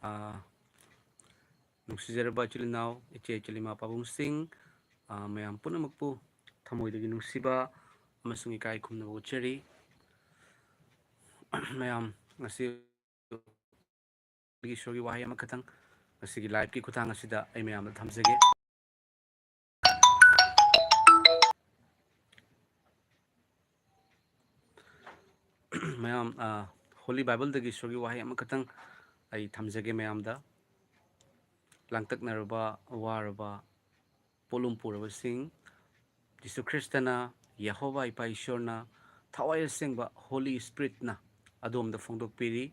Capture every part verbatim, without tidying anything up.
ꯑꯥ, ꯅꯨꯡꯁꯤꯖꯔꯕ ꯏꯆꯤꯜ ꯏꯅꯥꯎ, ꯏꯆꯦ ꯏꯆꯤꯜ ꯏꯃꯥ ꯄꯥꯕꯨꯡꯁꯤꯡ, ꯑꯥ, ꯃꯌꯥꯝ ꯄꯨꯝꯅꯃꯛꯄꯨ ꯊꯃꯣꯏꯗꯒꯤ ꯅꯨꯡꯁꯤꯕ ꯑꯃꯁꯨꯡ ꯏꯀꯥꯏ ꯈꯨꯝꯅꯕ ꯎꯠꯆꯔꯤ꯫ ꯃꯌꯥꯝ, ꯉꯁꯤ ꯏꯁꯣꯔꯒꯤ ꯋꯥꯍꯩ ꯑꯃꯈꯛꯇꯪ ꯉꯁꯤꯒꯤ live-ꯀꯤ ꯈꯨꯠꯊꯥꯡ ꯑꯁꯤꯗ ꯑꯩ ꯃꯌꯥꯝꯗ ꯊꯝꯖꯒꯦ꯫ ꯃꯌꯥꯝ, ꯑ, Holy Bible-ꯗꯒꯤ ꯏꯁꯣꯔꯒꯤ ꯋꯥꯍꯩ ꯑꯃꯈꯛꯇꯪ ꯑꯩ ꯊꯝꯖꯒꯦ ꯃꯌꯥꯝꯗ꯫ ꯂꯥꯡꯇꯛꯅꯔꯕ, ꯑꯋꯥꯔꯕ, ꯄꯣꯠꯂꯨꯝ ꯄꯨꯔꯕꯁꯤꯡ, ꯖꯤꯁꯨ ꯈ꯭ꯔꯤꯁꯇꯅ, ꯌꯦꯍꯣꯋꯥ ꯏꯄꯥ ꯏꯁꯣꯔꯅ ꯊꯋꯥꯏ ꯑꯁꯦꯡꯕ Holy Spirit-ꯅ ꯑꯗꯣꯝꯗ ꯐꯣꯡꯗꯣꯛꯄꯤꯔꯤ꯫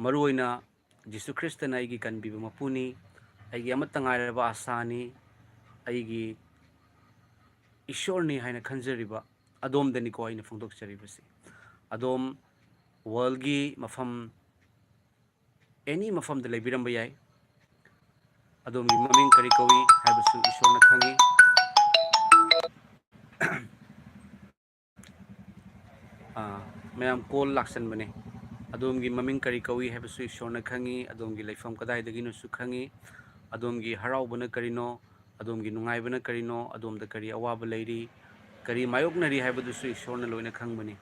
ꯃꯔꯨꯑꯣꯏꯅ ꯖꯤꯁꯨ ꯈ꯭ꯔꯤꯁꯇꯅ ꯑꯩꯒꯤ ꯀꯟꯕꯤꯕ ꯃꯄꯨꯅꯤ, ꯑꯩꯒꯤ ꯑꯃꯠꯇ ꯉꯥꯏꯔꯕ ꯑꯁꯥꯅꯤ, ꯑꯩꯒꯤ ꯏꯁꯣꯔꯅꯤ ꯍꯥꯏꯅ ꯈꯟꯖꯔꯤꯕ ꯑꯗꯣꯝꯗꯅꯤꯀꯣ ꯑꯩꯅ ꯐꯣꯡꯗꯣꯛꯆꯔꯤꯕꯁꯤ꯫ ꯑꯗꯣꯝ world-ꯒꯤ ꯃꯐꯝ, any ꯃꯐꯝꯗ ꯂꯩꯕꯤꯔꯝꯕ ꯌꯥꯏ꯫ ꯑꯗꯣꯝꯒꯤ ꯃꯃꯤꯡ ꯀꯔꯤ ꯀꯧꯏ ꯍꯥꯏꯕꯁꯨ ꯏꯁꯣꯔꯅ ꯈꯪꯏ꯫ ꯑꯥ, ꯃꯌꯥꯝ call ꯂꯥꯛꯁꯟꯕꯅꯦ꯫ ꯑꯗꯣꯝꯒꯤ ꯃꯃꯤꯡ ꯀꯔꯤ ꯀꯧꯏ ꯍꯥꯏꯕꯁꯨ ꯏꯁꯣꯔꯅ ꯈꯪꯏ, ꯑꯗꯣꯝꯒꯤ ꯂꯩꯐꯝ ꯀꯗꯥꯏꯗꯒꯤꯅꯣꯁꯨ ꯈꯪꯏ, ꯑꯗꯣꯝꯒꯤ ꯍꯔꯥꯎꯕꯅ ꯀꯔꯤꯅꯣ, ꯑꯗꯣꯝꯒꯤ ꯅꯨꯡꯉꯥꯏꯕꯅ ꯀꯔꯤꯅꯣ, ꯑꯗꯣꯝꯗ ꯀꯔꯤ ꯑꯋꯥꯕ ꯂꯩꯔꯤ, ꯀꯔꯤ ꯃꯥꯌꯣꯛꯅꯔꯤ ꯍꯥꯏꯕꯗꯨꯁꯨ ꯏꯁꯣꯔꯅ ꯂꯣꯏꯅ ꯈꯪꯕꯅꯤ꯫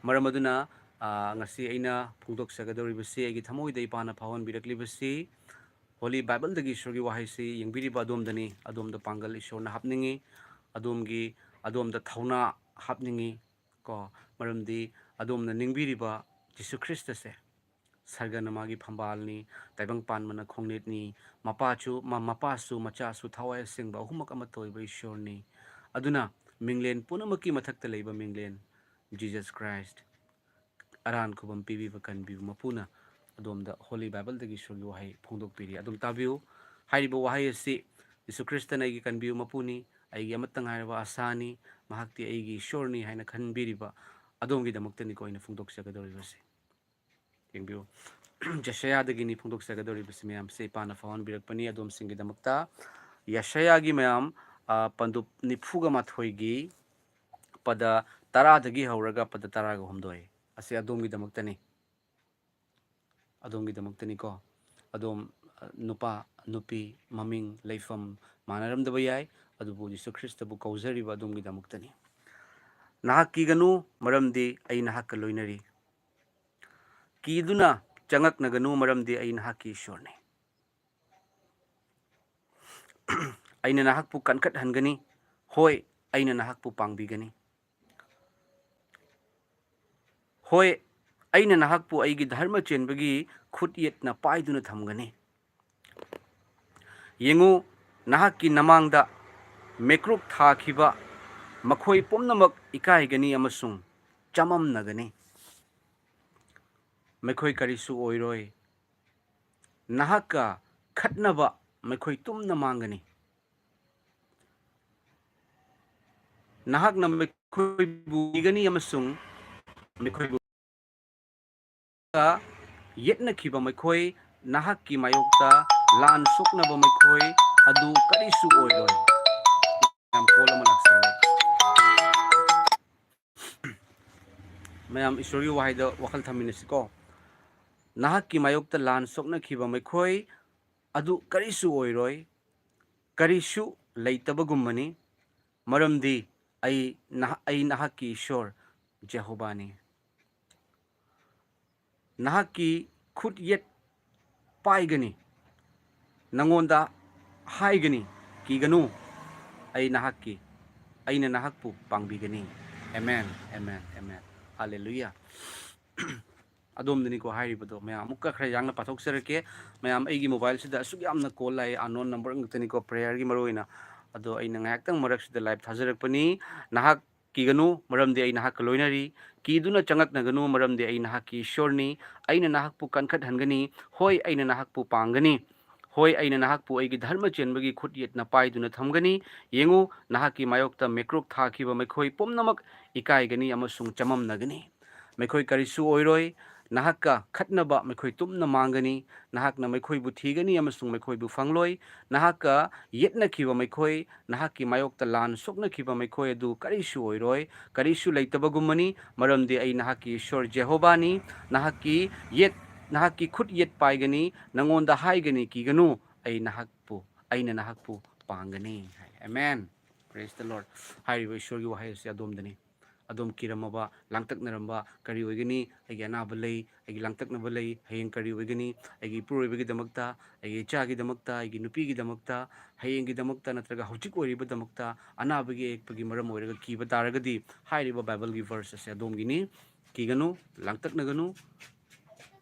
ꯃꯔꯝ ꯑꯗꯨꯅ, ꯑꯥ, ꯉꯁꯤ ꯑꯩꯅ ꯐꯣꯡꯗꯣꯛꯆꯒꯗꯧꯔꯤꯕꯁꯤ, ꯑꯩꯒꯤ ꯊꯃꯣꯏꯗ ꯏꯄꯥꯅ ꯐꯥꯎꯍꯟꯕꯤꯔꯛꯂꯤꯕꯁꯤ, Holy Bible-ꯗꯒꯤ ꯏꯁꯣꯔꯒꯤ ꯋꯥꯍꯩꯁꯤ ꯌꯦꯡꯕꯤꯔꯤꯕ ꯑꯗꯣꯝꯗꯅꯤ꯫ ꯑꯗꯣꯝꯗ ꯄꯥꯡꯒꯜ ꯏꯁꯣꯔꯅ ꯍꯥꯞꯅꯤꯡꯏ, ꯑꯗꯣꯝꯒꯤ, ꯑꯗꯣꯝꯗ ꯊꯧꯅꯥ ꯍꯥꯞꯅꯤꯡꯏ ꯀꯣ, ꯃꯔꯝꯗꯤ ꯑꯗꯣꯝꯅ ꯅꯤꯡꯕꯤꯔꯤꯕ ꯖꯤꯁꯨ ꯈ꯭ꯔꯤꯁꯇꯁꯦ ꯁꯔꯒꯅ ꯃꯥꯒꯤ ꯐꯝꯕꯥꯜꯅꯤ, ꯇꯥꯏꯕꯪ ꯄꯥꯟꯕꯅ ꯈꯣꯡꯅꯦꯠꯅꯤ, ꯃꯄꯥꯁꯨ, ꯃ-, ꯃꯄꯥꯁꯨ ꯃꯆꯥꯁꯨ ꯊꯋꯥꯏ ꯑꯁꯦꯡꯕ ꯑꯍꯨꯝꯃꯛ ꯑꯃꯠꯇ ꯑꯣꯏꯕ ꯏꯁꯣꯔꯅꯤ꯫ ꯑꯗꯨꯅ ꯃꯤꯡꯂꯦꯟ ꯄꯨꯝꯅꯃꯛꯀꯤ ꯃꯊꯛꯇ ꯂꯩꯕ ꯃꯤꯡꯂꯦꯟ Jesus Christ, ꯑꯔꯥꯟ ꯈꯨꯕꯝ ꯄꯤꯕꯤꯕ ꯀꯟꯕꯤꯕ ꯃꯄꯨꯅ ꯑꯗꯣꯝꯗ Holy Bible-ꯗꯒꯤ ꯏꯁꯣꯔꯒꯤ ꯋꯥꯍꯩ ꯐꯣꯡꯗꯣꯛꯄꯤꯔꯤ꯫ ꯑꯗꯨꯝ ꯇꯥꯕꯤꯌꯨ꯫ ꯍꯥꯏꯔꯤꯕ ꯋꯥꯍꯩ ꯑꯁꯤ ꯖꯤꯁꯨ ꯈ꯭ꯔꯤꯁꯇꯅ ꯑꯩꯒꯤ ꯀꯟꯕꯤꯕ ꯃꯄꯨꯅꯤ, ꯑꯩꯒꯤ ꯑꯃꯠꯇ ꯉꯥꯏꯔꯕ ꯑꯁꯥꯅꯤ, ꯃꯍꯥꯛꯇꯤ ꯑꯩꯒꯤ ꯏꯁꯣꯔꯅꯤ ꯍꯥꯏꯅ ꯈꯟꯕꯤꯔꯤꯕ ꯑꯗꯣꯝꯒꯤꯗꯃꯛꯇꯅꯤꯀꯣ ꯑꯩꯅ ꯐꯣꯡꯗꯣꯛꯆꯒꯗꯧꯔꯤꯕꯁꯦ꯫ ꯌꯦꯡꯕꯤꯌꯨ꯫ ꯌꯦꯁꯥꯌꯥꯗꯒꯤꯅꯤ ꯐꯣꯡꯗꯣꯛꯆꯒꯗꯧꯔꯤꯕꯁꯤ ꯃꯌꯥꯝꯁꯦ ꯏꯄꯥꯅ ꯐꯥꯎꯍꯟꯕꯤꯔꯛꯄꯅꯤ ꯑꯗꯣꯝꯁꯤꯡꯒꯤꯗꯃꯛꯇ꯫ ꯌꯦꯁꯥꯌꯥꯒꯤ ꯃꯌꯥꯝ, ꯑ, ꯄꯟꯗꯨꯞ ꯅꯤꯐꯨꯒ ꯃꯥꯊꯣꯏꯒꯤ ꯄꯗ ꯇꯔꯥꯗꯒꯤ ꯍꯧꯔꯒ ꯄꯗ ꯇꯔꯥꯒ ꯍꯨꯝꯗꯣꯏ꯫ ꯑꯁꯤ ꯑꯗꯣꯝꯒꯤꯗꯃꯛꯇꯅꯤ꯫ ꯑꯗꯣꯝꯒꯤꯗꯃꯛꯇꯅꯤꯀꯣ꯫ ꯑꯗꯣꯝ, ꯑ, ꯅꯨꯄꯥ, ꯅꯨꯄꯤ, ꯃꯃꯤꯡ, ꯂꯩꯐꯝ ꯃꯥꯟꯅꯔꯝꯗꯕ ꯌꯥꯏ, ꯑꯗꯨꯕꯨ ꯖꯤꯁꯨ ꯈ꯭ꯔꯤꯁꯇꯕꯨ ꯀꯧꯖꯔꯤꯕ ꯑꯗꯣꯝꯒꯤꯗꯃꯛꯇꯅꯤ꯫ ꯅꯍꯥꯛ ꯀꯤꯒꯅꯨ, ꯃꯔꯝꯗꯤ ꯑꯩ ꯅꯍꯥꯛꯀ ꯂꯣꯏꯅꯔꯤ꯫ ꯀꯤꯗꯨꯅ ꯆꯉꯛꯅꯒꯅꯨ, ꯃꯔꯝꯗꯤ ꯑꯩ ꯅꯍꯥꯛꯀꯤ ꯏꯁꯣꯔꯅꯤ꯫ ꯑꯩꯅ ꯅꯍꯥꯛꯄꯨ ꯀꯟꯈꯠꯍꯟꯒꯅꯤ꯫ ꯍꯣꯏ, ꯑꯩꯅ ꯅꯍꯥꯛꯄꯨ ꯄꯥꯡꯕꯤꯒꯅꯤ꯫ ꯍꯣꯏ, ꯑꯩꯅ ꯅꯍꯥꯛꯄꯨ ꯑꯩꯒꯤ ꯙꯔꯃ ꯆꯦꯟꯕꯒꯤ ꯈꯨꯠꯌꯦꯠꯅ ꯄꯥꯏꯗꯨꯅ ꯊꯝꯒꯅꯤ꯫ ꯌꯦꯡꯉꯨ, ꯅꯍꯥꯛꯀꯤ ꯅꯃꯥꯡꯗ ꯃꯤꯀ꯭ꯔꯨꯛ ꯊꯥꯈꯤꯕ ꯃꯈꯣꯏ ꯄꯨꯝꯅꯃꯛ ꯏꯀꯥꯏꯒꯅꯤ ꯑꯃꯁꯨꯡ ꯆꯃꯝꯅꯒꯅꯤ꯫ ꯃꯈꯣꯏ ꯀꯔꯤꯁꯨ ꯑꯣꯏꯔꯣꯏ꯫ ꯅꯍꯥꯛꯀ ꯈꯠꯅꯕ ꯃꯈꯣꯏ ꯇꯨꯝꯅ ꯃꯥꯡꯒꯅꯤ꯫ ꯅꯍꯥꯛꯅ ꯃꯈꯣꯏꯕꯨ ꯀꯤꯒꯅꯤ ꯑꯃꯁꯨꯡ ꯃꯈꯣꯏꯕꯨ ꯌꯦꯠꯅꯈꯤꯕ ꯃꯈꯣꯏ, ꯅꯍꯥꯛꯀꯤ ꯃꯥꯌꯣꯛꯇ ꯂꯥꯟ ꯁꯣꯛꯅꯕ ꯃꯈꯣꯏ ꯑꯗꯨ ꯀꯔꯤꯁꯨ ꯑꯣꯏꯔꯣꯏ꯫ ꯌꯥꯝ call ꯑꯃ ꯂꯥꯛꯁꯜꯂꯦ꯫ ꯃꯌꯥꯝ ꯏꯁꯣꯔꯒꯤ ꯋꯥꯍꯩꯗ ꯋꯥꯈꯜ ꯊꯝꯃꯤꯟꯅꯁꯤꯀꯣ꯫ ꯅꯍꯥꯛꯀꯤ ꯃꯥꯌꯣꯛꯇ ꯂꯥꯟ ꯁꯣꯛꯅꯈꯤꯕ ꯃꯈꯣꯏ ꯑꯗꯨ ꯀꯔꯤꯁꯨ ꯑꯣꯏꯔꯣꯏ, ꯀꯔꯤꯁꯨ ꯂꯩꯇꯕꯒꯨꯝꯕꯅꯤ, ꯃꯔꯝꯗꯤ ꯑꯩ ꯅꯍ-, ꯑꯩ ꯅꯍꯥꯛꯀꯤ ꯏꯁꯣꯔ ꯖꯦꯍꯣꯕꯥꯅꯤ꯫ ꯅꯍꯥꯛꯀꯤ ꯈꯨꯠ ꯌꯦꯠ ꯄꯥꯏꯒꯅꯤ, ꯅꯉꯣꯟꯗ ꯍꯥꯏꯒꯅꯤ, "ꯀꯤꯒꯅꯨ, ꯑꯩ ꯅꯍꯥꯛꯀꯤ, ꯑꯩꯅ ꯅꯍꯥꯛꯄꯨ ꯄꯥꯡꯕꯤꯒꯅꯤ"꯫ ꯑꯦꯃꯦꯟ, ꯑꯦꯃꯦꯟ, ꯑꯦꯃꯦꯟ꯫ ꯍꯥꯂꯦꯂꯨꯌꯥ꯫ ꯑꯗꯣꯝꯗꯅꯤꯀꯣ ꯍꯥꯏꯔꯤꯕꯗꯣ꯫ ꯃꯌꯥꯝ ꯑꯃꯨꯛꯀ ꯈꯔ ꯌꯥꯡꯅ ꯄꯥꯊꯣꯛꯆꯔꯛꯀꯦ꯫ ꯃꯌꯥꯝ, ꯑꯩꯒꯤ mobileꯁꯤꯗ ꯑꯁꯨꯛ ꯌꯥꯝꯅ call ꯂꯥꯛꯑꯦ, unknown number ꯉꯥꯛꯇꯅꯤꯀꯣ, prayerꯒꯤ ꯃꯔꯨ ꯑꯣꯏꯅ꯫ ꯑꯗꯣ ꯑꯩꯅ ꯉꯥꯏꯍꯥꯛꯇꯪ ꯃꯔꯛꯁꯤꯗ live ꯊꯥꯖꯔꯛꯄꯅꯤ꯫ ꯅꯍꯥꯛ ꯀꯤꯒꯅꯨ, ꯃꯔꯝꯗꯤ ꯑꯩ ꯅꯍꯥꯛꯀ ꯂꯣꯏꯅꯔꯤ꯫ ꯀꯤꯗꯨꯅ ꯆꯉꯛꯅꯒꯅꯨ, ꯃꯔꯝꯗꯤ ꯑꯩ ꯅꯍꯥꯛꯀꯤ ꯏꯁꯣꯔꯅꯤ꯫ ꯑꯩꯅ ꯅꯍꯥꯛꯄꯨ ꯀꯟꯈꯠꯍꯟꯒꯅꯤ꯫ ꯍꯣꯏ, ꯑꯩꯅ ꯅꯍꯥꯛꯄꯨ ꯄꯥꯡꯒꯅꯤ꯫ ꯍꯣꯏ, ꯑꯩꯅ ꯅꯍꯥꯛꯄꯨ ꯑꯩꯒꯤ ꯙꯔꯃ ꯆꯦꯟꯕꯒꯤ ꯈꯨꯠ ꯌꯦꯠꯅ ꯄꯥꯏꯗꯨꯅ ꯊꯝꯒꯅꯤ꯫ ꯌꯦꯡꯉꯨ, ꯅꯍꯥꯛꯀꯤ ꯃꯥꯌꯣꯛꯇ ꯃꯤꯀ꯭ꯔꯨꯛ ꯊꯥꯈꯤꯕ ꯃꯈꯣꯏ ꯄꯨꯝꯅꯃꯛ ꯏꯀꯥꯏꯒꯅꯤ ꯑꯃꯁꯨꯡ ꯆꯃꯝꯅꯒꯅꯤ꯫ ꯃꯈꯣꯏ ꯀꯔꯤꯁꯨ ꯑꯣꯏꯔꯣꯏ꯫ ꯅꯍꯥꯛꯀ ꯈꯠꯅꯕ ꯃꯈꯣꯏ ꯇꯨꯝꯅ ꯃꯥꯡꯒꯅꯤ꯫ ꯅꯍꯥꯛꯅ ꯃꯈꯣꯏꯕꯨ ꯊꯤꯒꯅꯤ ꯑꯃꯁꯨꯡ ꯃꯈꯣꯏꯕꯨ ꯐꯪꯂꯣꯏ꯫ ꯅꯍꯥꯛꯀ ꯌꯦꯠꯅꯈꯤꯕ ꯃꯈꯣꯏ, ꯅꯍꯥꯛꯀꯤ ꯃꯥꯌꯣꯛꯇ ꯂꯥꯟ ꯁꯣꯛꯅꯈꯤꯕ ꯃꯈꯣꯏ ꯑꯗꯨ ꯀꯔꯤꯁꯨ ꯑꯣꯏꯔꯣꯏ, ꯀꯔꯤꯁꯨ ꯂꯩꯇꯕꯒꯨꯝꯕꯅꯤ, ꯃꯔꯝꯗꯤ ꯑꯩ ꯅꯍꯥꯛꯀꯤ ꯏꯁꯣꯔ ꯖꯦꯍꯣꯕꯥꯅꯤ꯫ ꯅꯍꯥꯛꯀꯤ ꯌꯦꯠ ꯅꯍꯥꯛꯀꯤ ꯈꯨꯠ ꯌꯦꯠ ꯄꯥꯏꯒꯅꯤ, ꯅꯉꯣꯟꯗ ꯍꯥꯏꯒꯅꯤ, "ꯀꯤꯒꯅꯨ, ꯑꯩ ꯅꯍꯥꯛꯄꯨ, ꯑꯩꯅ ꯅꯍꯥꯛꯄꯨ ꯄꯥꯡꯒꯅꯤ" ꯍꯥꯏ꯫ Amen. Praise the Lord. ꯍꯥꯏꯔꯤꯕ ꯏꯁꯣꯔꯒꯤ ꯋꯥꯍꯩ ꯑꯁꯤ ꯑꯗꯣꯝꯗꯅꯤ꯫ ꯑꯗꯣꯝ ꯀꯤꯔꯝꯃꯕ, ꯂꯥꯡꯇꯛꯅꯔꯝꯕ ꯀꯔꯤ ꯑꯣꯏꯒꯅꯤ? ꯑꯩꯒꯤ ꯑꯅꯥꯕ ꯂꯩ, ꯑꯩꯒꯤ ꯂꯥꯡꯇꯛꯅꯕ ꯂꯩ, ꯍꯌꯦꯡ ꯀꯔꯤ ꯑꯣꯏꯒꯅꯤ? ꯑꯩꯒꯤ ꯏꯄꯨꯔꯣꯏꯕꯒꯤꯗꯃꯛꯇ, ꯑꯩꯒꯤ ꯏꯆꯥꯒꯤꯗꯃꯛꯇ, ꯑꯩꯒꯤ ꯅꯨꯄꯤꯒꯤꯗꯃꯛꯇ, ꯍꯌꯦꯡꯒꯤꯗꯃꯛꯇ ꯅꯠꯇ꯭ꯔꯒ ꯍꯧꯖꯤꯛ ꯑꯣꯏꯔꯤꯕꯗꯃꯛꯇ ꯑꯅꯥꯕꯒꯤ ꯑꯌꯦꯛꯄꯒꯤ ꯃꯔꯝ ꯑꯣꯏꯔꯒ ꯀꯤꯕ ꯇꯥꯔꯒꯗꯤ ꯍꯥꯏꯔꯤꯕ Bible ꯒꯤ verse ꯑꯁꯦ ꯑꯗꯣꯝꯒꯤꯅꯤ꯫ ꯀꯤꯒꯅꯨ, ꯂꯥꯡꯇꯛꯅꯒꯅꯨ,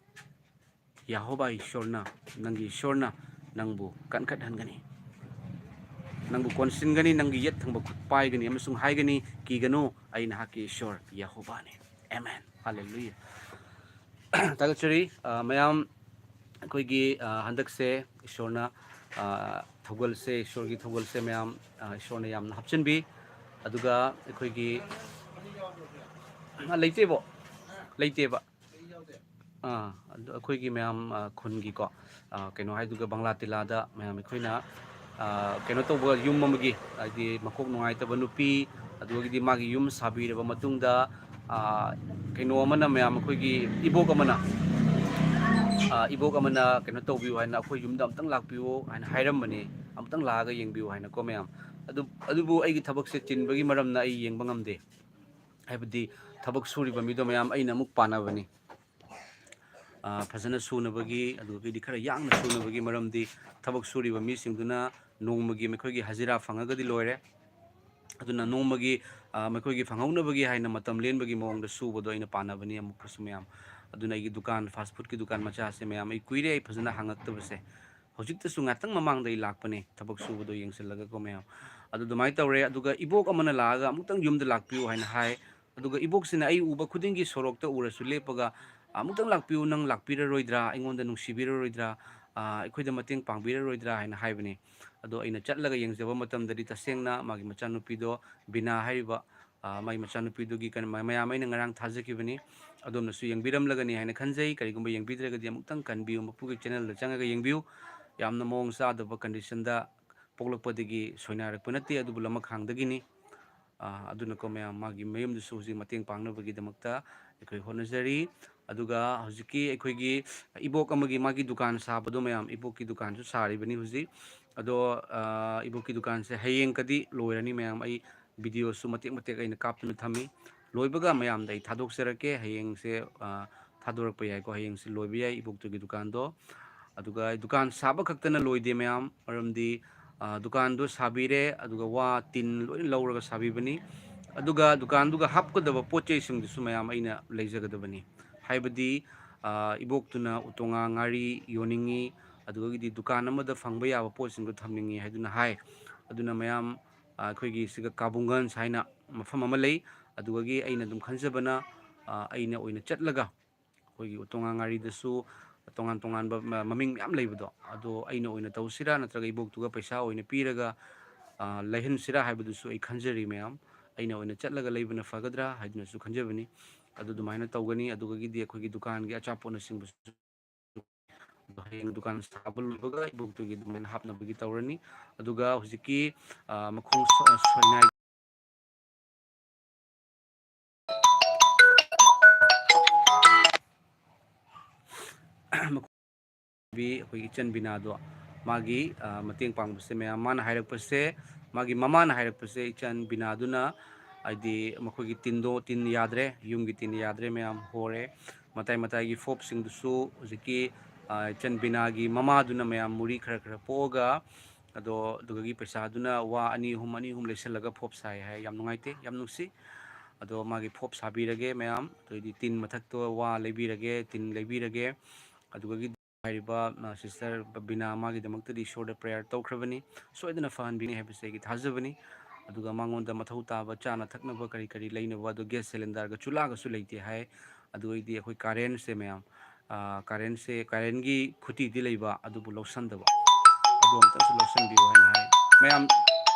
ꯌꯦꯍꯣꯕꯥ ꯏꯁꯣꯔꯅ, ꯅꯪꯒꯤ ꯏꯁꯣꯔꯅ ꯅꯪꯕꯨ ꯀꯟꯈꯠꯍꯟꯒꯅꯤ, ꯅꯪꯕꯨ ꯀꯣꯟꯁꯤꯟꯒꯅꯤ, ꯅꯪꯒꯤ ꯌꯦꯠ ꯊꯪꯕ ꯈꯨꯠ ꯄꯥꯏꯒꯅꯤ ꯑꯃꯁꯨꯡ ꯍꯥꯏꯒꯅꯤ, "ꯀꯤꯒꯅꯨ, ꯑꯩ ꯅꯍꯥꯛꯀꯤ ꯏꯁꯣꯔ ꯌꯦꯍꯣꯕꯥꯅꯤ"꯫ Amen. Hallelujah. ꯊꯥꯒꯠꯆꯔꯤ꯫ ꯑ, ꯃꯌꯥꯝ, ꯑꯩꯈꯣꯏꯒꯤ, ꯑ, ꯍꯟꯗꯛꯁꯦ ꯏꯁꯣꯔꯅ, ꯑ, ꯊꯧꯒꯜꯁꯦ, ꯏꯁꯣꯔꯒꯤ ꯊꯧꯒꯜꯁꯦ ꯃꯌꯥꯝ, ꯑ, ꯏꯁꯣꯔꯅ ꯌꯥꯝꯅ ꯍꯥꯞꯆꯤꯟꯕꯤ꯫ ꯑꯗꯨꯒ ꯑꯩꯈꯣꯏꯒꯤ, ꯑ, ꯂꯩꯇꯦꯕꯣ? ꯂꯩꯇꯦꯕ꯫ ꯑꯥ, ꯑꯗꯨ ꯑꯩꯈꯣꯏꯒꯤ ꯃꯌꯥꯝ, ꯑ, ꯈꯨꯟꯒꯤꯀꯣ, ꯑ, ꯀꯩꯅꯣ ꯍꯥꯏꯗꯨꯒ ꯕꯪꯂꯥ ꯇꯤꯂꯥꯗ ꯃꯌꯥꯝ ꯑꯩꯈꯣꯏꯅ, ꯑ, ꯀꯩꯅꯣ ꯇꯧꯕ ꯌꯨꯝ ꯑꯃꯒꯤ, ꯍꯥꯏꯗꯤ ꯃꯀꯣꯛ ꯅꯨꯡꯉꯥꯏꯇꯕ ꯅꯨꯄꯤ, ꯑꯗꯨꯗꯒꯤꯗꯤ ꯃꯥꯒꯤ ꯌꯨꯝ ꯁꯥꯕꯤꯔꯕ ꯃꯇꯨꯡꯗ, ꯑ, ꯀꯩꯅꯣ ꯑꯃꯅ ꯃꯌꯥꯝ ꯑꯩꯈꯣꯏꯒꯤ ꯏꯕꯣꯛ ꯑꯃꯅ, ꯑ, ꯏꯕꯣꯛ ꯑꯃꯅ ꯀꯩꯅꯣ ꯇꯧꯕꯤꯌꯨ ꯍꯥꯏꯅ ꯑꯩꯈꯣꯏ ꯌꯨꯝꯗ ꯑꯃꯨꯛꯇꯪ ꯂꯥꯛꯄꯤꯌꯨ ꯍꯥꯏꯅ ꯍꯥꯏꯔꯝꯕꯅꯦ꯫ ꯑꯃꯨꯛꯇꯪ ꯂꯥꯛꯑꯒ ꯌꯦꯡꯕꯤꯌꯨ ꯍꯥꯏꯅꯀꯣ ꯃꯌꯥꯝ꯫ ꯑꯗꯨ, ꯑꯗꯨꯕꯨ ꯑꯩꯒꯤ ꯊꯕꯛꯁꯦ ꯆꯤꯟꯕꯒꯤ ꯃꯔꯝꯅ ꯑꯩ ꯌꯦꯡꯕ ꯉꯝꯗꯦ꯫ ꯍꯥꯏꯕꯗꯤ ꯊꯕꯛ ꯁꯨꯔꯤꯕ ꯃꯤꯗꯣ ꯃꯌꯥꯝ ꯑꯩꯅ ꯑꯃꯨꯛ ꯄꯥꯟꯅꯕꯅꯤ꯫ ꯑ, ꯐꯖꯅ ꯁꯨꯅꯕꯒꯤ, ꯑꯗꯨꯗꯒꯤꯗꯤ ꯈꯔ ꯌꯥꯡꯅ ꯁꯨꯅꯕꯒꯤ ꯃꯔꯝꯗꯤ ꯊꯕꯛ ꯁꯨꯔꯤꯕ ꯃꯤꯁꯤꯡꯗꯨꯅ ꯅꯣꯡꯃꯒꯤ ꯃꯈꯣꯏꯒꯤ ꯍꯖꯤꯔꯥ ꯐꯪꯉꯒꯗꯤ ꯂꯣꯏꯔꯦ꯫ ꯑꯗꯨꯅ ꯅꯣꯡꯃꯒꯤ, ꯑ, ꯃꯈꯣꯏꯒꯤ ꯐꯪꯍꯧꯅꯕꯒꯤ ꯍꯥꯏꯅ ꯃꯇꯝ ꯂꯦꯟꯕꯒꯤ ꯃꯑꯣꯡꯗ ꯁꯨꯕꯗꯣ ꯑꯩꯅ ꯄꯥꯟꯅꯕꯅꯤ ꯑꯃꯨꯛꯀꯁꯨ ꯃꯌꯥꯝ꯫ ꯑꯗꯨꯅ ꯑꯩꯒꯤ ꯗꯨꯀꯥꯟ, fast food ꯀꯤ ꯗꯨꯀꯥꯟ ꯃꯆꯥꯁꯦ ꯃꯌꯥꯝ, ꯑꯩ ꯀꯨꯏꯔꯦ ꯑꯩ ꯐꯖꯅ ꯍꯥꯡꯉꯛꯇꯕꯁꯦ꯫ ꯍꯧꯖꯤꯛꯇꯁꯨ ꯉꯥꯛꯇꯪ ꯃꯃꯥꯡꯗ ꯑꯩ ꯂꯥꯛꯄꯅꯦ ꯊꯕꯛ ꯁꯨꯕꯗꯣ ꯌꯦꯡꯁꯤꯜꯂꯒꯀꯣ ꯃꯌꯥꯝ꯫ ꯑꯗꯨ ꯑꯗꯨꯃꯥꯏꯅ ꯇꯧꯔꯦ꯫ ꯑꯗꯨꯒ ꯏꯕꯣꯛ ꯑꯃꯅ ꯂꯥꯛꯑꯒ "ꯑꯃꯨꯛꯇꯪ ꯌꯨꯝꯗ ꯂꯥꯛꯄꯤꯌꯨ" ꯍꯥꯏꯅ ꯍꯥꯏ꯫ ꯑꯗꯨꯒ ꯏꯕꯣꯛꯁꯤꯅ ꯑꯩ ꯎꯕ ꯈꯨꯗꯤꯡꯒꯤ ꯁꯣꯔꯣꯛꯇ ꯎꯔꯁꯨ ꯂꯦꯞꯄꯒ, "ꯑꯃꯨꯛꯇꯪ ꯂꯥꯛꯄꯤꯌꯨ, ꯅꯪ ꯂꯥꯛꯄꯤꯔꯔꯣꯏꯗ꯭ꯔꯥ? ꯑꯩꯉꯣꯟꯗ ꯅꯨꯡꯁꯤꯕꯤꯔꯔꯣꯏꯗ꯭ꯔꯥ? ꯑ, ꯑꯩꯈꯣꯏꯗ ꯃꯇꯦꯡ ꯄꯥꯡꯕꯤꯔꯔꯣꯏꯗ꯭ꯔꯥ?" ꯍꯥꯏꯅ ꯍꯥꯏꯕꯅꯤ꯫ ꯑꯗꯣ ꯑꯩꯅ ꯆꯠꯂꯒ ꯌꯦꯡꯖꯕ ꯃꯇꯝꯗꯗꯤ ꯇꯁꯦꯡꯅ ꯃꯥꯒꯤ ꯃꯆꯥꯅꯨꯄꯤꯗꯣ, ꯕꯤꯅꯥ ꯍꯥꯏꯔꯤꯕ, ꯑ, ꯃꯥꯒꯤ ꯃꯆꯥꯅꯨꯄꯤꯗꯨꯒꯤ ꯀꯩꯅꯣ, ꯃ-, ꯃꯌꯥꯝ ꯑꯩꯅ ꯉꯔꯥꯡ ꯊꯥꯖꯈꯤꯕꯅꯤ꯫ ꯑꯗꯣꯝꯅꯁꯨ ꯌꯦꯡꯕꯤꯔꯝꯂꯒꯅꯤ ꯍꯥꯏꯅ ꯈꯟꯖꯩ꯫ ꯀꯔꯤꯒꯨꯝꯕ ꯌꯦꯡꯕꯤꯗ꯭ꯔꯒꯗꯤ ꯑꯃꯨꯛꯇꯪ ꯀꯟꯕꯤꯌꯨ, ꯃꯄꯨꯒꯤ channel ꯗ ꯆꯪꯉꯒ ꯌꯦꯡꯕꯤꯌꯨ꯫ ꯌꯥꯝꯅ ꯃꯑꯣꯡ ꯆꯥꯗꯕ condition ꯗ ꯄꯣꯛꯂꯛꯄꯗꯒꯤ ꯁꯣꯏꯅꯥꯏꯔꯛꯄ ꯅꯠꯇꯦ, ꯑꯗꯨꯕꯨ ꯂꯃꯈꯥꯡꯗꯒꯤꯅꯤ꯫ ꯑ, ꯑꯗꯨꯅꯀꯣ ꯃꯌꯥꯝ, ꯃꯥꯒꯤ ꯃꯌꯨꯝꯗꯨꯁꯨ ꯍꯧꯖꯤꯛ ꯃꯇꯦꯡ ꯄꯥꯡꯅꯕꯒꯤꯗꯃꯛꯇ ꯑꯩꯈꯣꯏ ꯍꯣꯠꯅꯖꯔꯤ꯫ ꯑꯗꯨꯒ ꯍꯧꯖꯤꯛꯀꯤ ꯑꯩꯈꯣꯏꯒꯤ ꯏꯕꯣꯛ ꯑꯃꯒꯤ ꯃꯥꯒꯤ ꯗꯨꯀꯥꯟ ꯁꯥꯕꯗꯣ ꯃꯌꯥꯝ, ꯏꯕꯣꯛꯀꯤ ꯗꯨꯀꯥꯟꯁꯨ ꯁꯥꯔꯤꯕꯅꯤ ꯍꯧꯖꯤꯛ꯫ ꯑꯗꯣ, ꯑ, ꯏꯕꯣꯛꯀꯤ ꯗꯨꯀꯥꯟꯁꯦ ꯍꯌꯦꯡꯀꯗꯤ ꯂꯣꯏꯔꯅꯤ ꯃꯌꯥꯝ꯫ ꯑꯩ videoꯁꯨ ꯃꯇꯦꯛ ꯃꯇꯦꯛ ꯑꯩꯅ ꯀꯥꯞꯇꯨꯅ ꯊꯝꯃꯤ꯫ ꯂꯣꯏꯕꯒ ꯃꯌꯥꯝꯗ ꯑꯩ ꯊꯥꯗꯣꯛꯆꯔꯛꯀꯦ꯫ ꯍꯌꯦꯡꯁꯦ, ꯑ, ꯊꯥꯗꯣꯔꯛꯄ ꯌꯥꯏꯀꯣ꯫ ꯍꯌꯦꯡꯁꯦ ꯂꯣꯏꯕ ꯌꯥꯏ ꯏꯕꯣꯛꯇꯨꯒꯤ ꯗꯨꯀꯥꯟꯗꯣ꯫ ꯑꯗꯨꯒ ꯗꯨꯀꯥꯟ ꯁꯥꯕ ꯈꯛꯇꯅ ꯂꯣꯏꯗꯦ ꯃꯌꯥꯝ, ꯃꯔꯝꯗꯤ, ꯑ, ꯗꯨꯀꯥꯟꯗꯣ ꯁꯥꯕꯤꯔꯦ, ꯑꯗꯨꯒ ꯋꯥ ꯇꯤꯟ ꯂꯣꯏꯅ ꯂꯧꯔꯒ ꯁꯥꯕꯤꯕꯅꯤ꯫ ꯑꯗꯨꯒ ꯗꯨꯀꯥꯟꯗꯨꯒ ꯍꯥꯞꯀꯗꯕ ꯄꯣꯠ ꯆꯩꯁꯤꯡꯗꯨꯁꯨ ꯃꯌꯥꯝ ꯑꯩꯅ ꯂꯩꯖꯒꯗꯕꯅꯤ꯫ ꯍꯥꯏꯕꯗꯤ, ꯑ, ꯏꯕꯣꯛꯇꯨꯅ ꯎꯇꯣꯉꯥ ꯉꯥꯔꯤ ꯌꯣꯟꯅꯤꯡꯉꯤ, ꯑꯗꯨꯗꯒꯤꯗꯤ ꯗꯨꯀꯥꯟ ꯑꯃꯗ ꯐꯪꯕ ꯌꯥꯕ ꯄꯣꯠꯁꯤꯡꯗꯣ ꯊꯝꯅꯤꯡꯉꯤ ꯍꯥꯏꯗꯨꯅ ꯍꯥꯏ꯫ ꯑꯗꯨꯅ ꯃꯌꯥꯝ, ꯑ, ꯑꯩꯈꯣꯏꯒꯤ ꯁꯤꯒ ꯀꯥꯕꯨꯡꯒꯟꯁ ꯍꯥꯏꯅ ꯃꯐꯝ ꯑꯃ ꯂꯩ꯫ ꯑꯗꯨꯗꯒꯤ ꯑꯩꯅ ꯑꯗꯨꯝ ꯈꯟꯖꯕꯅ, ꯑ, ꯑꯩꯅ ꯑꯣꯏꯅ ꯆꯠꯂꯒ ꯑꯩꯈꯣꯏꯒꯤ ꯎꯇꯣꯉꯥ ꯉꯥꯔꯤꯗꯁꯨ ꯇꯣꯉꯥꯟ ꯇꯣꯉꯥꯟꯕ ꯃ-, ꯃꯃꯤꯡ ꯃꯌꯥꯝ ꯂꯩꯕꯗꯣ, ꯑꯗꯣ ꯑꯩꯅ ꯑꯣꯏꯅ ꯇꯧꯁꯤꯔꯥ ꯅꯠꯇ꯭ꯔꯒ ꯏꯕꯣꯛꯇꯨꯒ ꯄꯩꯁꯥ ꯑꯣꯏꯅ ꯄꯤꯔꯒ, ꯑ, ꯂꯩꯍꯟꯁꯤꯔꯥ ꯍꯥꯏꯕꯗꯨꯁꯨ ꯑꯩ ꯈꯟꯖꯔꯤ ꯃꯌꯥꯝ꯫ ꯑꯩꯅ ꯑꯣꯏꯅ ꯆꯠꯂꯒ ꯂꯩꯕꯅ ꯐꯒꯗ꯭ꯔꯥ ꯍꯥꯏꯗꯨꯅꯁꯨ ꯈꯟꯖꯕꯅꯤ꯫ ꯑꯗꯨ ꯑꯗꯨꯃꯥꯏꯅ ꯇꯧꯒꯅꯤ꯫ ꯑꯗꯨꯗꯒꯤꯗꯤ ꯑꯩꯈꯣꯏꯒꯤ ꯗꯨꯀꯥꯟꯒꯤ ꯑꯆꯥꯄꯣꯠꯅꯆꯤꯡꯕꯁꯨ ꯑꯗꯣ ꯍꯌꯦꯡ ꯗꯨꯀꯥꯟ ꯁꯥꯕ ꯂꯣꯏꯕꯒ ꯏꯕꯣꯛꯇꯨꯒꯤ ꯑꯗꯨꯃꯥꯏꯅ ꯍꯥꯞꯅꯕꯒꯤ ꯇꯧꯔꯅꯤ꯫ ꯑꯗꯨꯒ ꯍꯧꯖꯤꯛꯀꯤ, ꯑ, ꯃꯈꯣꯡ ꯁꯣ-, ꯁꯣꯏꯅꯥꯏ ꯑꯩꯈꯣꯏꯒꯤ ꯏꯆꯟ ꯕꯤꯅꯥꯗꯣ ꯃꯥꯒꯤ, ꯑ, ꯃꯇꯦꯡ ꯄꯥꯡꯕꯁꯦ ꯃꯌꯥꯝ ꯃꯥꯅ ꯍꯥꯏꯔꯛꯄꯁꯦ, ꯃꯥꯒꯤ ꯃꯃꯥꯅ ꯍꯥꯏꯔꯛꯄꯁꯦ ꯏꯆꯟ ꯕꯤꯅꯥꯗꯨꯅ ꯍꯥꯏꯗꯤ ꯃꯈꯣꯏꯒꯤ ꯇꯤꯟꯗꯣ, ꯇꯤꯟ ꯌꯥꯗ꯭ꯔꯦ, ꯌꯨꯝꯒꯤ ꯇꯤꯟ ꯌꯥꯗ꯭ꯔꯦ ꯃꯌꯥꯝ ꯍꯣꯔꯦ꯫ ꯃꯇꯥꯏ ꯃꯇꯥꯏꯒꯤ ꯐꯣꯞꯁꯤꯡꯗꯨꯁꯨ ꯍꯧꯖꯤꯛꯀꯤ, ꯑ, ꯏꯆꯟ ꯕꯤꯅꯥꯒꯤ ꯃꯃꯥꯗꯨꯅ ꯃꯌꯥꯝ ꯃꯨꯔꯤ ꯈꯔ ꯈꯔ ꯄꯣꯛꯑꯒ, ꯑꯗꯣ ꯑꯗꯨꯗꯒꯤ ꯄꯩꯁꯥꯗꯨꯅ ꯋꯥ ꯑꯅꯤ ꯑꯍꯨꯝ, ꯑꯅꯤ ꯑꯍꯨꯝ ꯂꯩꯁꯜꯂꯒ ꯐꯣꯞ ꯁꯥꯏ ꯍꯥꯏ꯫ ꯌꯥꯝ ꯅꯨꯡꯉꯥꯏꯇꯦ, ꯌꯥꯝ ꯅꯨꯡꯁꯤ꯫ ꯑꯗꯣ ꯃꯥꯒꯤ ꯐꯣꯞ ꯁꯥꯕꯤꯔꯒꯦ ꯃꯌꯥꯝ, ꯑꯗꯩꯗꯤ ꯇꯤꯟ ꯃꯊꯛꯇ ꯋꯥ ꯂꯩꯕꯤꯔꯒꯦ, ꯇꯤꯟ ꯂꯩꯕꯤꯔꯒꯦ꯫ ꯑꯗꯨꯗꯒꯤ ꯍꯥꯏꯔꯤꯕ, ꯑ, sister ꯕꯤꯅꯥ ꯃꯥꯒꯤꯗꯃꯛꯇꯗꯤ ꯏꯁꯣꯔꯗ prayer ꯇꯧꯈ꯭ꯔꯕꯅꯤ, ꯁꯣꯏꯗꯅ ꯐꯍꯟꯕꯤꯅꯤ ꯍꯥꯏꯕꯁꯦ ꯑꯩꯒꯤ ꯊꯥꯖꯕꯅꯤ꯫ ꯑꯗꯨꯒ ꯃꯉꯣꯟꯗ ꯃꯊꯧ ꯇꯥꯕ ꯆꯥꯅ ꯊꯛꯅꯕ ꯀꯔꯤ ꯀꯔꯤ ꯂꯩꯅꯕ, ꯑꯗꯣ gas cylinderꯒ ꯆꯨꯂꯥꯒꯁꯨ ꯂꯩꯇꯦ ꯍꯥꯏ꯫ ꯑꯗꯨ ꯑꯣꯏꯗꯤ ꯑꯩꯈꯣꯏ currentꯁꯦ ꯃꯌꯥꯝ, ꯑ, currentꯁꯦ, currentꯒꯤ ꯈꯨꯇꯤꯗꯤ ꯂꯩꯕ, ꯑꯗꯨꯕꯨ ꯂꯧꯁꯟꯗꯕ꯫ ꯑꯗꯨ ꯑꯝꯇꯁꯨ ꯂꯧꯁꯟꯕꯤꯌꯨ ꯍꯥꯏꯅ ꯍꯥꯏ꯫ ꯃꯌꯥꯝ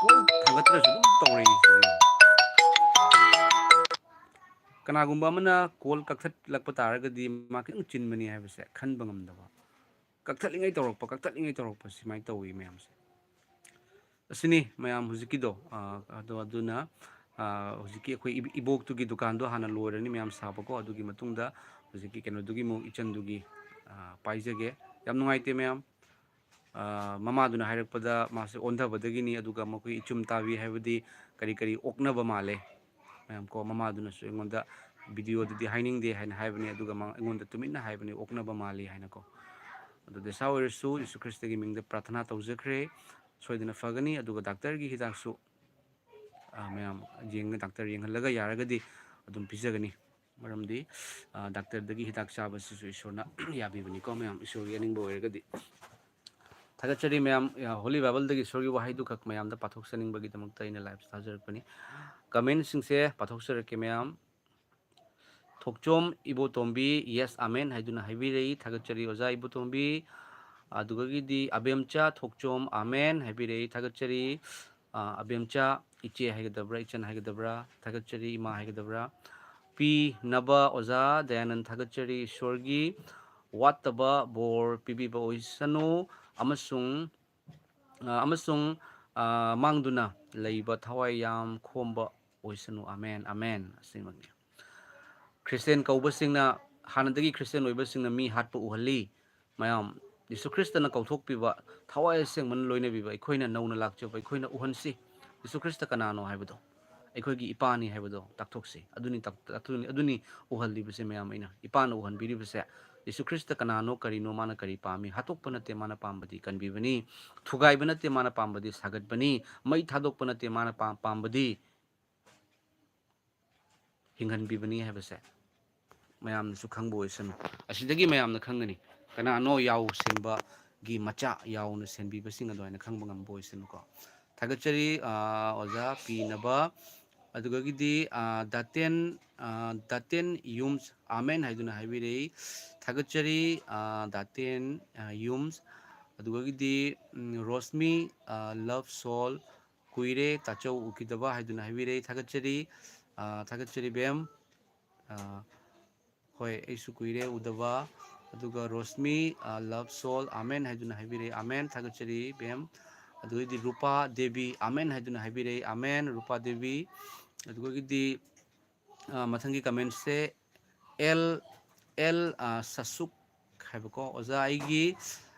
call ꯊꯥꯡꯒꯠꯇ꯭ꯔꯁꯨ ꯑꯗꯨꯝ ꯇꯧꯔꯛꯏ꯫ ꯀꯅꯥꯒꯨꯝꯕ ꯑꯃꯅ call ꯀꯛꯊꯠꯂꯛꯄ ꯇꯥꯔꯒꯗꯤ ꯃꯥ ꯈꯤꯇꯪ ꯆꯤꯟꯕꯅꯤ ꯍꯥꯏꯕꯁꯦ ꯈꯟꯕ ꯉꯝꯗꯕ꯫ ꯀꯛꯊꯠꯂꯤꯉꯩ ꯇꯧꯔꯛꯄ, ꯀꯛꯊꯠꯂꯤꯉꯩ ꯇꯧꯔꯛꯄ ꯁꯨꯃꯥꯏꯅ ꯇꯧꯋꯤ ꯃꯌꯥꯝꯁꯦ꯫ ꯑꯁꯤꯅꯤ ꯃꯌꯥꯝ ꯍꯧꯖꯤꯛꯀꯤꯗꯣ, ꯑ, ꯑꯗꯣ ꯑꯗꯨꯅ, ꯑ, ꯍꯧꯖꯤꯛꯀꯤ ꯑꯩꯈꯣꯏ ꯏꯕ-, ꯏꯕꯣꯛꯇꯨꯒꯤ ꯗꯨꯀꯥꯟꯗꯣ ꯍꯥꯟꯅ ꯂꯣꯏꯔꯅꯤ ꯃꯌꯥꯝ ꯁꯥꯕꯀꯣ꯫ ꯑꯗꯨꯒꯤ ꯃꯇꯨꯡꯗ ꯍꯧꯖꯤꯛꯀꯤ ꯀꯩꯅꯣꯗꯨꯒꯤ ꯑꯃꯨꯛ ꯏꯆꯟꯗꯨꯒꯤ, ꯑ, ꯄꯥꯏꯖꯒꯦ꯫ ꯌꯥꯝ ꯅꯨꯡꯉꯥꯏꯇꯦ ꯃꯌꯥꯝ꯫ ꯑ, ꯃꯃꯥꯗꯨꯅ ꯍꯥꯏꯔꯛꯄꯗ ꯃꯥꯁꯦ ꯑꯣꯟꯊꯕꯗꯒꯤꯅꯤ, ꯑꯗꯨꯒ ꯃꯈꯣꯏ ꯏꯆꯨꯝ ꯇꯥꯕꯤ ꯍꯥꯏꯕꯗꯤ ꯀꯔꯤ ꯀꯔꯤ ꯑꯣꯛꯅꯕ ꯃꯥꯜꯂꯦ ꯃꯌꯥꯝ ꯀꯣ꯫ ꯃꯃꯥꯗꯨꯅꯁꯨ ꯑꯩꯉꯣꯟꯗ videoꯗꯗꯤ ꯍꯥꯏꯅꯤꯡꯗꯦ ꯍꯥꯏꯅ ꯍꯥꯏꯕꯅꯤ, ꯑꯗꯨꯒ ꯃꯥ ꯑꯩꯉꯣꯟꯗ ꯇꯨꯃꯤꯟꯅ ꯍꯥꯏꯕꯅꯤ ꯑꯣꯛꯅꯕ ꯃꯥꯜꯂꯤ ꯍꯥꯏꯅꯀꯣ꯫ ꯑꯗꯨ ꯗꯁꯥ ꯑꯣꯏꯔꯁꯨ ꯌꯤꯁꯨ ꯈ꯭ꯔꯤꯁꯇꯒꯤ ꯃꯤꯡꯗ ꯄ꯭ꯔꯥꯊꯅꯥ ꯇꯧꯖꯈ꯭ꯔꯦ, ꯁꯣꯏꯗꯅ ꯐꯒꯅꯤ꯫ ꯑꯗꯨꯒ ꯗꯥꯛꯇꯔꯒꯤ ꯍꯤꯗꯥꯛꯁꯨ, ꯑ, ꯃꯌꯥꯝ ꯌꯦꯡꯉ-, ꯗꯥꯛꯇꯔ ꯌꯦꯡꯍꯜꯂꯒ ꯌꯥꯔꯒꯗꯤ ꯑꯗꯨꯝ ꯄꯤꯖꯒꯅꯤ꯫ ꯃꯔꯝꯗꯤ, ꯑ, ꯗꯥꯛꯇꯔꯗꯒꯤ ꯍꯤꯗꯥꯛ ꯆꯥꯕꯁꯤꯁꯨ ꯏꯁꯣꯔꯅ ꯌꯥꯕꯤꯕꯅꯤꯀꯣ ꯃꯌꯥꯝ, ꯏꯁꯣꯔꯒꯤ ꯑꯅꯤꯡꯕ ꯑꯣꯏꯔꯒꯗꯤ꯫ ꯊꯥꯒꯠꯆꯔꯤ ꯃꯌꯥꯝ꯫ ꯑ, Holy Bible ꯗꯒꯤ ꯏꯁꯣꯔꯒꯤ ꯋꯥꯍꯩꯗꯨꯈꯛ ꯃꯌꯥꯝꯗ ꯄꯥꯊꯣꯛꯆꯅꯤꯡꯕꯒꯤꯗꯃꯛꯇ ꯑꯩꯅ live ꯊꯥꯖꯔꯛꯄꯅꯤ꯫ Commentꯁꯤꯡꯁꯦ ꯄꯥꯊꯣꯛꯆꯔꯛꯀꯦ ꯃꯌꯥꯝ꯫ ꯊꯣꯛꯆꯣꯝ ꯏꯕꯣꯇꯣꯝꯕꯤ, "Yes, Amen" ꯍꯥꯏꯗꯨꯅ ꯍꯥꯏꯕꯤꯔꯛꯏ꯫ ꯊꯥꯒꯠꯆꯔꯤ ꯑꯣꯖꯥ ꯏꯕꯣꯇꯣꯝꯕꯤ꯫ ꯑꯗꯨꯒꯒꯤꯗꯤ ꯑꯕꯦꯝꯆꯥ ꯊꯣꯛꯆꯣꯝ, "Amen" ꯍꯥꯏꯕꯤꯔꯛꯏ꯫ ꯊꯥꯒꯠꯆꯔꯤ꯫ ꯑ, ꯑꯕꯦꯝꯆꯥ, ꯏꯆꯦ ꯍꯥꯏꯒꯗꯕ꯭ꯔꯥ, ꯏꯆꯟ ꯍꯥꯏꯒꯗꯕ꯭ꯔꯥ? ꯊꯥꯒꯠꯆꯔꯤ, ꯏꯃꯥ ꯍꯥꯏꯒꯗꯕ꯭ꯔꯥ? ꯄꯤ ꯅꯕ ꯑꯣꯖꯥ ꯗꯌꯥꯅꯟ ꯊꯥꯒꯠꯆꯔꯤ꯫ ꯏꯁꯣꯔꯒꯤ ꯋꯥꯠꯇꯕ ꯕꯣꯔ ꯄꯤꯕꯤꯕ ꯑꯣꯏꯁꯅꯨ ꯑꯃꯁꯨꯡ, ꯑ, ꯑꯃꯁꯨꯡ, ꯑ, ꯃꯥꯡꯗꯨꯅ ꯂꯩꯕ ꯊꯋꯥꯏ ꯌꯥꯝ ꯈꯣꯝꯕ ꯑꯣꯏꯁꯅꯨ꯫ Amen, amen. ꯑꯁꯤꯃꯛꯅꯤ꯫ ꯈ꯭ꯔꯤꯁꯇꯦꯟ ꯀꯧꯕꯁꯤꯡꯅ, ꯍꯥꯟꯅꯗꯒꯤ ꯈ꯭ꯔꯤꯁꯇꯦꯟ ꯑꯣꯏꯕꯁꯤꯡꯅ ꯃꯤ ꯍꯥꯠꯄ ꯎꯍꯜꯂꯤ꯫ ꯃꯌꯥꯝ, ꯌꯤꯁꯨ ꯈ꯭ꯔꯤꯁꯇꯅ ꯀꯧꯊꯣꯛꯄꯤꯕ, ꯊꯋꯥꯏ ꯑꯁꯦꯡꯕꯅ ꯂꯣꯏꯅꯕꯤꯕ ꯑꯩꯈꯣꯏꯅ ꯅꯧꯅ ꯂꯥꯛꯆꯕ, ꯑꯩꯈꯣꯏꯅ ꯎꯍꯟꯁꯤ꯫ ꯌꯤꯁꯨ ꯈ꯭ꯔꯤꯁꯇ ꯀꯅꯥꯅꯣ ꯍꯥꯏꯕꯗꯣ, ꯑꯩꯈꯣꯏꯒꯤ ꯏꯄꯥꯅꯤ ꯍꯥꯏꯕꯗꯣ ꯇꯥꯛꯊꯣꯛꯁꯤ꯫ ꯑꯗꯨꯅꯤ ꯇꯥꯛ-, ꯑꯗꯨꯅꯤ, ꯑꯗꯨꯅꯤ ꯎꯍꯜꯂꯤꯕꯁꯦ ꯃꯌꯥꯝ꯫ ꯑꯩꯅ, ꯏꯄꯥꯅ ꯎꯍꯟꯕꯤꯔꯤꯕꯁꯦ, ꯌꯤꯁꯨ ꯈ꯭ꯔꯤꯁꯇ ꯀꯅꯥꯅꯣ, ꯀꯔꯤꯅꯣ, ꯃꯥꯅ ꯀꯔꯤ ꯄꯥꯝꯃꯤ? ꯍꯥꯠꯇꯣꯛꯄ ꯅꯠꯇꯦ ꯃꯥꯅ ꯄꯥꯝꯕꯗꯤ, ꯀꯟꯕꯤꯕꯅꯤ꯫ ꯊꯨꯒꯥꯏꯕ ꯅꯠꯇꯦ ꯃꯥꯅ ꯄꯥꯝꯕꯗꯤ, ꯁꯥꯒꯠꯄꯅꯤ꯫ ꯃꯩ ꯊꯥꯗꯣꯛꯄ ꯅꯠꯇꯦ ꯃꯥꯅ ꯄꯥꯝ-, ꯄꯥꯝꯕꯗꯤ, ꯍꯤꯡꯍꯟꯕꯤꯕꯅꯤ ꯍꯥꯏꯕꯁꯦ ꯃꯌꯥꯝꯅꯁꯨ ꯈꯪꯕ ꯑꯣꯏꯁꯅꯨ꯫ ꯑꯁꯤꯗꯒꯤ ꯃꯌꯥꯝꯅ ꯈꯪꯒꯅꯤ ꯀꯅꯥꯅꯣ ꯌꯥꯎ ꯁꯦꯝꯕꯒꯤ ꯃꯆꯥ, ꯌꯥꯎꯅ ꯁꯦꯝꯕꯤꯕꯁꯤꯡ ꯑꯗꯨꯃꯥꯏꯅ ꯈꯪꯕ ꯉꯝꯕ ꯑꯣꯏꯁꯅꯨꯀꯣ꯫ ꯊꯥꯒꯠꯆꯔꯤ, ꯑ, ꯑꯣꯖꯥ ꯄꯤ ꯅꯕ꯫ ꯑꯗꯨꯒꯒꯤꯗꯤ, ꯑ, ꯗꯥꯇꯦꯟ, ꯑ, ꯗꯥꯇꯦꯟ ꯌꯨꯝꯁ, "ꯑꯥꯃꯦꯟ" ꯍꯥꯏꯗꯨꯅ ꯍꯥꯏꯕꯤꯔꯛꯏ꯫ ꯊꯥꯒꯠꯆꯔꯤ, ꯑ, ꯗꯥꯇꯦꯟ, ꯑ, ꯌꯨꯝꯁ꯫ ꯑꯗꯨꯒꯒꯤꯗꯤ, ꯎꯝ, ꯔꯣꯁꯃꯤ, ꯑ, love soul, "ꯀꯨꯏꯔꯦ ꯇꯥꯆꯧ ꯎꯈꯤꯗꯕ" ꯍꯥꯏꯗꯨꯅ ꯍꯥꯏꯕꯤꯔꯛꯏ꯫ ꯊꯥꯒꯠꯆꯔꯤ, ꯑ, ꯊꯥꯒꯠꯆꯔꯤ ꯕꯦꯝ꯫ ꯑ, ꯍꯣꯏ, ꯑꯩꯁꯨ ꯀꯨꯏꯔꯦ ꯎꯗꯕ꯫ ꯑꯗꯨꯒ ꯔꯣꯁꯃꯤ, ꯑ, love soul, "ꯑꯥꯃꯦꯟ" ꯍꯥꯏꯗꯨꯅ ꯍꯥꯏꯕꯤꯔꯛꯏ꯫ ꯑꯥꯃꯦꯟ, ꯊꯥꯒꯠꯆꯔꯤ ꯕꯦꯝ꯫ ꯑꯗꯨꯗꯩꯗꯤ ꯔꯨꯄꯥ ꯗꯦꯕꯤ, "ꯑꯥꯃꯦꯟ" ꯍꯥꯏꯗꯨꯅ ꯍꯥꯏꯕꯤꯔꯛꯏ꯫ ꯑꯥꯃꯦꯟ, ꯔꯨꯄꯥ ꯗꯦꯕꯤ꯫ ꯑꯗꯨꯗꯒꯤꯗꯤ, ꯑ, ꯃꯊꯪꯒꯤ commentꯁꯦ ꯑꯦꯜ ꯑꯦꯜ ꯁꯁꯨꯛ ꯍꯥꯏꯕꯀꯣ꯫ ꯑꯣꯖꯥ, ꯑꯩꯒꯤ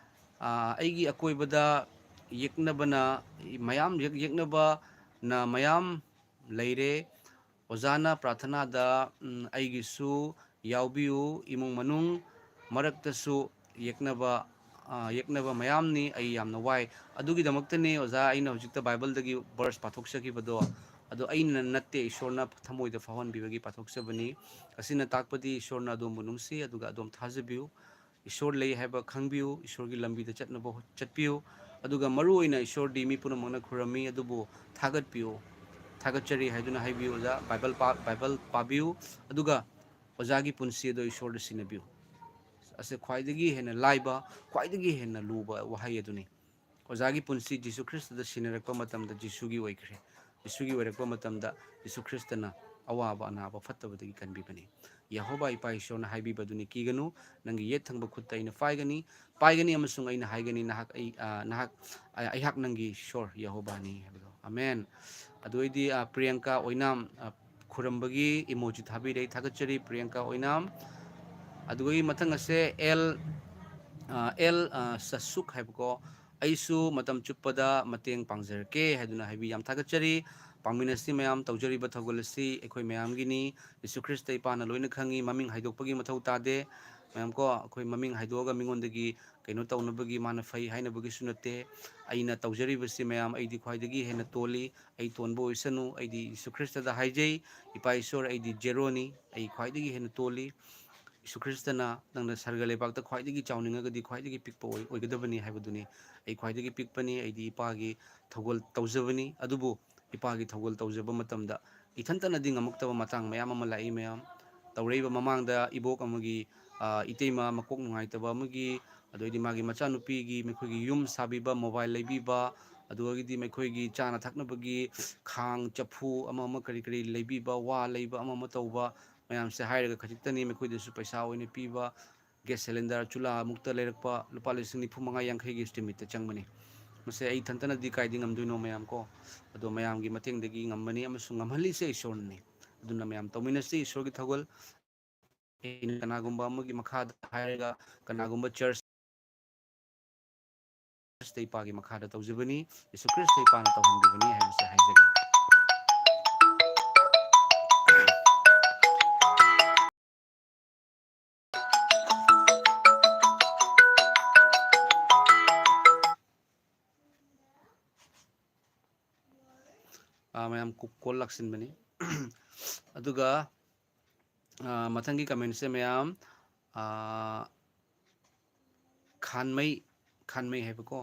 ꯑꯩꯒꯤ ꯑꯀꯣꯏꯕꯗ ꯌꯦꯛꯅꯕꯅ ꯃꯌꯥꯝ, ꯌꯦꯛꯅꯕꯅ ꯃꯌꯥꯝ ꯂꯩꯔꯦ꯫ ꯑꯣꯖꯥꯅ ꯄ꯭ꯔꯥꯊꯅꯥꯗ ꯑꯩꯒꯤꯁꯨ ꯌꯥꯎꯕꯤꯌꯨ꯫ ꯏꯃꯨꯡ ꯃꯅꯨꯡ ꯃꯔꯛꯇꯁꯨ ꯌꯦꯛꯅꯕ ꯌꯦꯛꯅꯕ ꯃꯌꯥꯝꯅꯤ꯫ ꯑꯩ ꯌꯥꯝꯅ ꯋꯥꯏ꯫ ꯑꯗꯨꯒꯤꯗꯃꯛꯇꯅꯤ ꯑꯣꯖꯥ ꯑꯩꯅ ꯍꯧꯖꯤꯛꯇ ꯕꯥꯏꯕꯜꯗꯒꯤ ꯕꯔꯁ ꯄꯥꯊꯣꯛꯆꯈꯤꯕꯗꯣ꯫ ꯑꯗꯣ ꯑꯩꯅ ꯅꯠꯇꯦ, ꯏꯁꯣꯔꯅ ꯊꯃꯣꯏꯗ ꯐꯥꯎꯍꯟꯕꯤꯕꯒꯤ ꯄꯥꯊꯣꯛꯆꯕꯅꯤ꯫ ꯑꯁꯤꯅ ꯇꯥꯛꯄꯗꯤ ꯏꯁꯣꯔꯅ ꯑꯗꯣꯝꯕꯨ ꯅꯨꯡꯁꯤ, ꯑꯗꯨꯒ ꯑꯗꯣꯝ ꯊꯥꯖꯕꯤꯌꯨ꯫ ꯏꯁꯣꯔ ꯂꯩ ꯍꯥꯏꯕ ꯈꯪꯕꯤꯌꯨ꯫ ꯏꯁꯣꯔꯒꯤ ꯂꯝꯕꯤꯗ ꯆꯠꯅꯕ ꯆꯠꯄꯤꯌꯨ꯫ ꯑꯗꯨꯒ ꯃꯔꯨ ꯑꯣꯏꯅ ꯏꯁꯣꯔꯗꯤ ꯃꯤ ꯄꯨꯝꯅꯃꯛꯅ ꯈꯨꯔꯝꯃꯤ, ꯑꯗꯨꯕꯨ ꯊꯥꯒꯠꯄꯤꯌꯨ꯫ ꯊꯥꯒꯠꯆꯔꯤ ꯍꯥꯏꯗꯨꯅ ꯍꯥꯏꯕꯤꯌꯨ ꯑꯣꯖꯥ꯫ ꯕꯥꯏꯕꯜ ꯕꯥꯏꯕꯜ ꯄꯥꯕꯤꯌꯨ꯫ ꯑꯗꯨꯒ ꯑꯣꯖꯥꯒꯤ ꯄꯨꯟꯁꯤ ꯑꯗꯨ ꯏꯁꯣꯔꯗ ꯁꯤꯟꯅꯕꯤꯌꯨ꯫ ꯑꯁꯤ ꯈ꯭ꯋꯥꯏꯗꯒꯤ ꯍꯦꯟꯅ ꯂꯥꯏꯕ, ꯈ꯭ꯋꯥꯏꯗꯒꯤ ꯍꯦꯟꯅ ꯂꯨꯕ ꯋꯥꯍꯩ ꯑꯗꯨꯅꯤ꯫ ꯑꯣꯖꯥꯒꯤ ꯄꯨꯟꯁꯤ ꯖꯤꯁꯨ ꯈ꯭ꯔꯤꯁꯇꯗ ꯁꯤꯟꯅꯔꯛꯄ ꯃꯇꯝꯗ ꯖꯤꯁꯨꯒꯤ ꯑꯣꯏꯈ꯭ꯔꯦ꯫ ꯖꯤꯁꯨꯒꯤ ꯑꯣꯏꯔꯛꯄ ꯃꯇꯝꯗ ꯖꯤꯁꯨ ꯈ꯭ꯔꯤꯁꯇꯅ ꯑꯋꯥꯕ ꯑꯅꯥꯕ ꯐꯠꯇꯕꯗꯒꯤ ꯀꯟꯕꯤꯕꯅꯤ꯫ ꯌꯦꯍꯣꯕꯥ ꯏꯄꯥ ꯏꯁꯣꯔꯅ ꯍꯥꯏꯕꯤꯕꯗꯨꯅꯤ, "ꯀꯤꯒꯅꯨ, ꯅꯪꯒꯤ ꯌꯦꯠ ꯊꯪꯕ ꯈꯨꯠꯇ ꯑꯩꯅ ꯄꯥꯏꯒꯅꯤ, ꯄꯥꯏꯒꯅꯤ ꯑꯃꯁꯨꯡ ꯑꯩꯅ ꯍꯥꯏꯒꯅꯤ, ꯅꯍꯥꯛ ꯑꯩ, ꯑ, ꯅꯍꯥꯛ, ꯑ, ꯑꯩꯍꯥꯛ ꯅꯪꯒꯤ ꯏꯁꯣꯔ ꯌꯦꯍꯣꯕꯥꯅꯤ" ꯍꯥꯏꯕꯗꯣ꯫ ꯑꯃꯦꯟ꯫ ꯑꯗꯨ ꯑꯣꯏꯗꯤ, ꯑ, ꯄ꯭ꯔꯤꯌꯥꯡꯀꯥ ꯑꯣꯏꯅꯥꯝ, ꯑ, ꯈꯨꯔꯝꯕꯒꯤ ꯏꯃꯣꯖꯤ ꯊꯥꯕꯤꯔꯦ, ꯊꯥꯒꯠꯆꯔꯤ ꯄ꯭ꯔꯤꯌꯥꯡꯀꯥ ꯑꯣꯏꯅꯥꯝ꯫ ꯑꯗꯨꯒꯤ ꯃꯊꯪ ꯑꯁꯦ ꯑꯦꯜ, ꯑ, ꯑꯦꯜ, ꯑ, ꯁꯁꯨꯛ ꯍꯥꯏꯕꯀꯣ꯫ "ꯑꯩꯁꯨ ꯃꯇꯝ ꯆꯨꯞꯄꯗ ꯃꯇꯦꯡ ꯄꯥꯡꯖꯔꯛꯀꯦ" ꯍꯥꯏꯗꯨꯅ ꯍꯥꯏꯕꯤ꯫ ꯌꯥꯝ ꯊꯥꯒꯠꯆꯔꯤ꯫ ꯄꯥꯡꯃꯤꯟꯅꯁꯤ ꯃꯌꯥꯝ, ꯇꯧꯖꯔꯤꯕ ꯊꯧꯒꯜ ꯑꯁꯤ ꯑꯩꯈꯣꯏ ꯃꯌꯥꯝꯒꯤꯅꯤ꯫ ꯖꯤꯁꯨ ꯈ꯭ꯔꯤꯁꯇ ꯏꯄꯥꯅ ꯂꯣꯏꯅ ꯈꯪꯉꯤ, ꯃꯃꯤꯡ ꯍꯥꯏꯗꯣꯛꯄꯒꯤ ꯃꯊꯧ ꯇꯥꯗꯦ꯫ ꯃꯌꯥꯝ ꯀꯣ, ꯑꯩꯈꯣꯏ ꯃꯃꯤꯡ ꯍꯥꯏꯗꯣꯛꯑꯒ ꯃꯤꯉꯣꯟꯗꯒꯤ ꯀꯩꯅꯣ ꯇꯧꯅꯕꯒꯤ ꯃꯥꯅ ꯐꯩ ꯍꯥꯏꯅꯕꯒꯤꯁꯨ ꯅꯠꯇꯦ꯫ ꯑꯩꯅ ꯇꯧꯖꯔꯤꯕꯁꯤ ꯃꯌꯥꯝ, ꯑꯩꯗꯤ ꯈ꯭ꯋꯥꯏꯗꯒꯤ ꯍꯦꯟꯅ ꯇꯣꯜꯂꯤ꯫ ꯑꯩ ꯇꯣꯟꯕ ꯑꯣꯏꯁꯅꯨ, ꯑꯩꯗꯤ ꯖꯤꯁꯨ ꯈ꯭ꯔꯤꯁꯇꯗ ꯍꯥꯏꯖꯩ, "ꯏꯄꯥ ꯏꯁꯣꯔ, ꯑꯩꯗꯤ ꯖꯦꯔꯣꯅꯤ, ꯑꯩ ꯈ꯭ꯋꯥꯏꯗꯒꯤ ꯍꯦꯟꯅ ꯇꯣꯜꯂꯤ"꯫ ꯖꯤꯁꯨ ꯈ꯭ꯔꯤꯁꯇꯅ ꯅꯪꯅ ꯁꯔꯒ ꯂꯩꯕꯥꯛꯇ ꯈ꯭ꯋꯥꯏꯗꯒꯤ ꯆꯥꯎꯅꯤꯡꯉꯒꯗꯤ ꯈ꯭ꯋꯥꯏꯗꯒꯤ ꯄꯤꯛꯄ ꯑꯣꯏ-, ꯑꯣꯏꯒꯗꯕꯅꯤ ꯍꯥꯏꯕꯗꯨꯅꯤ꯫ "ꯑꯩ ꯈ꯭ꯋꯥꯏꯗꯒꯤ ꯄꯤꯛꯄꯅꯤ, ꯑꯩꯗꯤ ꯏꯄꯥꯒꯤ ꯊꯧꯒꯜ ꯇꯧꯖꯕꯅꯤ"꯫ ꯑꯗꯨꯕꯨ ꯏꯄꯥꯒꯤ ꯊꯧꯒꯜ ꯇꯧꯖꯕ ꯃꯇꯝꯗ ꯏꯊꯟꯇꯅꯗꯤ ꯉꯝꯃꯛꯇꯕ ꯃꯇꯥꯡ ꯃꯌꯥꯝ ꯑꯃ ꯂꯥꯛꯏ ꯃꯌꯥꯝ꯫ ꯇꯧꯔꯛꯏꯕ ꯃꯃꯥꯡꯗ ꯏꯕꯣꯛ ꯑꯃꯒꯤ, ꯑ, ꯏꯇꯩꯃ ꯃꯀꯣꯛ ꯅꯨꯡꯉꯥꯏꯇꯕ ꯑꯃꯒꯤ, ꯑꯗꯨ ꯑꯣꯏꯗꯤ ꯃꯥꯒꯤ ꯃꯆꯥꯅꯨꯄꯤꯒꯤ ꯃꯈꯣꯏꯒꯤ ꯌꯨꯝ ꯁꯥꯕꯤꯕ, ꯃꯣꯕꯥꯏꯜ ꯂꯩꯕꯤꯕ, ꯑꯗꯨꯗꯒꯤꯗꯤ ꯃꯈꯣꯏꯒꯤ ꯆꯥꯅ ꯊꯛꯅꯕꯒꯤ ꯈꯥꯡ, ꯆꯐꯨ, ꯑꯃ ꯑꯃ ꯀꯔꯤ ꯀꯔꯤ ꯂꯩꯕꯤꯕ, ꯋꯥ ꯂꯩꯕ, ꯑꯃ ꯑꯃ ꯇꯧꯕ ꯃꯌꯥꯝꯁꯦ ꯍꯥꯏꯔꯒ ꯈꯖꯤꯛꯇꯅꯤ꯫ ꯃꯈꯣꯏꯗꯁꯨ ꯄꯩꯁꯥ ꯑꯣꯏꯅ ꯄꯤꯕ, ꯒ꯭ꯌꯥꯁ ꯁꯤꯂꯤꯟꯗꯔ ꯆꯨꯂꯥꯃꯨꯛꯇ ꯂꯩꯔꯛꯄ ꯂꯨꯄꯥ ꯂꯤꯁꯤꯡ ꯅꯤꯐꯨ ꯃꯉꯥ ꯌꯥꯡꯈꯩꯒꯤ ꯏꯁꯇꯤꯃꯦꯠꯇ ꯆꯪꯕꯅꯤ꯫ ꯃꯁꯦ ꯑꯩ ꯏꯊꯟꯇꯅꯗꯤ ꯀꯥꯏꯗꯤ ꯉꯝꯗꯣꯏꯅꯣ ꯃꯌꯥꯝ ꯀꯣ? ꯑꯗꯣ ꯃꯌꯥꯝꯒꯤ ꯃꯇꯦꯡꯗꯒꯤ ꯉꯝꯕꯅꯤ ꯑꯃꯁꯨꯡ ꯉꯝꯍꯜꯂꯤꯁꯦ ꯏꯁꯣꯔꯅꯅꯤ꯫ ꯑꯗꯨꯅ ꯃꯌꯥꯝ ꯇꯧꯃꯤꯟꯅꯁꯤ ꯏꯁꯣꯔꯒꯤ ꯊꯧꯒꯜ꯫ ꯑꯩꯅ ꯀꯅꯥꯒꯨꯝꯕ ꯑꯃꯒꯤ ꯃꯈꯥꯗ ꯍꯥꯏꯔꯒ, ꯀꯅꯥꯒꯨꯝꯕ ꯆꯔꯆ ꯈ꯭ꯔꯤꯁꯇ ꯏꯄꯥꯒꯤ ꯃꯈꯥꯗ ꯇꯧꯖꯕꯅꯤ, ꯌꯦꯁꯨ ꯈ꯭ꯔꯤꯁꯇ ꯏꯄꯥꯅ ꯇꯧꯍꯟꯕꯤꯕꯅꯤ ꯍꯥꯏꯕꯁꯦ ꯍꯥꯏꯖꯒꯦ꯫ ꯑꯥ, ꯃꯌꯥꯝ ꯀꯨ-, ꯀꯣꯜ ꯂꯥꯛꯁꯤꯟꯕꯅꯤ꯫ ꯑꯗꯨꯒ, ꯑꯥ, ꯃꯊꯪꯒꯤ ꯀꯃꯦꯟꯁꯦ ꯃꯌꯥꯝ, ꯑꯥ, ꯈꯥꯟꯃꯩ, ꯈꯥꯟꯃꯩ ꯍꯥꯏꯕꯀꯣ,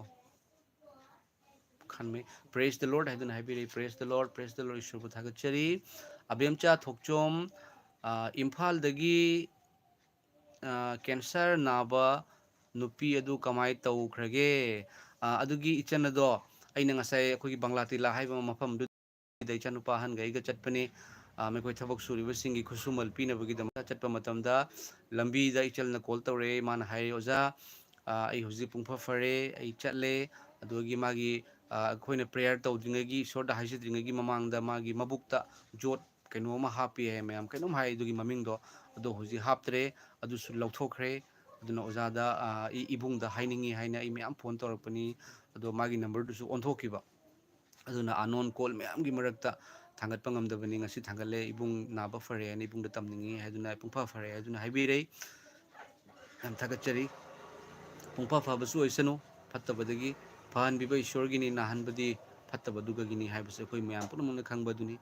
ꯈꯥꯟꯃꯩ, "Praise the Lord" ꯍꯥꯏꯗꯨꯅ ꯍꯥꯏꯕꯤꯔꯛꯏ꯫ "Praise the Lord, praise the Lord", ꯏꯁꯣꯔꯕꯨ ꯊꯥꯒꯠꯆꯔꯤ꯫ ꯑꯕꯦꯝꯆꯥ ꯊꯣꯛꯆꯣꯝ, ꯑꯥ, "ꯏꯝꯐꯥꯜꯗꯒꯤ, ꯑꯥ, ꯀꯦꯟꯁꯔ ꯅꯥꯕ ꯅꯨꯄꯤ ꯑꯗꯨ ꯀꯃꯥꯏ ꯇꯧꯈ꯭ꯔꯒꯦ?" ꯑꯥ, ꯑꯗꯨꯒꯤ ꯏꯆꯟ ꯑꯗꯣ ꯑꯩꯅ ꯉꯁꯥꯏ ꯑꯩꯈꯣꯏꯒꯤ ꯕꯪꯂꯥꯇꯤꯂꯥ ꯍꯥꯏꯕ ꯃꯐꯝꯗꯨ ꯗ ꯏꯆꯥꯅꯨꯄꯥ ꯑꯍꯟꯒ ꯑꯩꯒ ꯆꯠꯄꯅꯤ꯫ ꯑ, ꯃꯈꯣꯏ ꯊꯕꯛ ꯁꯨꯔꯤꯕꯁꯤꯡꯒꯤ ꯈꯨꯠꯁꯨꯃꯜ ꯄꯤꯅꯕꯒꯤꯗꯃꯛꯇ ꯆꯠꯄ ꯃꯇꯝꯗ ꯂꯝꯕꯤꯗ ꯏꯆꯜꯅ ꯀꯣꯜ ꯇꯧꯔꯛꯑꯦ꯫ ꯃꯥꯅ ꯍꯥꯏꯔꯦ, "ꯑꯣꯖꯥ, ꯑ, ꯑꯩ ꯍꯧꯖꯤꯛ ꯄꯨꯡꯐ ꯐꯔꯦ, ꯑꯩ ꯆꯠꯂꯦ, ꯑꯗꯨꯗꯒꯤ ꯃꯥꯒꯤ, ꯑ, ꯑꯩꯈꯣꯏꯅ ꯄ꯭ꯔꯦꯌꯔ ꯇꯧꯗ꯭ꯔꯤꯉꯩꯒꯤ, ꯏꯁꯣꯔꯗ ꯍꯥꯏꯖꯗ꯭ꯔꯤꯉꯩꯒꯤ ꯃꯃꯥꯡꯗ ꯃꯥꯒꯤ ꯃꯕꯨꯛꯇ ꯖꯣꯠ ꯀꯩꯅꯣ ꯑꯃ ꯍꯥꯞꯄꯤ" ꯍꯥꯏ ꯃꯌꯥꯝ, ꯀꯩꯅꯣꯝ ꯍꯥꯏ ꯑꯗꯨꯒꯤ ꯃꯃꯤꯡꯗꯣ, ꯑꯗꯣ ꯍꯧꯖꯤꯛ ꯍꯥꯞꯇ꯭ꯔꯦ, ꯑꯗꯨꯁꯨ ꯂꯧꯊꯣꯛꯈ꯭ꯔꯦ꯫ ꯑꯗꯨꯅ ꯑꯣꯖꯥꯗ, ꯑ, ꯏ-, ꯏꯕꯨꯡꯗ ꯍꯥꯏꯅꯤꯡꯉꯤ ꯍꯥꯏꯅ ꯑꯩ ꯃꯌꯥꯝ ꯐꯣꯟ ꯇꯧꯔꯛꯄꯅꯤ, ꯑꯗꯣ ꯃꯥꯒꯤ ꯅꯝꯕꯔꯗꯨꯁꯨ ꯑꯣꯟꯊꯣꯛꯈꯤꯕ꯫ ꯑꯗꯨꯅ unknown call ꯃꯌꯥꯝꯒꯤ ꯃꯔꯛꯇ ꯊꯥꯡꯒꯠꯄ ꯉꯝꯗꯕꯅꯤ꯫ ꯉꯁꯤ ꯊꯥꯡꯒꯠꯂꯦ, ꯏꯕꯨꯡ ꯅꯥꯕ ꯐꯔꯦ ꯍꯥꯏꯅ ꯏꯕꯨꯡꯗ ꯇꯝꯅꯤꯡꯉꯤ ꯍꯥꯏꯗꯨꯅ, ꯄꯨꯡꯐ ꯐꯔꯦ ꯍꯥꯏꯗꯨꯅ ꯍꯥꯏꯕꯤꯔꯦ꯫ ꯌꯥꯝ ꯊꯥꯒꯠꯆꯔꯤ꯫ ꯄꯨꯡꯐ ꯐꯕꯁꯨ ꯑꯣꯏꯁꯅꯨ, ꯐꯠꯇꯕꯗꯒꯤ ꯐꯍꯟꯕꯤꯕ ꯏꯁꯣꯔꯒꯤꯅꯤ, ꯅꯥꯍꯟꯕꯗꯤ ꯐꯠꯇꯕꯗꯨꯒꯒꯤꯅꯤ ꯍꯥꯏꯕꯁꯦ ꯑꯩꯈꯣꯏ ꯃꯌꯥꯝ ꯄꯨꯝꯅꯃꯛꯅ ꯈꯪꯕ ꯑꯗꯨꯅꯤ꯫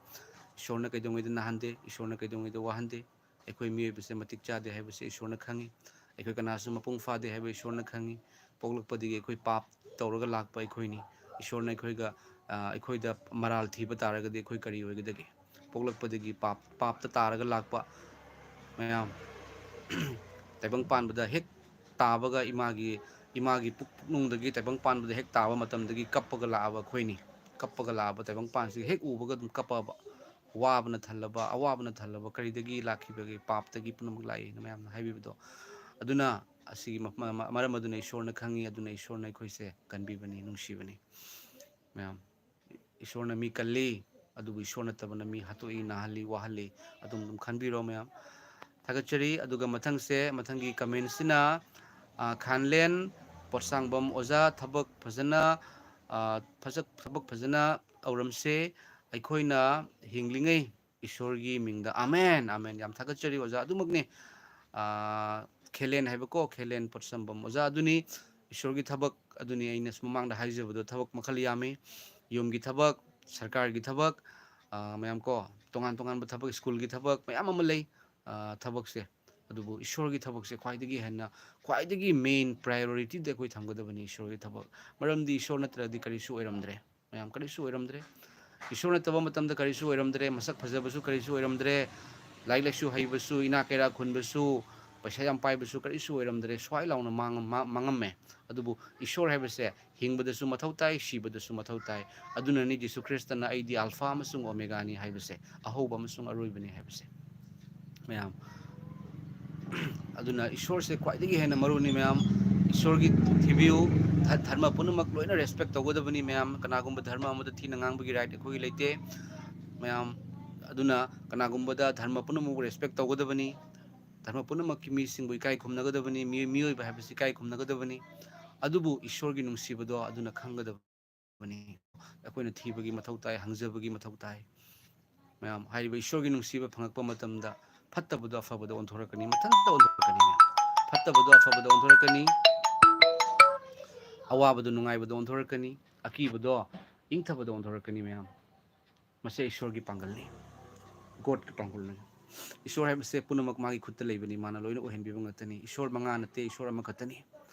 ꯏꯁꯣꯔꯅ ꯀꯩꯗꯧꯉꯩꯗ ꯅꯥꯍꯟꯗꯦ, ꯏꯁꯣꯔꯅ ꯀꯩꯗꯧꯉꯩꯗ ꯋꯥꯍꯟꯗꯦ꯫ ꯑꯩꯈꯣꯏ ꯃꯤꯑꯣꯏꯕꯁꯦ ꯃꯇꯤꯛ ꯆꯥꯗꯦ ꯍꯥꯏꯕꯁꯦ ꯏꯁꯣꯔꯅ ꯈꯪꯉꯤ꯫ ꯑꯩꯈꯣꯏ ꯀꯅꯥꯁꯨ ꯃꯄꯨꯡ ꯐꯥꯗꯦ ꯍꯥꯏꯕ ꯏꯁꯣꯔꯅ ꯈꯪꯉꯤ꯫ ꯄꯣꯛꯂꯛꯄꯗꯒꯤ ꯑꯩꯈꯣꯏ ꯄꯥꯞ ꯇꯧꯔꯒ ꯂꯥꯛꯄ ꯑꯩꯈꯣꯏꯅꯤ꯫ ꯏꯁꯣꯔꯅ ꯑꯩꯈꯣꯏꯒ, ꯑ, ꯑꯩꯈꯣꯏꯗ ꯃꯔꯥꯜ ꯊꯤꯕ ꯇꯥꯔꯒꯗꯤ ꯑꯩꯈꯣꯏ ꯀꯔꯤ ꯑꯣꯏꯒꯗꯒꯦ? ꯄꯣꯛꯂꯛꯄꯗꯒꯤ ꯄꯥꯞ, ꯄꯥꯞꯇ ꯇꯥꯔꯒ ꯂꯥꯛꯄ ꯃꯌꯥꯝ꯫ ꯇꯥꯏꯕꯪ ꯄꯥꯟꯕꯗ ꯍꯦꯛ ꯇꯥꯕꯒ ꯏꯃꯥꯒꯤ, ꯏꯃꯥꯒꯤ ꯄꯨꯛ-, ꯄꯨꯛꯅꯨꯡꯗꯒꯤ ꯇꯥꯏꯕꯪ ꯄꯥꯟꯕꯗ ꯍꯦꯛ ꯇꯥꯕ ꯃꯇꯝꯗꯒꯤ ꯀꯞꯄꯒ ꯂꯥꯛꯑꯕ ꯑꯩꯈꯣꯏꯅꯤ꯫ ꯀꯞꯄꯒ ꯂꯥꯛꯑꯕ ꯇꯥꯏꯕꯪ ꯄꯥꯟꯁꯤꯒ ꯍꯦꯛ ꯎꯕꯒ ꯑꯗꯨꯝ ꯀꯞꯄꯕ꯫ ꯋꯥꯕꯅ ꯊꯜꯂꯕ, ꯑꯋꯥꯕꯅ ꯊꯜꯂꯕ ꯀꯔꯤꯗꯒꯤ ꯂꯥꯛꯈꯤꯕꯒꯦ? ꯄꯥꯞꯇꯒꯤ ꯄꯨꯝꯅꯃꯛ ꯂꯥꯛꯏꯅ ꯃꯌꯥꯝꯅ ꯍꯥꯏꯕꯤꯕꯗꯣ꯫ ꯑꯗꯨꯅ ꯑꯁꯤꯒꯤ ꯃ-, ꯃ-, ꯃ-, ꯃꯔꯝ ꯑꯗꯨꯅ ꯏꯁꯣꯔꯅ ꯈꯪꯉꯤ, ꯑꯗꯨꯅ ꯏꯁꯣꯔꯅ ꯑꯩꯈꯣꯏꯁꯦ ꯀꯟꯕꯤꯕꯅꯤ, ꯅꯨꯡꯁꯤꯕꯅꯤ꯫ ꯃꯌꯥꯝ, ꯏꯁꯣꯔꯅ ꯃꯤ ꯀꯜꯂꯤ, ꯑꯗꯨꯕꯨ ꯏꯁꯣꯔ ꯅꯠꯇꯕꯅ ꯃꯤ ꯍꯥꯠꯇꯣꯛꯏ, ꯅꯥꯍꯜꯂꯤ, ꯋꯥꯍꯜꯂꯤ꯫ ꯑꯗꯨꯝ, ꯑꯗꯨꯝ ꯈꯟꯕꯤꯔꯣ ꯃꯌꯥꯝ꯫ ꯊꯥꯒꯠꯆꯔꯤ꯫ ꯑꯗꯨꯒ ꯃꯊꯪꯁꯦ, ꯃꯊꯪꯒꯤ ꯀꯃꯦꯟꯁꯤꯅ, ꯑ, ꯈꯥꯟꯂꯦꯟ ꯄꯣꯠꯁꯥꯡꯕꯝ ꯑꯣꯖꯥ, ꯊꯕꯛ ꯐꯖꯅ, ꯑ, ꯐꯖ-, ꯊꯕꯛ ꯐꯖꯅ ꯇꯧꯔꯝꯁꯦ꯫ ꯑꯩꯈꯣꯏꯅ ꯍꯤꯡꯂꯤꯉꯩ ꯏꯁꯣꯔꯒꯤ ꯃꯤꯡꯗ꯫ ꯑꯥꯃꯦꯟ, ꯑꯥꯃꯦꯟ꯫ ꯌꯥꯝ ꯊꯥꯒꯠꯆꯔꯤ ꯑꯣꯖꯥ꯫ ꯑꯗꯨꯃꯛꯅꯤ꯫ ꯑ, ꯈꯦꯂꯦꯟ ꯍꯥꯏꯕꯀꯣ, ꯈꯦꯂꯦꯟ ꯄꯣꯠꯁꯥꯡꯕꯝ ꯑꯣꯖꯥ ꯑꯗꯨꯅꯤ꯫ ꯏꯁꯣꯔꯒꯤ ꯊꯕꯛ ꯑꯗꯨꯅꯤ ꯑꯩꯅ ꯃꯃꯥꯡꯗ ꯍꯥꯏꯖꯕꯗꯣ, ꯊꯕꯛ ꯃꯈꯜ ꯌꯥꯝꯃꯤ꯫ ꯌꯨꯝꯒꯤ ꯊꯕꯛ, ꯁꯔꯀꯥꯔꯒꯤ ꯊꯕꯛ, ꯑ, ꯃꯌꯥꯝ ꯀꯣ, ꯇꯣꯉꯥꯟ ꯇꯣꯉꯥꯟꯕ ꯊꯕꯛ, ꯁ꯭ꯀꯨꯜꯒꯤ ꯊꯕꯛ ꯃꯌꯥꯝ ꯑꯃ ꯂꯩ꯫ ꯑ, ꯊꯕꯛꯁꯦ꯫ ꯑꯗꯨꯕꯨ ꯏꯁꯣꯔꯒꯤ ꯊꯕꯛꯁꯦ ꯈ꯭ꯋꯥꯏꯗꯒꯤ ꯍꯦꯟꯅ, ꯈ꯭ꯋꯥꯏꯗꯒꯤ main priorityꯗ ꯑꯩꯈꯣꯏ ꯊꯝꯒꯗꯕꯅꯤ ꯏꯁꯣꯔꯒꯤ ꯊꯕꯛ꯫ ꯃꯔꯝꯗꯤ ꯏꯁꯣꯔ ꯅꯠꯇ꯭ꯔꯗꯤ ꯀꯔꯤꯁꯨ ꯑꯣꯏꯔꯝꯗ꯭ꯔꯦ꯫ ꯃꯌꯥꯝ, ꯀꯔꯤꯁꯨ ꯑꯣꯏꯔꯝꯗ꯭ꯔꯦ꯫ ꯏꯁꯣꯔ ꯅꯠꯇꯕ ꯃꯇꯝꯗ ꯀꯔꯤꯁꯨ ꯑꯣꯏꯔꯝꯗ꯭ꯔꯦ꯫ ꯃꯁꯛ ꯐꯖꯕꯁꯨ ꯀꯔꯤꯁꯨ ꯑꯣꯏꯔꯝꯗ꯭ꯔꯦ꯫ ꯂꯥꯏꯔꯤꯛ ꯂꯥꯏꯁꯨ ꯍꯩꯕꯁꯨ, ꯏꯅꯥꯛ ꯀꯩꯔꯥꯛ ꯈꯨꯟꯕꯁꯨ, ꯄꯩꯁꯥ ꯌꯥꯝ ꯄꯥꯏꯕꯁꯨ ꯀꯔꯤꯁꯨ ꯑꯣꯏꯔꯝꯗ꯭ꯔꯦ꯫ ꯁ꯭ꯋꯥꯏ ꯂꯥꯎꯅ ꯃꯥꯡ-, ꯃꯥ-, ꯃꯥꯡꯉꯝꯃꯦ꯫ ꯑꯗꯨꯕꯨ ꯏꯁꯣꯔ ꯍꯥꯏꯕꯁꯦ ꯍꯤꯡꯕꯗꯁꯨ ꯃꯊꯧ ꯇꯥꯏ, ꯁꯤꯕꯗꯁꯨ ꯃꯊꯧ ꯇꯥꯏ꯫ ꯑꯗꯨꯅꯅꯤ ꯖꯤꯁꯨ ꯈ꯭ꯔꯤꯁꯇꯅ "ꯑꯩꯗꯤ ꯑꯜꯐꯥ ꯑꯃꯁꯨꯡ ꯑꯣꯃꯦꯒꯥꯅꯤ" ꯍꯥꯏꯕꯁꯦ, ꯑꯍꯧꯕ ꯑꯃꯁꯨꯡ ꯑꯔꯣꯏꯕꯅꯤ ꯍꯥꯏꯕꯁꯦ꯫ ꯃꯌꯥꯝ, ꯑꯗꯨꯅ ꯏꯁꯣꯔꯁꯦ ꯈ꯭ꯋꯥꯏꯗꯒꯤ ꯍꯦꯟꯅ ꯃꯔꯨꯅꯤ ꯃꯌꯥꯝ꯫ ꯏꯁꯣꯔꯒꯤ ꯊꯤꯕꯤꯌꯨ꯫ ꯙ-, ꯙꯔꯃ ꯄꯨꯝꯅꯃꯛ ꯂꯣꯏꯅ respect ꯇꯧꯒꯗꯕꯅꯤ ꯃꯌꯥꯝ꯫ ꯀꯅꯥꯒꯨꯝꯕ ꯙꯔꯃ ꯑꯃꯗ ꯊꯤꯅ ꯉꯥꯡꯕꯒꯤ right ꯑꯩꯈꯣꯏꯒꯤ ꯂꯩꯇꯦ ꯃꯌꯥꯝ꯫ ꯑꯗꯨꯅ ꯀꯅꯥꯒꯨꯝꯕꯗ ꯙꯔꯃ ꯄꯨꯝꯅꯃꯛ respect ꯇꯧꯒꯗꯕꯅꯤ꯫ ꯙꯔꯃ ꯄꯨꯝꯅꯃꯛꯀꯤ ꯃꯤꯁꯤꯡꯕꯨ ꯏꯀꯥꯏ ꯈꯨꯝꯅꯒꯗꯕꯅꯤ꯫ ꯃꯤ-, ꯃꯤꯑꯣꯏꯕ ꯍꯥꯏꯕꯁꯤ ꯏꯀꯥꯏ ꯈꯨꯝꯅꯒꯗꯕꯅꯤ꯫ ꯑꯗꯨꯕꯨ ꯏꯁꯣꯔꯒꯤ ꯅꯨꯡꯁꯤꯕꯗꯣ ꯑꯗꯨꯅ ꯈꯪꯒꯗꯕꯅꯤ꯫ ꯑꯩꯈꯣꯏꯅ ꯊꯤꯕꯒꯤ ꯃꯊꯧ ꯇꯥꯏ, ꯍꯪꯖꯕꯒꯤ ꯃꯊꯧ ꯇꯥꯏ꯫ ꯃꯌꯥꯝ, ꯍꯥꯏꯔꯤꯕ ꯏꯁꯣꯔꯒꯤ ꯅꯨꯡꯁꯤꯕ ꯐꯪꯂꯛꯄ ꯃꯇꯝꯗ ꯐꯠꯇꯕꯗꯣ ꯑꯐꯕꯗ ꯑꯣꯟꯊꯣꯔꯛꯀꯅꯤ, ꯃꯊꯟꯇ ꯑꯣꯟꯊꯣꯔꯛꯀꯅꯤ ꯃꯌꯥꯝ꯫ ꯐꯠꯇꯕꯗꯣ ꯑꯐꯕꯗ ꯑꯣꯟꯊꯣꯔꯛꯀꯅꯤ, ꯑꯋꯥꯕꯗꯣ ꯅꯨꯡꯉꯥꯏꯕꯗ ꯑꯣꯟꯊꯣꯔꯛꯀꯅꯤ, ꯑꯀꯤꯕꯗꯣ ꯏꯪꯊꯕꯗ ꯑꯣꯟꯊꯣꯔꯛꯀꯅꯤ ꯃꯌꯥꯝ꯫ ꯃꯁꯤ ꯏꯁꯣꯔꯒꯤ ꯄꯥꯡꯒꯜꯅꯤ, Godꯀꯤ ꯄꯥꯡꯒꯜꯅꯤ꯫ ꯏꯁꯣꯔ ꯍꯥꯏꯕꯁꯦ ꯄꯨꯝꯅꯃꯛ ꯃꯥꯒꯤ ꯈꯨꯠꯇ ꯂꯩꯕꯅꯤ, ꯃꯥꯅ ꯂꯣꯏꯅ ꯑꯣꯏꯍꯟꯕꯤꯕ ꯉꯥꯛꯇꯅꯤ꯫ ꯏꯁꯣꯔ ꯃꯉꯥ ꯅꯠꯇꯦ, ꯏꯁꯣꯔ ꯑꯃꯈꯛꯇꯅꯤ꯫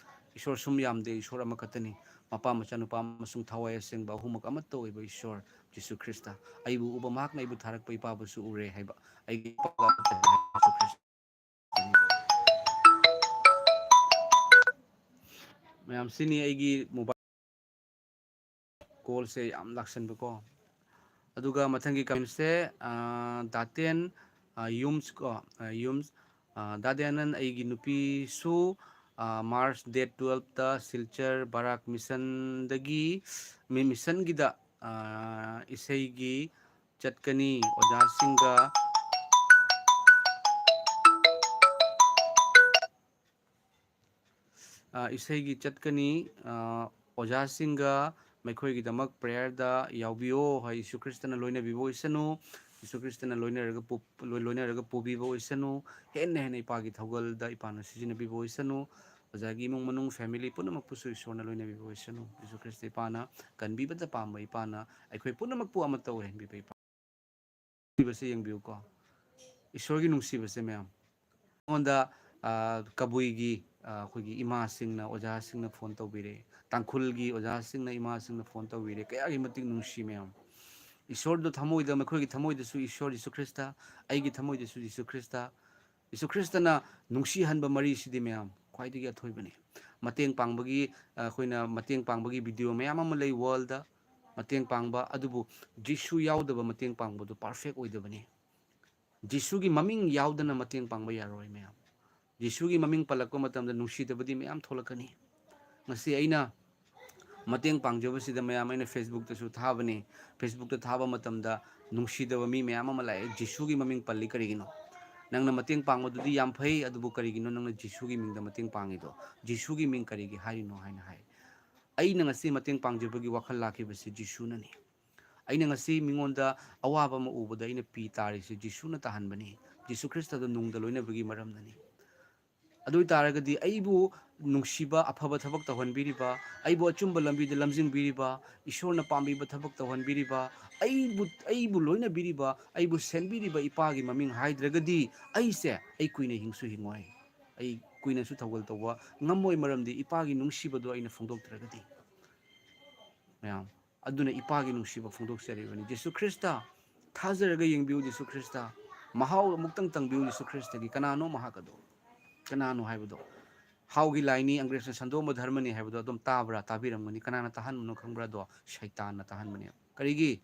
ꯏꯁꯣꯔ ꯁꯨꯝ ꯌꯥꯝꯗꯦ, ꯏꯁꯣꯔ ꯑꯃꯈꯛꯇꯅꯤ꯫ ꯃꯄꯥ, ꯃꯆꯥꯅꯨꯄꯥ ꯑꯃꯁꯨꯡ ꯊꯋꯥꯏ ꯑꯁꯦꯡꯕ ꯑꯍꯨꯝꯃꯛ ꯑꯃꯠꯇ ꯑꯣꯏꯕ ꯏꯁꯣꯔ ꯖꯤꯁꯨ ꯈ꯭ꯔꯤꯁꯇ꯫ "ꯑꯩꯕꯨ ꯎꯕ ꯃꯍꯥꯛꯅ ꯑꯩꯕꯨ ꯊꯥꯔꯛꯄ ꯏꯄꯥꯕꯨꯁꯨ ꯎꯔꯦ" ꯍꯥꯏꯕ ꯑꯩꯒꯤ ꯏꯄꯥ ꯖꯤꯁꯨ ꯈ꯭ꯔꯤꯁꯇꯅꯤ꯫ ꯃꯌꯥꯝ, ꯁꯤꯅꯤ ꯑꯩꯒꯤ mobile callꯁꯦ ꯌꯥꯝ ꯂꯥꯛꯁꯟꯕꯀꯣ꯫ ꯑꯗꯨꯒ ꯃꯊꯪꯒꯤ commentꯁꯦ, ꯑ, ꯗꯥꯇꯦꯟ, ꯑ, ꯌꯨꯝꯁ ꯀꯣ, ꯑ, ꯌꯨꯝꯁ, ꯑ, ꯗꯥ ꯗꯌꯥꯅꯟ, ꯑꯩꯒꯤ ꯅꯨꯄꯤꯁꯨ, ꯑ, March date twelveꯇ ꯁꯤꯜꯆꯔ ꯕꯔꯥꯛ ꯃꯤꯁꯟꯗꯒꯤ, ꯃꯤ-, ꯃꯤꯁꯟꯒꯤꯗ, ꯑ, ꯏꯁꯩꯒꯤ ꯆꯠꯀꯅꯤ꯫ ꯑꯣꯖꯥꯁꯤꯡꯒ ꯑ, ꯏꯁꯩꯒꯤ ꯆꯠꯀꯅꯤ꯫ ꯑ, ꯑꯣꯖꯥꯁꯤꯡꯒ ꯃꯈꯣꯏꯒꯤꯗꯃꯛ prayer ꯗ ꯌꯥꯎꯕꯤꯌꯣ ꯍꯥꯏ꯫ ꯌꯦꯁꯨ ꯈ꯭ꯔꯤꯁꯇꯅ ꯂꯣꯏꯅꯕꯤꯕ ꯑꯣꯏꯁꯅꯨ꯫ ꯌꯦꯁꯨ ꯈ꯭ꯔꯤꯁꯇꯅ ꯂꯣꯏꯅꯔꯒ ꯄꯨ-, ꯂꯣꯏ-, ꯂꯣꯏꯅꯔꯒ ꯄꯨꯕꯤꯕ ꯑꯣꯏꯁꯅꯨ꯫ ꯍꯦꯟꯅ ꯍꯦꯟꯅ ꯏꯄꯥꯒꯤ ꯊꯧꯒꯜꯗ ꯏꯄꯥꯅ ꯁꯤꯖꯤꯟꯅꯕꯤꯕ ꯑꯣꯏꯁꯅꯨ꯫ ꯑꯣꯖꯥꯒꯤ ꯏꯃꯨꯡ ꯃꯅꯨꯡ, family ꯄꯨꯝꯅꯃꯛꯄꯨꯁꯨ ꯏꯁꯣꯔꯅ ꯂꯣꯏꯅꯕꯤꯕ ꯑꯣꯏꯁꯅꯨ꯫ ꯌꯦꯁꯨ ꯈ꯭ꯔꯤꯁꯇ ꯏꯄꯥꯅ ꯀꯟꯕꯤꯕꯇ ꯄꯥꯝꯕ ꯏꯄꯥꯅ ꯑꯩꯈꯣꯏ ꯄꯨꯝꯅꯃꯛꯄꯨ ꯑꯃꯠꯇ ꯑꯣꯏꯍꯟꯕꯤꯕ ꯏꯄꯥ꯫ ꯅꯨꯡꯁꯤꯕꯁꯦ ꯌꯦꯡꯕꯤꯌꯨꯀꯣ꯫ ꯏꯁꯣꯔꯒꯤ ꯅꯨꯡꯁꯤꯕꯁꯦ ꯃꯌꯥꯝ꯫ ꯑꯩꯉꯣꯟꯗ, ꯑ, ꯀꯕꯨꯏꯒꯤ, ꯑ, ꯑꯩꯈꯣꯏꯒꯤ ꯏꯃꯥꯁꯤꯡꯅ, ꯑꯣꯖꯥꯁꯤꯡꯅ phone ꯇꯧꯕꯤꯔꯛꯑꯦ꯫ ꯇꯥꯡꯈꯨꯜꯒꯤ ꯑꯣꯖꯥꯁꯤꯡꯅ, ꯏꯃꯥꯁꯤꯡꯅ phone ꯇꯧꯕꯤꯔꯦ꯫ ꯀꯌꯥꯒꯤ ꯃꯇꯤꯛ ꯅꯨꯡꯁꯤ ꯃꯌꯥꯝ꯫ ꯏꯁꯣꯔꯗꯣ ꯊꯃꯣꯏꯗ, ꯃꯈꯣꯏꯒꯤ ꯊꯃꯣꯏꯗꯁꯨ ꯏꯁꯣꯔ ꯌꯦꯁꯨ ꯈ꯭ꯔꯤꯁꯇ, ꯑꯩꯒꯤ ꯊꯃꯣꯏꯗꯁꯨ ꯌꯦꯁꯨ ꯈ꯭ꯔꯤꯁꯇ꯫ ꯌꯦꯁꯨ ꯈ꯭ꯔꯤꯁꯇꯅ ꯅꯨꯡꯁꯤꯍꯟꯕ ꯃꯔꯤꯁꯤꯗꯤ ꯃꯌꯥꯝ ꯈ꯭ꯋꯥꯏꯗꯒꯤ ꯑꯊꯣꯏꯕꯅꯤ꯫ ꯃꯇꯦꯡ ꯄꯥꯡꯕꯒꯤ, ꯑ, ꯑꯩꯈꯣꯏꯅ ꯃꯇꯦꯡ ꯄꯥꯡꯕꯒꯤ video ꯃꯌꯥꯝ ꯑꯃ ꯂꯩ world ꯗ꯫ ꯃꯇꯦꯡ ꯄꯥꯡꯕ, ꯑꯗꯨꯕꯨ ꯖꯤꯁꯨ ꯌꯥꯎꯗꯕ ꯃꯇꯦꯡ ꯄꯥꯡꯕꯗꯨ perfect ꯑꯣꯏꯗꯕꯅꯤ꯫ ꯖꯤꯁꯨꯒꯤ ꯃꯃꯤꯡ ꯌꯥꯎꯗꯅ ꯃꯇꯦꯡ ꯄꯥꯡꯕ ꯌꯥꯔꯣꯏ ꯃꯌꯥꯝ꯫ ꯖꯤꯁꯨꯒꯤ ꯃꯃꯤꯡ ꯄꯜꯂꯛꯄ ꯃꯇꯝꯗ ꯅꯨꯡꯁꯤꯗꯕꯗꯤ ꯃꯌꯥꯝ ꯊꯣꯛꯂꯛꯀꯅꯤ꯫ ꯉꯁꯤ ꯑꯩꯅ ꯃꯇꯦꯡ ꯄꯥꯡꯖꯕꯁꯤꯗ ꯃꯌꯥꯝ, ꯑꯩꯅ Facebook ꯇꯁꯨ ꯊꯥꯕꯅꯤ꯫ Facebook ꯇ ꯊꯥꯕ ꯃꯇꯝꯗ ꯅꯨꯡꯁꯤꯗꯕ ꯃꯤ ꯃꯌꯥꯝ ꯑꯃ ꯂꯥꯛꯑꯦ, "ꯖꯤꯁꯨꯒꯤ ꯃꯃꯤꯡ ꯄꯜꯂꯤ ꯀꯔꯤꯒꯤꯅꯣ? ꯅꯪꯅ ꯃꯇꯦꯡ ꯄꯥꯡꯕꯗꯨꯗꯤ ꯌꯥꯝ ꯐꯩ, ꯑꯗꯨꯕꯨ ꯀꯔꯤꯒꯤꯅꯣ ꯅꯪꯅ ꯖꯤꯁꯨꯒꯤ ꯃꯤꯡꯗ ꯃꯇꯦꯡ ꯄꯥꯡꯉꯤꯗꯣ? ꯖꯤꯁꯨꯒꯤ ꯃꯤꯡ ꯀꯔꯤꯒꯤ ꯍꯥꯏꯔꯤꯅꯣ?" ꯍꯥꯏꯅ ꯍꯥꯏ꯫ ꯑꯩꯅ ꯉꯁꯤ ꯃꯇꯦꯡ ꯄꯥꯡꯖꯕꯒꯤ ꯋꯥꯈꯜ ꯂꯥꯛꯈꯤꯕꯁꯤ ꯖꯤꯁꯨꯅꯅꯤ꯫ ꯑꯩꯅ ꯉꯁꯤ ꯃꯤꯉꯣꯟꯗ ꯑꯋꯥꯕ ꯑꯃ ꯎꯕꯗ ꯑꯩꯅ ꯄꯤ ꯇꯥꯔꯤꯁꯤ ꯖꯤꯁꯨꯅ ꯇꯥꯍꯟꯕꯅꯤ꯫ ꯖꯤꯁꯨ ꯈ꯭ꯔꯤꯁꯇꯗ ꯅꯨꯡꯗ ꯂꯣꯏꯅꯕꯒꯤ ꯃꯔꯝꯅꯅꯤ꯫ ꯑꯗꯨ ꯑꯣꯏ ꯇꯥꯔꯒꯗꯤ ꯑꯩꯕꯨ ꯅꯨꯡꯁꯤꯕ, ꯑꯐꯕ ꯊꯕꯛ ꯇꯧꯍꯟꯕꯤꯔꯤꯕ, ꯑꯩꯕꯨ ꯑꯆꯨꯝꯕ ꯂꯝꯕꯤꯗ ꯂꯝꯖꯤꯡꯕꯤꯔꯤꯕ, ꯏꯁꯣꯔꯅ ꯄꯥꯝꯕꯤꯕ ꯊꯕꯛ ꯇꯧꯍꯟꯕꯤꯔꯤꯕ, ꯑꯩꯕꯨ, ꯑꯩꯕꯨ ꯂꯣꯏꯅꯕꯤꯔꯤꯕ, ꯑꯩꯕꯨ ꯁꯦꯝꯕꯤꯔꯤꯕ ꯏꯄꯥꯒꯤ ꯃꯃꯤꯡ ꯍꯥꯏꯗ꯭ꯔꯒꯗꯤ ꯑꯩꯁꯦ, ꯑꯩ ꯀꯨꯏꯅ ꯍꯤꯡꯁꯨ ꯍꯤꯡꯉꯣꯏ꯫ ꯑꯩ ꯀꯨꯏꯅꯁꯨ ꯊꯧꯒꯜ ꯇꯧꯕ ꯉꯝꯃꯣꯏ, ꯃꯔꯝꯗꯤ ꯏꯄꯥꯒꯤ ꯅꯨꯡꯁꯤꯕꯗꯣ ꯑꯩꯅ ꯐꯣꯡꯗꯣꯛꯇ꯭ꯔꯒꯗꯤ꯫ ꯃꯌꯥꯝ, ꯑꯗꯨꯅ ꯏꯄꯥꯒꯤ ꯅꯨꯡꯁꯤꯕ ꯐꯣꯡꯗꯣꯛꯆꯔꯤꯕꯅꯤ꯫ ꯖꯤꯁꯨ ꯈ꯭ꯔꯤꯁꯇ ꯊꯥꯖꯔꯒ ꯌꯦꯡꯕꯤꯌꯨ꯫ ꯖꯤꯁꯨ ꯈ꯭ꯔꯤꯁꯇ ꯃꯍꯥꯎ ꯑꯃꯨꯛꯇꯪ ꯇꯪꯕꯤꯌꯨ꯫ ꯖꯤꯁꯨ ꯈ꯭ꯔꯤꯁꯇꯒꯤ ꯀꯅꯥꯅꯣ ꯃꯍꯥꯛ ꯑꯗꯣ? ꯀꯅꯥꯅꯣ ꯍꯥꯏꯕꯗꯣ? ꯍꯥꯎꯒꯤ ꯂꯥꯏꯅꯤ, ꯑꯪꯒ꯭ꯔꯦꯖꯅ ꯁꯟꯗꯣꯛꯑꯝꯕ ꯙꯔꯃꯅꯤ ꯍꯥꯏꯕꯗꯣ ꯑꯗꯨꯝ ꯇꯥꯕ꯭ꯔꯥ? ꯇꯥꯕꯤꯔꯝꯒꯅꯤ꯫ ꯀꯅꯥꯅ ꯇꯥꯍꯟꯕꯅꯣ ꯈꯪꯕ꯭ꯔꯥ? ꯑꯗꯣ ꯁꯩꯇꯥꯟꯅ ꯇꯥꯍꯟꯕꯅꯦ꯫ ꯀꯔꯤꯒꯤ?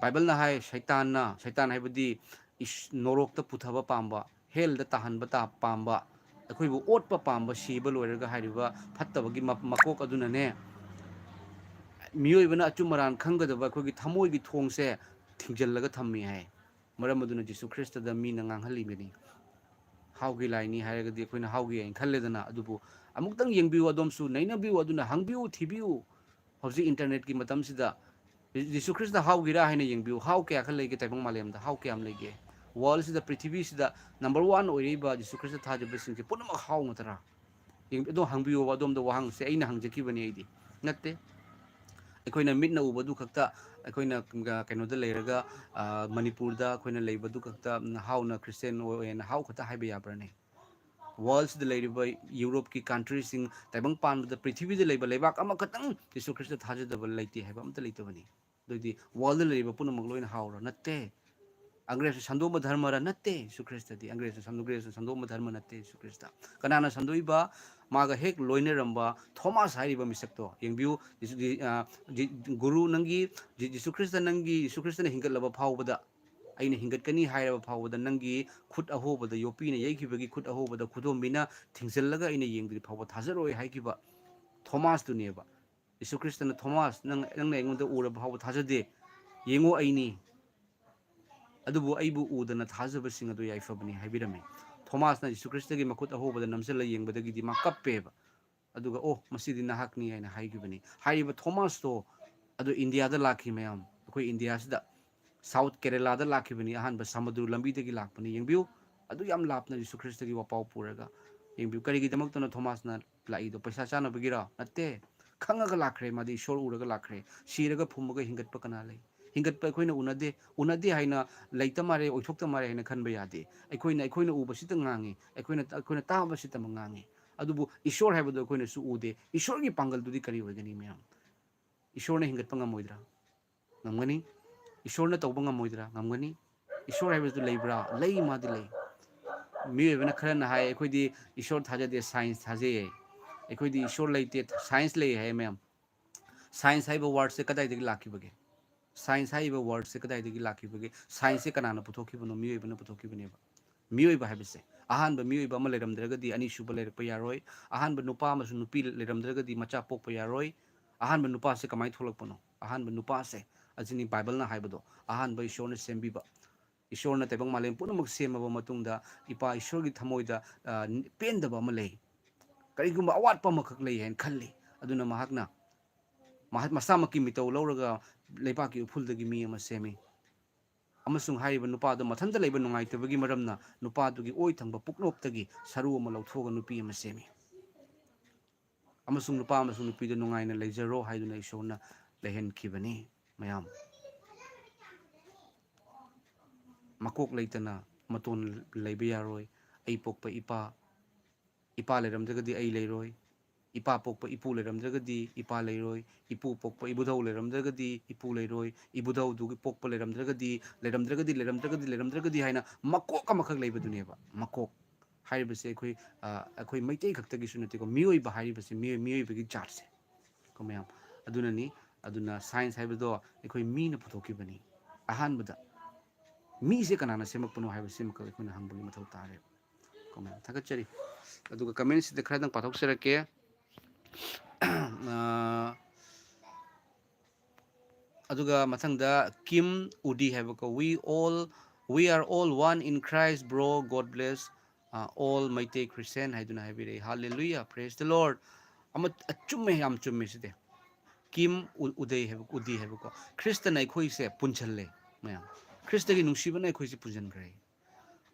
ꯕꯥꯏꯕꯜꯅ ꯍꯥꯏ, ꯁꯩꯇꯥꯟꯅ, ꯁꯩꯇꯥꯟ ꯍꯥꯏꯕꯗꯤ ꯏꯁ-, ꯅꯣꯔꯣꯛꯇ ꯄꯨꯊꯕ ꯄꯥꯝꯕ, hell ꯗ ꯇꯥꯍꯟꯕ ꯇꯥ-, ꯄꯥꯝꯕ, ꯑꯩꯈꯣꯏꯕꯨ ꯑꯣꯠꯄ ꯄꯥꯝꯕ, ꯁꯤꯕ ꯂꯣꯏꯔꯒ ꯍꯥꯏꯔꯤꯕ ꯐꯠꯇꯕꯒꯤ ꯃ-, ꯃꯀꯣꯛ ꯑꯗꯨꯅꯅꯦ, ꯃꯤꯑꯣꯏꯕꯅ ꯑꯆꯨꯝ ꯑꯔꯥꯟ ꯈꯪꯒꯗꯕ ꯑꯩꯈꯣꯏꯒꯤ ꯊꯃꯣꯏꯒꯤ ꯊꯣꯡꯁꯦ ꯊꯤꯡꯖꯤꯜꯂꯒ ꯊꯝꯃꯤ ꯍꯥꯏ꯫ ꯃꯔꯝ ꯑꯗꯨꯅ ꯖꯤꯁꯨ ꯈ꯭ꯔꯤꯁꯇꯗ ꯃꯤꯅ ꯉꯥꯡꯍꯜꯂꯤꯕꯅꯤ꯫ ꯍꯥꯎꯒꯤ ꯂꯥꯏꯅꯤ ꯍꯥꯏꯔꯒꯗꯤ ꯑꯩꯈꯣꯏꯅ ꯍꯥꯎꯒꯤ ꯍꯥꯏꯅ ꯈꯜꯂꯦꯗꯅ, ꯑꯗꯨꯕꯨ ꯑꯃꯨꯛꯇꯪ ꯌꯦꯡꯕꯤꯌꯨ, ꯑꯗꯣꯝꯁꯨ ꯅꯩꯅꯕꯤꯌꯨ, ꯑꯗꯨꯅ ꯍꯪꯕꯤꯌꯨ, ꯊꯤꯕꯤꯌꯨ꯫ ꯍꯧꯖꯤꯛ internetꯀꯤ ꯃꯇꯝꯁꯤꯗ ꯖꯤꯁꯨ ꯈ꯭ꯔꯤꯁꯇ ꯍꯥꯎꯒꯤꯔꯥ ꯍꯥꯏꯅ ꯌꯦꯡꯕꯤꯌꯨ꯫ ꯍꯥꯎ ꯀꯌꯥ ꯈꯛ ꯂꯩꯒꯦ ꯇꯥꯏꯕꯪ ꯃꯥꯂꯦꯝꯗ? ꯍꯥꯎ ꯀꯌꯥꯝ ꯂꯩꯒꯦ? Worldꯁꯤꯗ, ꯄ꯭ꯔꯤꯊꯤꯕꯤꯁꯤꯗ number one ꯑꯣꯏꯔꯛꯏꯕ ꯖꯤꯁꯨ ꯈ꯭ꯔꯤꯁꯇ ꯊꯥꯖꯕꯁꯤꯡꯁꯦ ꯄꯨꯝꯅꯃꯛ ꯍꯥꯎ ꯉꯥꯛꯇꯔꯥ? ꯌꯦꯡ-, ꯑꯗꯣ ꯍꯪꯕꯤꯌꯣꯕ, ꯑꯗꯣꯝꯗ ꯋꯥꯍꯪꯁꯦ ꯑꯩꯅ ꯍꯪꯖꯈꯤꯕꯅꯤ ꯑꯩꯗꯤ꯫ ꯅꯠꯇꯦ꯫ ꯑꯩꯈꯣꯏꯅ ꯃꯤꯠꯅ ꯎꯕꯗꯨ ꯈꯛꯇ, ꯑꯩꯈꯣꯏꯅ ꯀꯩꯅꯣꯗ ꯂꯩꯔꯒ, ꯑ, ꯃꯅꯤꯄꯨꯔꯗ ꯑꯩꯈꯣꯏꯅ ꯂꯩꯕꯗꯨ ꯈꯛꯇ, ꯎꯝ, ꯍꯥꯎꯅ ꯈ꯭ꯔꯤꯁꯇꯤꯌꯥꯟ ꯑꯣꯏꯌꯦꯅ ꯍꯥꯎ ꯈꯛꯇ ꯍꯥꯏꯕ ꯌꯥꯕ꯭ꯔꯅꯦ? Worldꯁꯤꯗ ꯂꯩꯔꯤꯕ ꯌꯨꯔꯣꯞꯀꯤ countryꯁꯤꯡ, ꯇꯥꯏꯕꯪ ꯄꯥꯟꯕꯗ ꯄ꯭ꯔꯤꯊꯤꯕꯤꯗ ꯂꯩꯕ ꯂꯩꯕꯥꯛ ꯑꯃꯈꯛꯇꯪ ꯖꯤꯁꯨ ꯈ꯭ꯔꯤꯁꯇ ꯊꯥꯖꯗꯕ ꯂꯩꯇꯦ ꯍꯥꯏꯕ ꯑꯝꯇ ꯂꯩꯇꯕꯅꯤ꯫ ꯑꯗꯨꯗꯤ worldꯗ ꯂꯩꯔꯤꯕ ꯄꯨꯝꯅꯃꯛ ꯂꯣꯏꯅ ꯍꯥꯎꯔ? ꯅꯠꯇꯦ꯫ ꯑꯪꯒ꯭ꯔꯦꯖꯅ ꯁꯟꯗꯣꯛꯄ ꯙꯔꯃꯔ? ꯅꯠꯇꯦ꯫ ꯖꯤꯁꯨ ꯈ꯭ꯔꯤꯁꯇꯗꯤ ꯑꯪꯒ꯭ꯔꯦꯖꯅ ꯁꯟꯗꯣꯛ-, ꯑꯪꯒ꯭ꯔꯦꯖꯅ ꯁꯟꯗꯣꯛꯄ ꯙꯔꯃ ꯅꯠꯇꯦ ꯖꯤꯁꯨ ꯈ꯭ꯔꯤꯁꯇ꯫ ꯀꯅꯥꯅ ꯁꯟꯗꯣꯛꯏꯕ? ꯃꯥꯒ ꯍꯦꯛ ꯂꯣꯏꯅꯔꯝꯕ ꯊꯣꯃꯥꯁ ꯍꯥꯏꯔꯤꯕ ꯃꯤꯁꯛꯇꯣ ꯌꯦꯡꯕꯤꯌꯨ꯫ ꯖꯤꯁꯨ-, ꯖꯤ-, ꯑ, ꯖꯤ-, ꯒꯨꯔꯨ, ꯅꯪꯒꯤ ꯖꯤ-, ꯖꯤꯁꯨ ꯈ꯭ꯔꯤꯁꯇ, ꯅꯪꯒꯤ ꯖꯤꯁꯨ ꯈ꯭ꯔꯤꯁꯇꯅ ꯍꯤꯡꯒꯠꯂꯕ ꯐꯥꯎꯕꯗ, ꯑꯩꯅ ꯍꯤꯡꯒꯠꯀꯅꯤ ꯍꯥꯏꯔꯕ ꯐꯥꯎꯕꯗ, ꯅꯪꯒꯤ ꯈꯨꯠ ꯑꯍꯣꯕꯗ, ꯌꯣꯠꯄꯤꯅ ꯌꯩꯈꯤꯕꯒꯤ ꯈꯨꯠ ꯑꯍꯣꯕꯗ ꯈꯨꯗꯣꯝꯕꯤꯅ ꯊꯤꯡꯖꯤꯜꯂꯒ ꯑꯩꯅ ꯌꯦꯡꯗ꯭ꯔꯤ ꯐꯥꯎꯕ ꯊꯥꯖꯔꯣꯏ ꯍꯥꯏꯈꯤꯕ ꯊꯣꯃꯥꯁꯇꯨꯅꯦꯕ꯫ ꯖꯤꯁꯨ ꯈ꯭ꯔꯤꯁꯇꯅ, "ꯊꯣꯃꯥꯁ, ꯅꯪ, ꯅꯪꯅ ꯑꯩꯉꯣꯟꯗ ꯎꯔꯕ ꯐꯥꯎꯕ ꯊꯥꯖꯗꯦ? ꯌꯦꯡꯉꯣ, ꯑꯩꯅꯤ꯫ ꯑꯗꯨꯕꯨ ꯑꯩꯕꯨ ꯎꯗꯅ ꯊꯥꯖꯕꯁꯤꯡ ꯑꯗꯨ ꯌꯥꯏꯐꯕꯅꯤ" ꯍꯥꯏꯕꯤꯔꯝꯃꯤ꯫ ꯊꯣꯃꯥꯁꯅ ꯖꯤꯁꯨ ꯈ꯭ꯔꯤꯁꯇꯒꯤ ꯃꯈꯨꯠ ꯑꯍꯣꯕꯗ ꯅꯝꯁꯤꯜꯂ ꯌꯦꯡꯕꯗꯒꯤꯗꯤ ꯃꯥ ꯀꯞꯄꯦꯕ꯫ ꯑꯗꯨꯒ, "ꯑꯣ, ꯃꯁꯤꯗꯤ ꯅꯍꯥꯛꯅꯤ" ꯍꯥꯏꯅ ꯍꯥꯏꯈꯤꯕꯅꯤ꯫ ꯍꯥꯏꯔꯤꯕ ꯊꯣꯃꯥꯁꯇꯣ ꯑꯗꯨ ꯏꯟꯗꯤꯌꯥꯗ ꯂꯥꯛꯈꯤ, ꯃꯌꯥꯝ꯫ ꯑꯩꯈꯣꯏ ꯏꯟꯗꯤꯌꯥꯁꯤꯗ, ꯁꯥꯎꯠ ꯀꯦꯔꯦꯂꯥꯗ ꯂꯥꯛꯈꯤꯕꯅꯤ꯫ ꯑꯍꯥꯟꯕ ꯁꯃꯨꯗ꯭ꯔ ꯂꯝꯕꯤꯗꯒꯤ ꯂꯥꯛꯄꯅꯤ꯫ ꯌꯦꯡꯕꯤꯌꯨ, ꯑꯗꯨ ꯌꯥꯝ ꯂꯥꯞꯅ ꯖꯤꯁꯨ ꯈ꯭ꯔꯤꯁꯇꯒꯤ ꯋꯥꯄꯥꯎ ꯄꯨꯔꯒ꯫ ꯌꯦꯡꯕꯤꯌꯨ, ꯀꯔꯤꯒꯤꯗꯃꯛꯇꯅꯣ ꯊꯣꯃꯥꯁꯅ ꯂꯥꯛꯏꯗꯣ? ꯄꯩꯁꯥ ꯆꯥꯅꯕꯒꯤꯔꯣ? ꯅꯠꯇꯦ꯫ ꯈꯪꯉꯒ ꯂꯥꯛꯈ꯭ꯔꯦ, ꯃꯥꯗꯤ ꯏꯁꯣꯔ ꯎꯔꯒ ꯂꯥꯛꯈ꯭ꯔꯦ꯫ ꯁꯤꯔꯒ ꯐꯨꯝꯃꯒ ꯍꯤꯡꯒꯠꯄ ꯀꯅꯥ ꯂꯩ? ꯍꯤꯡꯒꯠꯄ ꯑꯩꯈꯣꯏꯅ ꯎꯅꯗꯦ꯫ ꯎꯅꯗꯦ ꯍꯥꯏꯅ, ꯂꯩꯇ ꯃꯥꯜꯂꯦ, ꯑꯣꯏꯊꯣꯛꯇ ꯃꯥꯜꯂꯦ ꯍꯥꯏꯅ ꯈꯟꯕ ꯌꯥꯗꯦ꯫ ꯑꯩꯈꯣꯏꯅ, ꯑꯩꯈꯣꯏꯅ ꯎꯕꯁꯤꯇ ꯉꯥꯡꯉꯤ, ꯑꯩꯈꯣꯏꯅ, ꯑꯩꯈꯣꯏꯅ ꯇꯥꯕꯁꯤꯇꯃꯛ ꯉꯥꯡꯉꯤ꯫ ꯑꯗꯨꯕꯨ ꯏꯁꯣꯔ ꯍꯥꯏꯕꯗꯨ ꯑꯩꯈꯣꯏꯅꯁꯨ ꯎꯗꯦ꯫ ꯏꯁꯣꯔꯒꯤ ꯄꯥꯡꯒꯜꯗꯨꯗꯤ ꯀꯔꯤ ꯑꯣꯏꯒꯅꯤ, ꯃꯌꯥꯝ? ꯏꯁꯣꯔꯅ ꯍꯤꯡꯒꯠꯄ ꯉꯝꯃꯣꯏꯗ꯭ꯔꯥ? ꯉꯝꯒꯅꯤ꯫ ꯏꯁꯣꯔꯅ ꯇꯧꯕ ꯉꯝꯃꯣꯏꯗ꯭ꯔꯥ? ꯉꯝꯒꯅꯤ꯫ ꯏꯁꯣꯔ ꯍꯥꯏꯕꯗꯨ ꯂꯩꯕ꯭ꯔꯥ? ꯂꯩ, ꯃꯥꯗꯤ ꯂꯩ꯫ ꯃꯤꯑꯣꯏꯕꯅ ꯈꯔꯅ ꯍꯥꯏ, "ꯑꯩꯈꯣꯏꯗꯤ ꯏꯁꯣꯔ ꯊꯥꯖꯗꯦ, science ꯊꯥꯖꯩ" ꯍꯥꯏ꯫ "ꯑꯩꯈꯣꯏꯗꯤ ꯏꯁꯣꯔ ꯂꯩꯇꯦ, science ꯂꯩ" ꯍꯥꯏ, ꯃꯌꯥꯝ꯫ Science ꯍꯥꯏꯕ wordꯁꯦ ꯀꯗꯥꯏꯗꯒꯤ ꯂꯥꯛꯈꯤꯕꯒꯦ? Science ꯍꯥꯏꯔꯤꯕ wordꯁꯦ ꯀꯗꯥꯏꯗꯒꯤ ꯂꯥꯛꯈꯤꯕꯒꯦ? Scienceꯁꯦ ꯀꯅꯥꯅ ꯄꯨꯊꯣꯛꯈꯤꯕꯅꯣ? ꯃꯤꯑꯣꯏꯕꯅ ꯄꯨꯊꯣꯛꯈꯤꯕꯅꯦꯕ꯫ ꯃꯤꯑꯣꯏꯕ ꯍꯥꯏꯕꯁꯦ, ꯑꯍꯥꯟꯕ ꯃꯤꯑꯣꯏꯕ ꯑꯃ ꯂꯩꯔꯝꯗ꯭ꯔꯒꯗꯤ ꯑꯅꯤꯁꯨꯕ ꯂꯩꯔꯛꯄ ꯌꯥꯔꯣꯏ꯫ ꯑꯍꯥꯟꯕ ꯅꯨꯄꯥ ꯑꯃꯁꯨꯡ ꯅꯨꯄꯤ ꯂꯩꯔꯝꯗ꯭ꯔꯒꯗꯤ ꯃꯆꯥ ꯄꯣꯛꯄ ꯌꯥꯔꯣꯏ꯫ ꯑꯍꯥꯟꯕ ꯅꯨꯄꯥꯁꯦ ꯀꯃꯥꯏꯅ ꯊꯣꯛꯂꯛꯄꯅꯣ? ꯑꯍꯥꯟꯕ ꯅꯨꯄꯥꯁꯦ, ꯑꯁꯤꯅꯤ ꯕꯥꯏꯕꯜꯅ ꯍꯥꯏꯕꯗꯣ, ꯑꯍꯥꯟꯕ ꯏꯁꯣꯔꯅ ꯁꯦꯝꯕꯤꯕ꯫ ꯏꯁꯣꯔꯅ ꯇꯥꯏꯕꯪ ꯃꯥꯂꯦꯝ ꯄꯨꯝꯅꯃꯛ ꯁꯦꯝꯃꯕ ꯃꯇꯨꯡꯗ, ꯏꯄꯥ ꯏꯁꯣꯔꯒꯤ ꯊꯃꯣꯏꯗ, ꯑ, ꯄꯦꯟꯗꯕ ꯑꯃ ꯂꯩ꯫ ꯀꯔꯤꯒꯨꯝꯕ ꯑꯋꯥꯠꯄ ꯑꯃꯈꯛ ꯂꯩ ꯍꯥꯏꯅ ꯈꯜꯂꯤ꯫ ꯑꯗꯨꯅ ꯃꯍꯥꯛꯅ ꯃꯍꯥꯛ ꯃꯁꯥꯃꯛꯀꯤ ꯃꯤꯇꯧ ꯂꯧꯔꯒ ꯂꯩꯕꯥꯛꯀꯤ ꯎꯐꯨꯜꯗꯒꯤ ꯃꯤ ꯑꯃ ꯁꯦꯝꯃꯤ꯫ ꯑꯃꯁꯨꯡ ꯍꯥꯏꯔꯤꯕ ꯅꯨꯄꯥꯗꯣ ꯃꯊꯟꯇ ꯂꯩꯕ ꯅꯨꯡꯉꯥꯏꯇꯕꯒꯤ ꯃꯔꯝꯅ ꯅꯨꯄꯥꯗꯨꯒꯤ ꯑꯣꯏ ꯊꯪꯕ ꯄꯨꯛꯅꯣꯞꯇꯒꯤ ꯁꯔꯨ ꯑꯃ ꯂꯧꯊꯣꯛꯑꯒ ꯅꯨꯄꯤ ꯑꯃ ꯁꯦꯝꯃꯤ꯫ ꯑꯃꯁꯨꯡ ꯅꯨꯄꯥ ꯑꯃꯁꯨꯡ ꯅꯨꯄꯤꯗꯨ ꯅꯨꯡꯉꯥꯏꯅ ꯂꯩꯖꯔꯣ ꯍꯥꯏꯗꯨꯅ ꯏꯁꯣꯔꯅ ꯂꯩꯍꯟꯈꯤꯕꯅꯤ꯫ ꯃꯌꯥꯝ, ꯃꯀꯣꯛ ꯂꯩꯇꯅ ꯃꯇꯣꯟ ꯂꯩꯕ ꯌꯥꯔꯣꯏ꯫ ꯑꯩ ꯄꯣꯛꯄ ꯏꯄꯥ, ꯏꯄꯥ ꯂꯩꯔꯝꯗ꯭ꯔꯒꯗꯤ ꯑꯩ ꯂꯩꯔꯣꯏ꯫ ꯏꯄꯥ ꯄꯣꯛꯄ ꯏꯄꯨ ꯂꯩꯔꯝꯗ꯭ꯔꯒꯗꯤ ꯏꯄꯥ ꯂꯩꯔꯣꯏ꯫ ꯏꯄꯨ ꯄꯣꯛꯄ ꯏꯕꯨꯙꯧ ꯂꯩꯔꯝꯗ꯭ꯔꯒꯗꯤ ꯏꯄꯨ ꯂꯩꯔꯣꯏ꯫ ꯏꯕꯨꯙꯧꯗꯨꯒꯤ ꯄꯣꯛꯄ ꯂꯩꯔꯝꯗ꯭ꯔꯒꯗꯤ, ꯂꯩꯔꯝꯗ꯭ꯔꯒꯗꯤ, ꯂꯩꯔꯝꯗ꯭ꯔꯒꯗꯤ, ꯂꯩꯔꯝꯗ꯭ꯔꯒꯗꯤ ꯍꯥꯏꯅ ꯃꯀꯣꯛ ꯑꯃꯈꯛ ꯂꯩꯕꯗꯨꯅꯦꯕ꯫ ꯃꯀꯣꯛ ꯍꯥꯏꯔꯤꯕꯁꯦ ꯑꯩꯈꯣꯏ, ꯑ, ꯑꯩꯈꯣꯏ ꯃꯩꯇꯩ ꯈꯛꯇꯒꯤꯁꯨ ꯅꯠꯇꯦꯀꯣ, ꯃꯤꯑꯣꯏꯕ ꯍꯥꯏꯔꯤꯕꯁꯦ, ꯃꯤꯑꯣꯏ-, ꯃꯤꯑꯣꯏꯕꯒꯤ ꯖꯥꯠꯁꯦ ꯀꯣ ꯃꯌꯥꯝ꯫ ꯑꯗꯨꯅꯅꯤ, ꯑꯗꯨꯅ ꯁꯥꯏꯟꯁ ꯍꯥꯏꯕꯗꯣ ꯑꯩꯈꯣꯏ ꯃꯤꯅ ꯄꯨꯊꯣꯛꯈꯤꯕꯅꯤ꯫ ꯑꯍꯥꯟꯕꯗ ꯃꯤꯁꯦ ꯀꯅꯥꯅ ꯁꯦꯝꯃꯛꯄꯅꯣ ꯍꯥꯏꯕꯁꯤꯃꯈꯛ ꯑꯩꯈꯣꯏꯅ ꯍꯪꯕꯒꯤ ꯃꯊꯧ ꯇꯥꯔꯦꯕ ꯀꯣ ꯃꯌꯥꯝ꯫ ꯊꯥꯒꯠꯆꯔꯤ꯫ ꯑꯗꯨꯒ ꯀꯃꯦꯟꯁꯤꯗ ꯈꯔꯗꯪ ꯄꯥꯊꯣꯛꯆꯔꯛꯀꯦ꯫ ꯑ, ꯑꯗꯨꯒ ꯃꯊꯪꯗ ꯀꯤꯝ ꯎꯗꯤ ꯍꯥꯏꯕꯀꯣ, "We all, we are all one in Christ, bro. God bless, uh, all Meitei Christian" ꯍꯥꯏꯗꯨꯅ ꯍꯥꯏꯕꯤꯔꯛꯏ꯫ Hallelujah, praise the Lord꯫ ꯑꯃ, ꯑꯆꯨꯝꯃꯦ, ꯌꯥꯝ ꯆꯨꯝꯃꯦ ꯁꯤꯗꯤ꯫ ꯀꯤꯝ ꯎ-, ꯎꯗꯩ ꯍꯥꯏꯕ, ꯎꯗꯤ ꯍꯥꯏꯕꯀꯣ꯫ ꯈ꯭ꯔꯤꯁꯇꯅ ꯑꯩꯈꯣꯏꯁꯦ ꯄꯨꯟꯁꯤꯜꯂꯦ ꯃꯌꯥꯝ꯫ ꯈ꯭ꯔꯤꯁꯇꯒꯤ ꯅꯨꯡꯁꯤꯕꯅ ꯑꯩꯈꯣꯏꯁꯦ ꯄꯨꯟꯁꯤꯟꯈ꯭ꯔꯦ꯫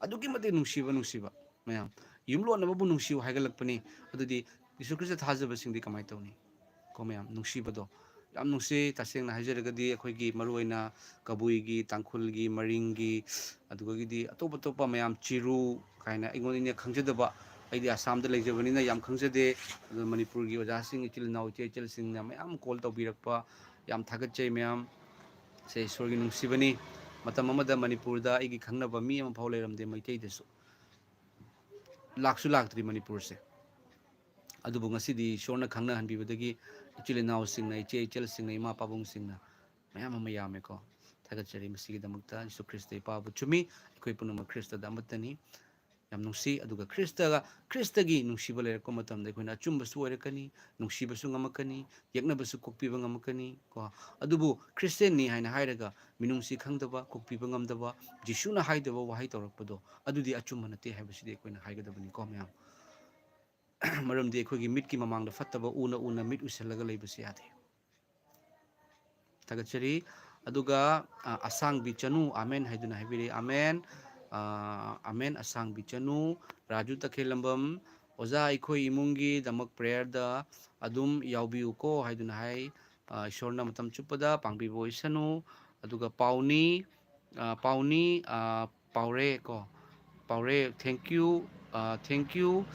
ꯑꯗꯨꯛꯀꯤ ꯃꯇꯤꯛ ꯅꯨꯡꯁꯤꯕ, ꯅꯨꯡꯁꯤꯕ ꯃꯌꯥꯝ꯫ ꯌꯨꯝꯂꯣꯟꯅꯕꯕꯨ ꯅꯨꯡꯁꯤꯌꯨ ꯍꯥꯏꯒꯠꯂꯛꯄꯅꯤ꯫ ꯑꯗꯨꯗꯤ ꯌꯤꯁꯨ ꯈ꯭ꯔꯤꯁꯇ ꯊꯥꯖꯕꯁꯤꯡꯗꯤ ꯀꯃꯥꯏꯅ ꯇꯧꯅꯤ? ꯀꯣ ꯃꯌꯥꯝ, ꯅꯨꯡꯁꯤꯕꯗꯣ ꯌꯥꯝ ꯅꯨꯡꯁꯤ꯫ ꯇꯁꯦꯡꯅ ꯍꯥꯏꯖꯔꯒꯗꯤ ꯑꯩꯈꯣꯏꯒꯤ ꯃꯔꯨꯑꯣꯏꯅ ꯀꯕꯨꯏꯒꯤ, ꯇꯥꯡꯈꯨꯜꯒꯤ, ꯃꯔꯤꯡꯒꯤ, ꯑꯗꯨꯗꯒꯤꯗꯤ ꯑꯇꯣꯞ ꯑꯇꯣꯞꯄ ꯃꯌꯥꯝ, ꯆꯤꯔꯨ ꯀꯥꯏꯅ ꯑꯩꯉꯣꯟꯗ, ꯑꯩꯅ ꯈꯪꯖꯗꯕ, ꯑꯩꯗꯤ ꯑꯁꯥꯝꯗ ꯂꯩꯖꯕꯅꯤꯅ ꯌꯥꯝ ꯈꯪꯖꯗꯦ꯫ ꯑꯗꯨ ꯃꯅꯤꯄꯨꯔꯒꯤ ꯑꯣꯖꯥꯁꯤꯡ, ꯏꯆꯤꯜ ꯏꯅꯥꯎ, ꯏꯆꯦ ꯏꯆꯜꯁꯤꯡꯅ ꯃꯌꯥꯝ ꯀꯣꯜ ꯇꯧꯕꯤꯔꯛꯄ, ꯌꯥꯝ ꯊꯥꯒꯠꯆꯩ ꯃꯌꯥꯝ꯫ ꯁꯦ ꯏꯁꯣꯔꯒꯤ ꯅꯨꯡꯁꯤꯕꯅꯤ꯫ ꯃꯇꯝ ꯑꯃꯗ ꯃꯅꯤꯄꯨꯔꯗ ꯑꯩꯒꯤ ꯈꯪꯅꯕ ꯃꯤ ꯑꯃꯐꯥꯎ ꯂꯩꯔꯝꯗꯦ ꯃꯩꯇꯩꯗꯁꯨ꯫ ꯂꯥꯛꯁꯨ ꯂꯥꯛꯇ꯭ꯔꯤ ꯃꯅꯤꯄꯨꯔꯁꯦ꯫ ꯑꯗꯨꯕꯨ ꯉꯁꯤꯗꯤ ꯏꯁꯣꯔꯅ ꯈꯪꯅꯍꯟꯕꯤꯕꯗꯒꯤ ꯏꯆꯤꯜ ꯏꯅꯥꯎꯁꯤꯡꯅ, ꯏꯆꯦ ꯏꯆꯜꯁꯤꯡꯅ, ꯏꯃꯥ ꯄꯥꯕꯨꯡꯁꯤꯡꯅ ꯃꯌꯥꯝ ꯑꯃ ꯌꯥꯝꯃꯦꯀꯣ꯫ ꯊꯥꯒꯠꯆꯔꯤ꯫ ꯃꯁꯤꯒꯤꯗꯃꯛꯇ ꯌꯤꯁꯨ ꯈ꯭ꯔꯤꯁꯇ ꯏꯄꯥꯕꯨ ꯆꯨꯝꯃꯤ꯫ ꯑꯩꯈꯣꯏ ꯄꯨꯝꯅꯃꯛ ꯈ꯭ꯔꯤꯁꯇꯗ ꯑꯃꯠꯇꯅꯤ꯫ ꯌꯥꯝ ꯅꯨꯡꯁꯤ꯫ ꯑꯗꯨꯒ ꯈ꯭ꯔꯤꯁꯇꯒ, ꯈ꯭ꯔꯤꯁꯇꯒꯤ ꯅꯨꯡꯁꯤꯕ ꯂꯩꯔꯛꯄ ꯃꯇꯝꯗ ꯑꯩꯈꯣꯏꯅ ꯑꯆꯨꯝꯕꯁꯨ ꯑꯣꯏꯔꯛꯀꯅꯤ, ꯅꯨꯡꯁꯤꯕꯁꯨ ꯉꯝꯃꯛꯀꯅꯤ, ꯌꯦꯛꯅꯕꯁꯨ ꯀꯣꯛꯄꯤꯕ ꯉꯝꯃꯛꯀꯅꯤ ꯀꯣ꯫ ꯑꯗꯨꯕꯨ ꯈ꯭ꯔꯤꯁꯇꯦꯟꯅꯤ ꯍꯥꯏꯅ ꯍꯥꯏꯔꯒ ꯃꯤꯅꯨꯡꯁꯤ ꯈꯪꯗꯕ, ꯀꯣꯛꯄꯤꯕ ꯉꯝꯗꯕ, ꯖꯤꯁꯨꯅ ꯍꯥꯏꯗꯕ ꯋꯥꯍꯩ ꯇꯧꯔꯛꯄꯗꯣ, ꯑꯗꯨꯗꯤ ꯑꯆꯨꯝꯕ ꯅꯠꯇꯦ ꯍꯥꯏꯕꯁꯤꯗꯤ ꯑꯩꯈꯣꯏꯅ ꯍꯥꯏꯒꯗꯕꯅꯤꯀꯣ ꯃꯌꯥꯝ꯫ ꯃꯔꯝꯗꯤ ꯑꯩꯈꯣꯏꯒꯤ ꯃꯤꯠꯀꯤ ꯃꯃꯥꯡꯗ ꯐꯠꯇꯕ ꯎꯅ ꯎꯅ ꯃꯤꯠ ꯎꯏꯁꯤꯜꯂꯒ ꯂꯩꯕꯁꯨ ꯌꯥꯗꯦ꯫ ꯊꯥꯒꯠꯆꯔꯤ꯫ ꯑꯗꯨꯒ ꯑ, ꯑꯁꯥꯡꯕꯤ ꯆꯅꯨ ꯑꯃꯦꯟ ꯍꯥꯏꯗꯨꯅ ꯍꯥꯏꯕꯤꯔꯛꯏ꯫ ꯑꯃꯦꯟ꯫ ꯑ, ꯑꯃꯦꯟ꯫ ꯑꯁꯥꯡꯕꯤ ꯆꯅꯨ꯫ ꯔꯥꯖꯨ ꯇꯈꯦꯜꯂꯝꯕꯝ꯫ "ꯑꯣꯖꯥ, ꯑꯩꯈꯣꯏ ꯏꯃꯨꯡꯒꯤꯗꯃꯛ ꯄ꯭ꯔꯦꯌꯔꯗ ꯑꯗꯨꯝ ꯌꯥꯎꯕꯤꯌꯨꯀꯣ" ꯍꯥꯏꯗꯨꯅ ꯍꯥꯏ꯫ ꯑ, "ꯏꯁꯣꯔꯅ ꯃꯇꯝ ꯆꯨꯞꯄꯗ ꯄꯥꯡꯕꯤꯕ ꯑꯣꯏꯁꯅꯨ"꯫ ꯑꯗꯨꯒ ꯄꯥꯎꯅꯤ, ꯑ, ꯄꯥꯎꯅꯤ, ꯑ, ꯄꯥꯎꯔꯦ ꯀꯣ, ꯄꯥꯎꯔꯦ, thank you, ꯑ, thank you,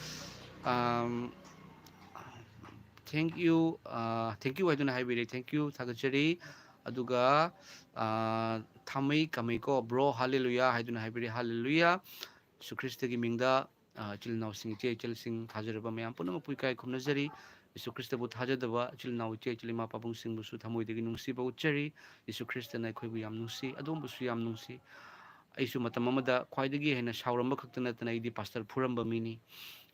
ꯑꯝ, thank you, ꯑ, thank you ꯍꯥꯏꯗꯨꯅ ꯍꯥꯏꯕꯤꯔꯦ, "Thank you, ꯊꯥꯒꯠꯆꯔꯤ"꯫ ꯑꯗꯨꯒ, ꯑ, ꯊꯥꯃꯩ ꯀꯃꯩ ꯀꯣ, "Bro, hallelujah" ꯍꯥꯏꯗꯨꯅ ꯍꯥꯏꯕꯤꯔꯦ, "Hallelujah, ꯌꯤꯁꯨ ꯈ꯭ꯔꯤꯁꯇꯒꯤ ꯃꯤꯡꯗ, ꯑ, ꯏꯆꯤꯜ ꯏꯅꯥꯎꯁꯤꯡ, ꯏꯆꯦ ꯏꯆꯜꯁꯤꯡ, ꯊꯥꯖꯔꯕ ꯃꯌꯥꯝ ꯄꯨꯝꯅꯃꯛꯄꯨ ꯏꯀꯥꯏ ꯈꯨꯝꯅꯖꯔꯤ꯫ ꯌꯤꯁꯨ ꯈ꯭ꯔꯤꯁꯇꯕꯨ ꯊꯥꯖꯗꯕ ꯏꯆꯤꯜ ꯏꯅꯥꯎ, ꯏꯆꯦ ꯏꯆꯜ, ꯏꯃꯥ ꯄꯥꯕꯨꯡꯁꯤꯡꯕꯨꯁꯨ ꯊꯃꯣꯏꯗꯒꯤ ꯅꯨꯡꯁꯤꯕ ꯎꯠꯆꯔꯤ꯫ ꯌꯤꯁꯨ ꯈ꯭ꯔꯤꯁꯇꯅ ꯑꯩꯈꯣꯏꯕꯨ ꯌꯥꯝ ꯅꯨꯡꯁꯤ, ꯑꯗꯣꯝꯕꯨꯁꯨ ꯌꯥꯝ ꯅꯨꯡꯁꯤ"꯫ ꯑꯩꯁꯨ ꯃꯇꯝ ꯑꯃꯗ ꯈ꯭ꯋꯥꯏꯗꯒꯤ ꯍꯦꯟꯅ ꯁꯥꯎꯔꯝꯕ ꯈꯛꯇ ꯅꯠꯇꯅ ꯑꯩꯗꯤ ꯄꯥꯁꯇꯔ ꯐꯨꯔꯝꯕ ꯃꯤꯅꯤ꯫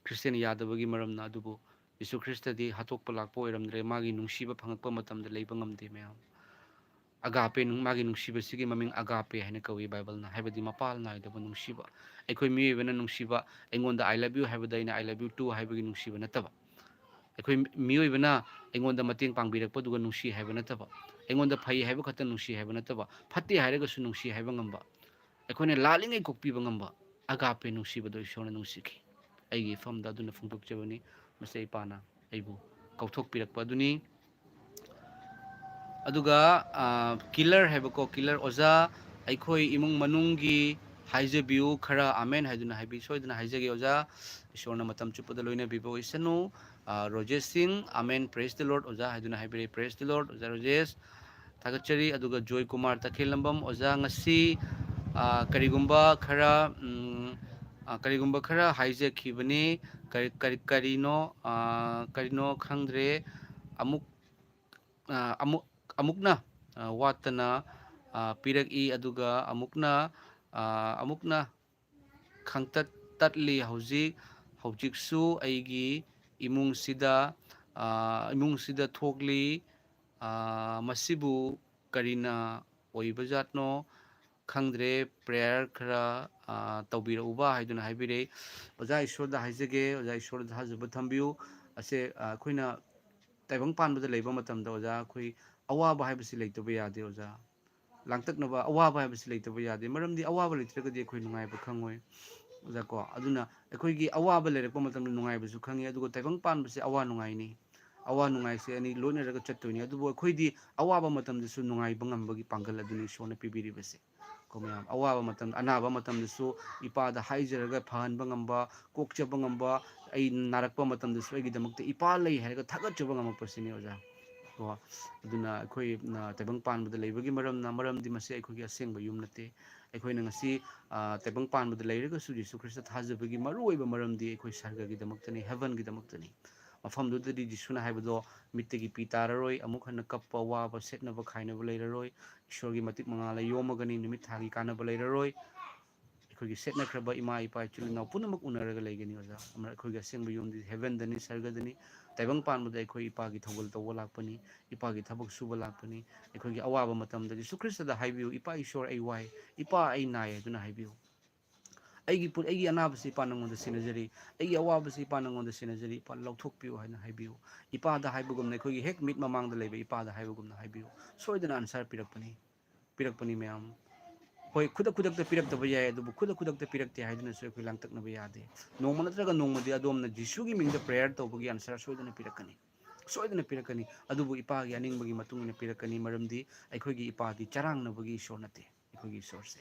ꯈ꯭ꯔꯤꯁꯇꯤꯌꯥꯟ ꯌꯥꯗꯕꯒꯤ ꯃꯔꯝꯅ꯫ ꯑꯗꯨꯕꯨ ꯌꯤꯁꯨ ꯈ꯭ꯔꯤꯁꯇꯗꯤ ꯍꯥꯠꯇꯣꯛꯄ ꯂꯥꯛꯄ ꯑꯣꯏꯔꯝꯗ꯭ꯔꯦ꯫ ꯃꯥꯒꯤ ꯅꯨꯡꯁꯤꯕ ꯐꯪꯉꯛꯄ ꯃꯇꯝꯗ ꯂꯩꯕ ꯉꯝꯗꯦ ꯃꯌꯥꯝ꯫ ꯑꯒꯥꯄꯦ ꯅꯨꯡ-, ꯃꯥꯒꯤ ꯅꯨꯡꯁꯤꯕꯁꯤꯒꯤ ꯃꯃꯤꯡ ꯑꯒꯥꯄꯦ ꯍꯥꯏꯅ ꯀꯧꯏ ꯕꯥꯏꯕꯜꯅ, ꯍꯥꯏꯕꯗꯤ ꯃꯄꯥꯜ ꯅꯥꯏꯗꯕ ꯅꯨꯡꯁꯤꯕ꯫ ꯑꯩꯈꯣꯏ ꯃꯤꯑꯣꯏꯕꯅ ꯅꯨꯡꯁꯤꯕ, ꯑꯩꯉꯣꯟꯗ "I love you" ꯍꯥꯏꯕꯗ ꯑꯩꯅ "I love you too" ꯍꯥꯏꯕꯒꯤ ꯅꯨꯡꯁꯤꯕ ꯅꯠꯇꯕ꯫ ꯑꯩꯈꯣꯏ ꯃꯤꯑꯣꯏꯕꯅ ꯑꯩꯉꯣꯟꯗ ꯃꯇꯦꯡ ꯄꯥꯡꯕꯤꯔꯛꯄꯗꯨꯒ ꯅꯨꯡꯁꯤ ꯍꯥꯏꯕ ꯅꯠꯇꯕ, ꯑꯩꯉꯣꯟꯗ ꯐꯩ ꯍꯥꯏꯕ ꯈꯛꯇ ꯅꯨꯡꯁꯤ ꯍꯥꯏꯕ ꯅꯠꯇꯕ, ꯐꯠꯇꯦ ꯍꯥꯏꯔꯒꯁꯨ ꯅꯨꯡꯁꯤ ꯍꯥꯏꯕ ꯉꯝꯕ, ꯑꯩꯈꯣꯏꯅ ꯂꯥꯜꯂꯤꯉꯩ ꯀꯣꯛꯄꯤꯕ ꯉꯝꯕ ꯑꯒꯥꯄꯦ ꯅꯨꯡꯁꯤꯕꯗꯣ ꯏꯁꯣꯔꯅ ꯅꯨꯡꯁꯤꯈꯤ꯫ ꯑꯩꯒꯤ ꯏꯐꯝꯗ ꯑꯗꯨꯅ ꯐꯣꯡꯗꯣꯛꯆꯕꯅꯤ꯫ ꯃꯁꯤ ꯏꯄꯥꯅ ꯑꯩꯕꯨ ꯀꯧꯊꯣꯛꯄꯤꯔꯛꯄ ꯑꯗꯨꯅꯤ꯫ ꯑꯗꯨꯒ, ꯑ, ꯀꯤꯂꯔ ꯍꯥꯏꯕꯀꯣ, ꯀꯤꯂꯔ ꯑꯣꯖꯥ, "ꯑꯩꯈꯣꯏ ꯏꯃꯨꯡ ꯃꯅꯨꯡꯒꯤ ꯍꯥꯏꯖꯕꯤꯌꯨ ꯈꯔ, ꯑꯃꯦꯟ" ꯍꯥꯏꯗꯨꯅ ꯍꯥꯏꯕꯤ-, ꯁꯣꯏꯗꯅ ꯍꯥꯏꯖꯒꯦ ꯑꯣꯖꯥ꯫ ꯏꯁꯣꯔꯅ ꯃꯇꯝ ꯆꯨꯞꯄꯗ ꯂꯣꯏꯅꯕꯤꯕ ꯑꯣꯏꯁꯅꯨ꯫ ꯑ, ꯔꯣꯖꯦꯁ ꯁꯤꯡ, "ꯑꯃꯦꯟ, praise the Lord ꯑꯣꯖꯥ" ꯍꯥꯏꯗꯨꯅ ꯍꯥꯏꯕꯤꯔꯛꯏ꯫ Praise the Lord ꯑꯣꯖꯥ ꯔꯣꯖꯦꯁ꯫ ꯊꯥꯒꯠꯆꯔꯤ꯫ ꯑꯗꯨꯒ ꯖꯣꯏ ꯀꯨꯃꯥꯔ ꯇꯈꯦꯜꯂꯝꯕꯝ ꯑꯣꯖꯥ, ꯉꯁꯤ, ꯑ, ꯀꯔꯤꯒꯨꯝꯕ ꯈꯔ, ꯎꯝ, ꯑ, ꯀꯔꯤꯒꯨꯝꯕ ꯈꯔ ꯍꯥꯏꯖꯈꯤꯕꯅꯤ꯫ ꯀꯔꯤ, ꯀꯔꯤ, ꯀꯔꯤꯅꯣ, ꯑ, ꯀꯔꯤꯅꯣ ꯈꯪꯗ꯭ꯔꯦ꯫ ꯑꯃꯨꯛ, ꯑ, ꯑꯃꯨꯛ, ꯑꯃꯨꯛꯅ, ꯑ, ꯋꯥꯠꯇꯅ, ꯑ, ꯄꯤꯔꯛꯏ꯫ ꯑꯗꯨꯒ ꯑꯃꯨꯛꯅ, ꯑ, ꯑꯃꯨꯛꯅ ꯈꯪꯇꯠ ꯇꯠꯂꯤ ꯍꯧꯖꯤꯛ꯫ ꯍꯧꯖꯤꯛꯁꯨ ꯑꯩꯒꯤ ꯏꯃꯨꯡꯁꯤꯗ, ꯑ, ꯏꯃꯨꯡꯁꯤꯗ ꯊꯣꯛꯂꯤ꯫ ꯑ, ꯃꯁꯤꯕꯨ ꯀꯔꯤꯅ ꯑꯣꯏꯕꯖꯥꯠꯅꯣ ꯈꯪꯗ꯭ꯔꯦ꯫ ꯄ꯭ꯔꯦꯌꯔ ꯈꯔ, ꯑ, ꯇꯧꯕꯤꯔꯛꯎꯕ ꯍꯥꯏꯗꯨꯅ ꯍꯥꯏꯕꯤꯔꯛꯏ꯫ ꯑꯣꯖꯥ, ꯏꯁꯣꯔꯗ ꯍꯥꯏꯖꯒꯦ, ꯑꯣꯖꯥ, ꯏꯁꯣꯔꯗ ꯊꯥꯖꯕ ꯊꯝꯕꯤꯌꯨ꯫ ꯑꯁꯦ, ꯑ, ꯑꯩꯈꯣꯏꯅ ꯇꯥꯏꯕꯪ ꯄꯥꯟꯕꯗ ꯂꯩꯕ ꯃꯇꯝꯗ, ꯑꯣꯖꯥ, ꯑꯩꯈꯣꯏ ꯑꯋꯥꯕ ꯍꯥꯏꯕꯁꯤ ꯂꯩꯇꯕ ꯌꯥꯗꯦ, ꯑꯣꯖꯥ꯫ ꯂꯥꯡꯇꯛꯅꯕ, ꯑꯋꯥꯕ ꯍꯥꯏꯕꯁꯤ ꯂꯩꯇꯕ ꯌꯥꯗꯦ꯫ ꯃꯔꯝꯗꯤ ꯑꯋꯥꯕ ꯂꯩꯇ꯭ꯔꯒꯗꯤ ꯑꯩꯈꯣꯏ ꯅꯨꯡꯉꯥꯏꯕ ꯈꯪꯉꯣꯏ, ꯑꯣꯖꯥ, ꯀꯣ꯫ ꯑꯗꯨꯅ ꯑꯩꯈꯣꯏꯒꯤ ꯑꯋꯥꯕ ꯂꯩꯔꯛꯄ ꯃꯇꯝꯗ ꯅꯨꯡꯉꯥꯏꯕꯁꯨ ꯈꯪꯉꯤ, ꯑꯗꯨꯒ ꯇꯥꯏꯕꯪ ꯄꯥꯟꯕꯁꯦ ꯑꯋꯥ ꯅꯨꯡꯉꯥꯏꯅꯤ꯫ ꯑꯋꯥ ꯅꯨꯡꯉꯥꯏꯁꯦ ꯑꯅꯤ ꯂꯣꯏꯅꯔꯒ ꯆꯠꯇꯣꯏꯅꯤ꯫ ꯑꯗꯨꯕꯨ ꯑꯩꯈꯣꯏꯗꯤ ꯑꯋꯥꯕ ꯃꯇꯝꯗꯁꯨ ꯅꯨꯡꯉꯥꯏꯕ ꯉꯝꯕꯒꯤ ꯄꯥꯡꯒꯜ ꯑꯗꯨꯅꯤ ꯏꯁꯣꯔꯅ ꯄꯤꯕꯤꯔꯤꯕꯁꯦ꯫ ꯀꯣ ꯃꯌꯥꯝ, ꯑꯋꯥꯕ ꯃꯇꯝ, ꯑꯅꯥꯕ ꯃꯇꯝꯗꯁꯨ ꯏꯄꯥꯗ ꯍꯥꯏꯖꯔꯒ ꯐꯍꯟꯕ ꯉꯝꯕ, ꯀꯣꯛꯆꯕ ꯉꯝꯕ, ꯑꯩ ꯅꯥꯔꯛꯄ ꯃꯇꯝꯗꯁꯨ ꯑꯩꯒꯤꯗꯃꯛꯇ ꯏꯄꯥ ꯂꯩ ꯍꯥꯏꯔꯒ ꯊꯥꯒꯠꯆꯕ ꯉꯝꯃꯛꯄꯁꯤꯅꯤ, ꯑꯣꯖꯥ꯫ ꯀꯣ, ꯑꯗꯨꯅ ꯑꯩꯈꯣꯏ, ꯑ, ꯇꯥꯏꯕꯪ ꯄꯥꯟꯕꯗ ꯂꯩꯕꯒꯤ ꯃꯔꯝꯅ, ꯃꯔꯝꯗꯤ ꯃꯁꯤ ꯑꯩꯈꯣꯏꯒꯤ ꯑꯁꯦꯡꯕ ꯌꯨꯝ ꯅꯠꯇꯦ꯫ ꯑꯩꯈꯣꯏꯅ ꯉꯁꯤ, ꯑ, ꯇꯥꯏꯕꯪ ꯄꯥꯟꯕꯗ ꯂꯩꯔꯒꯁꯨ ꯖꯤꯁꯨ ꯈ꯭ꯔꯤꯁꯇ ꯊꯥꯖꯕꯒꯤ ꯃꯔꯨꯑꯣꯏꯕ ꯃꯔꯝꯗꯤ ꯑꯩꯈꯣꯏ ꯁꯔꯒꯒꯤꯗꯃꯛꯇꯅꯤ, ꯍꯦꯕꯟꯒꯤꯗꯃꯛꯇꯅꯤ꯫ ꯃꯐꯝꯗꯨꯗꯗꯤ ꯖꯤꯁꯨꯅ ꯍꯥꯏꯕꯗꯣ ꯃꯤꯠꯇꯒꯤ ꯄꯤ ꯇꯥꯔꯔꯣꯏ, ꯑꯃꯨꯛ ꯍꯟꯅ ꯀꯞꯄ, ꯋꯥꯕ, ꯁꯦꯠꯅꯕ, ꯈꯥꯏꯅꯕ ꯂꯩꯔꯔꯣꯏ, ꯏꯁꯣꯔꯒꯤ ꯃꯇꯤꯛ ꯃꯉꯥꯜꯅ ꯌꯣꯝꯃꯒꯅꯤ, ꯅꯨꯃꯤꯠ ꯊꯥꯒꯤ ꯀꯥꯟꯅꯕ ꯂꯩꯔꯔꯣꯏ꯫ ꯑꯩꯈꯣꯏꯒꯤ ꯁꯦꯠꯅꯈ꯭ꯔꯕ ꯏꯃꯥ ꯏꯄꯥ ꯏꯆꯤꯜ ꯏꯅꯥꯎ ꯄꯨꯝꯅꯃꯛ ꯎꯅꯔꯒ ꯂꯩꯒꯅꯤ, ꯑꯣꯖꯥ꯫ ꯑꯃ ꯑꯩꯈꯣꯏꯒꯤ ꯑꯁꯦꯡꯕ ꯌꯨꯝꯗꯤ ꯍꯦꯕꯟꯗꯅꯤ, ꯁꯔꯒꯗꯅꯤ꯫ ꯇꯥꯏꯕꯪ ꯄꯥꯟꯕꯗ ꯑꯩꯈꯣꯏ ꯏꯄꯥꯒꯤ ꯊꯧꯒꯜ ꯇꯧꯕ ꯂꯥꯛꯄꯅꯤ, ꯏꯄꯥꯒꯤ ꯊꯕꯛ ꯁꯨꯕ ꯂꯥꯛꯄꯅꯤ꯫ ꯑꯩꯈꯣꯏꯒꯤ ꯑꯋꯥꯕ ꯃꯇꯝꯗ ꯖꯤꯁꯨ ꯈ꯭ꯔꯤꯁꯇꯗ ꯍꯥꯏꯕꯤꯌꯨ, "ꯏꯄꯥ ꯏꯁꯣꯔ, ꯑꯩ ꯋꯥꯏ, ꯏꯄꯥ, ꯑꯩ ꯅꯥꯏ" ꯍꯥꯏꯗꯨꯅ ꯍꯥꯏꯕꯤꯌꯨ꯫ "ꯑꯩꯒꯤ ꯄꯨ-, ꯑꯩꯒꯤ ꯑꯅꯥꯕꯁꯤ ꯏꯄꯥ ꯅꯪꯉꯣꯟꯗ ꯁꯤꯟꯅꯖꯔꯤ, ꯑꯩꯒꯤ ꯑꯋꯥꯕꯁꯤ ꯏꯄꯥ ꯅꯪꯉꯣꯟꯗ ꯁꯤꯟꯅꯖꯔꯤ, ꯏꯄꯥ ꯂꯧꯊꯣꯛꯄꯤꯌꯨ" ꯍꯥꯏꯅ ꯍꯥꯏꯕꯤꯌꯨ꯫ ꯏꯄꯥꯗ ꯍꯥꯏꯕꯒꯨꯝꯅ, ꯑꯩꯈꯣꯏꯒꯤ ꯍꯦꯛ ꯃꯤꯠ ꯃꯃꯥꯡꯗ ꯂꯩꯕ ꯏꯄꯥꯗ ꯍꯥꯏꯕꯒꯨꯝꯅ ꯍꯥꯏꯕꯤꯌꯨ꯫ ꯁꯣꯏꯗꯅ ꯑꯟꯁꯔ ꯄꯤꯔꯛꯄꯅꯤ, ꯄꯤꯔꯛꯄꯅꯤ ꯃꯌꯥꯝ꯫ ꯍꯣꯏ, ꯈꯨꯗꯛ ꯈꯨꯗꯛꯇ ꯄꯤꯔꯛꯇꯕ ꯌꯥꯏ, ꯑꯗꯨꯕꯨ ꯈꯨꯗꯛ ꯈꯨꯗꯛꯇ ꯄꯤꯔꯛꯇꯦ ꯍꯥꯏꯗꯨꯅꯁꯨ ꯑꯩꯈꯣꯏ ꯂꯥꯡꯇꯛꯅꯕ ꯌꯥꯗꯦ꯫ ꯅꯣꯡꯃ ꯅꯠꯇ꯭ꯔꯒ ꯅꯣꯡꯃꯗꯤ ꯑꯗꯣꯝꯅ ꯖꯤꯁꯨꯒꯤ ꯃꯤꯡꯗ ꯄ꯭ꯔꯦꯌꯔ ꯇꯧꯕꯒꯤ ꯑꯟꯁꯔ ꯁꯣꯏꯗꯅ ꯄꯤꯔꯛꯀꯅꯤ, ꯁꯣꯏꯗꯅ ꯄꯤꯔꯛꯀꯅꯤ꯫ ꯑꯗꯨꯕꯨ ꯏꯄꯥꯒꯤ ꯑꯅꯤꯡꯕꯒꯤ ꯃꯇꯨꯡ ꯏꯟꯅ ꯄꯤꯔꯛꯀꯅꯤ, ꯃꯔꯝꯗꯤ ꯑꯩꯈꯣꯏꯒꯤ ꯏꯄꯥꯗꯤ ꯆꯔꯥꯡꯅꯕꯒꯤ ꯏꯁꯣꯔ ꯅꯠꯇꯦ꯫ ꯑꯩꯈꯣꯏꯒꯤ ꯏꯁꯣꯔꯁꯦ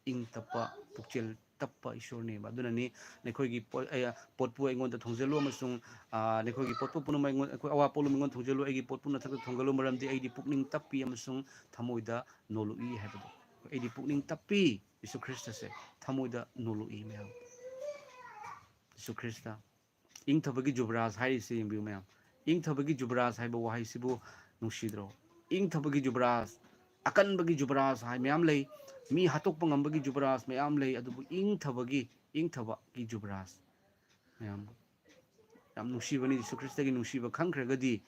ꯏꯪ ꯇꯞꯄ, ꯄꯨꯛꯆꯦꯜ ꯇꯞꯄ ꯏꯁꯣꯔꯅꯦꯕ꯫ ꯑꯗꯨꯅꯅꯤ, "ꯅꯈꯣꯏꯒꯤ ꯄꯣꯠ-, ꯑ, ꯄꯣꯠꯄꯨ ꯑꯩꯉꯣꯟꯗ ꯊꯣꯡꯖꯜꯂꯨ ꯑꯃꯁꯨꯡ, ꯑ, ꯅꯈꯣꯏꯒꯤ ꯄꯣꯠꯄꯨ ꯄꯨꯝꯅꯃꯛ ꯑꯩꯉꯣꯟ-, ꯑꯩꯈꯣꯏ ꯑꯋꯥ ꯄꯣꯠꯂꯨꯝ ꯑꯩꯉꯣꯟꯗ ꯊꯣꯡꯖꯜꯂꯨ, ꯑꯩꯒꯤ ꯄꯣꯠꯄꯨ ꯅꯊꯛꯇ ꯊꯣꯡꯒꯜꯂꯨ, ꯃꯔꯝꯗꯤ ꯑꯩꯗꯤ ꯄꯨꯛꯅꯤꯡ ꯇꯞꯄꯤ ꯑꯃꯁꯨꯡ ꯊꯃꯣꯏꯗ ꯅꯣꯜꯂꯨꯛꯏ" ꯍꯥꯏꯕꯗꯣ꯫ ꯑꯩꯗꯤ ꯄꯨꯛꯅꯤꯡ ꯇꯞꯄꯤ, ꯌꯤꯁꯨ ꯈ꯭ꯔꯤꯁꯇꯁꯦ ꯊꯃꯣꯏꯗ ꯅꯣꯜꯂꯨꯛꯏ ꯃꯌꯥꯝ꯫ ꯌꯤꯁꯨ ꯈ꯭ꯔꯤꯁꯇ꯫ ꯏꯪꯊꯕꯒꯤ ꯖꯨꯕꯔꯥꯖ ꯍꯥꯏꯔꯤꯁꯦ ꯌꯦꯡꯕꯤꯌꯨ ꯃꯌꯥꯝ꯫ ꯏꯪꯊꯕꯒꯤ ꯖꯨꯕꯔꯥꯖ ꯍꯥꯏꯕ ꯋꯥꯍꯩꯁꯤꯕꯨ ꯅꯨꯡꯁꯤꯗ꯭ꯔꯣ? ꯏꯪꯊꯕꯒꯤ ꯖꯨꯕꯔꯥꯖ, ꯑꯀꯟꯕꯒꯤ ꯖꯨꯕꯔꯥꯖ ꯍꯥꯏ ꯃꯌꯥꯝ ꯂꯩ, ꯃꯤ ꯍꯥꯠꯇꯣꯛꯄ ꯉꯝꯕꯒꯤ ꯖꯨꯕꯔꯥꯖ ꯃꯌꯥꯝ ꯂꯩ, ꯑꯗꯨꯕꯨ ꯏꯪꯊꯕꯒꯤ, ꯏꯪꯊꯕꯒꯤ ꯖꯨꯕꯔꯥꯖ ꯃꯌꯥꯝ, ꯌꯥꯝ ꯅꯨꯡꯁꯤꯕꯅꯤ꯫ ꯌꯤꯁꯨ ꯈ꯭ꯔꯤꯁꯇꯒꯤ ꯅꯨꯡꯁꯤꯕ ꯈꯪꯈ꯭ꯔꯒꯗꯤ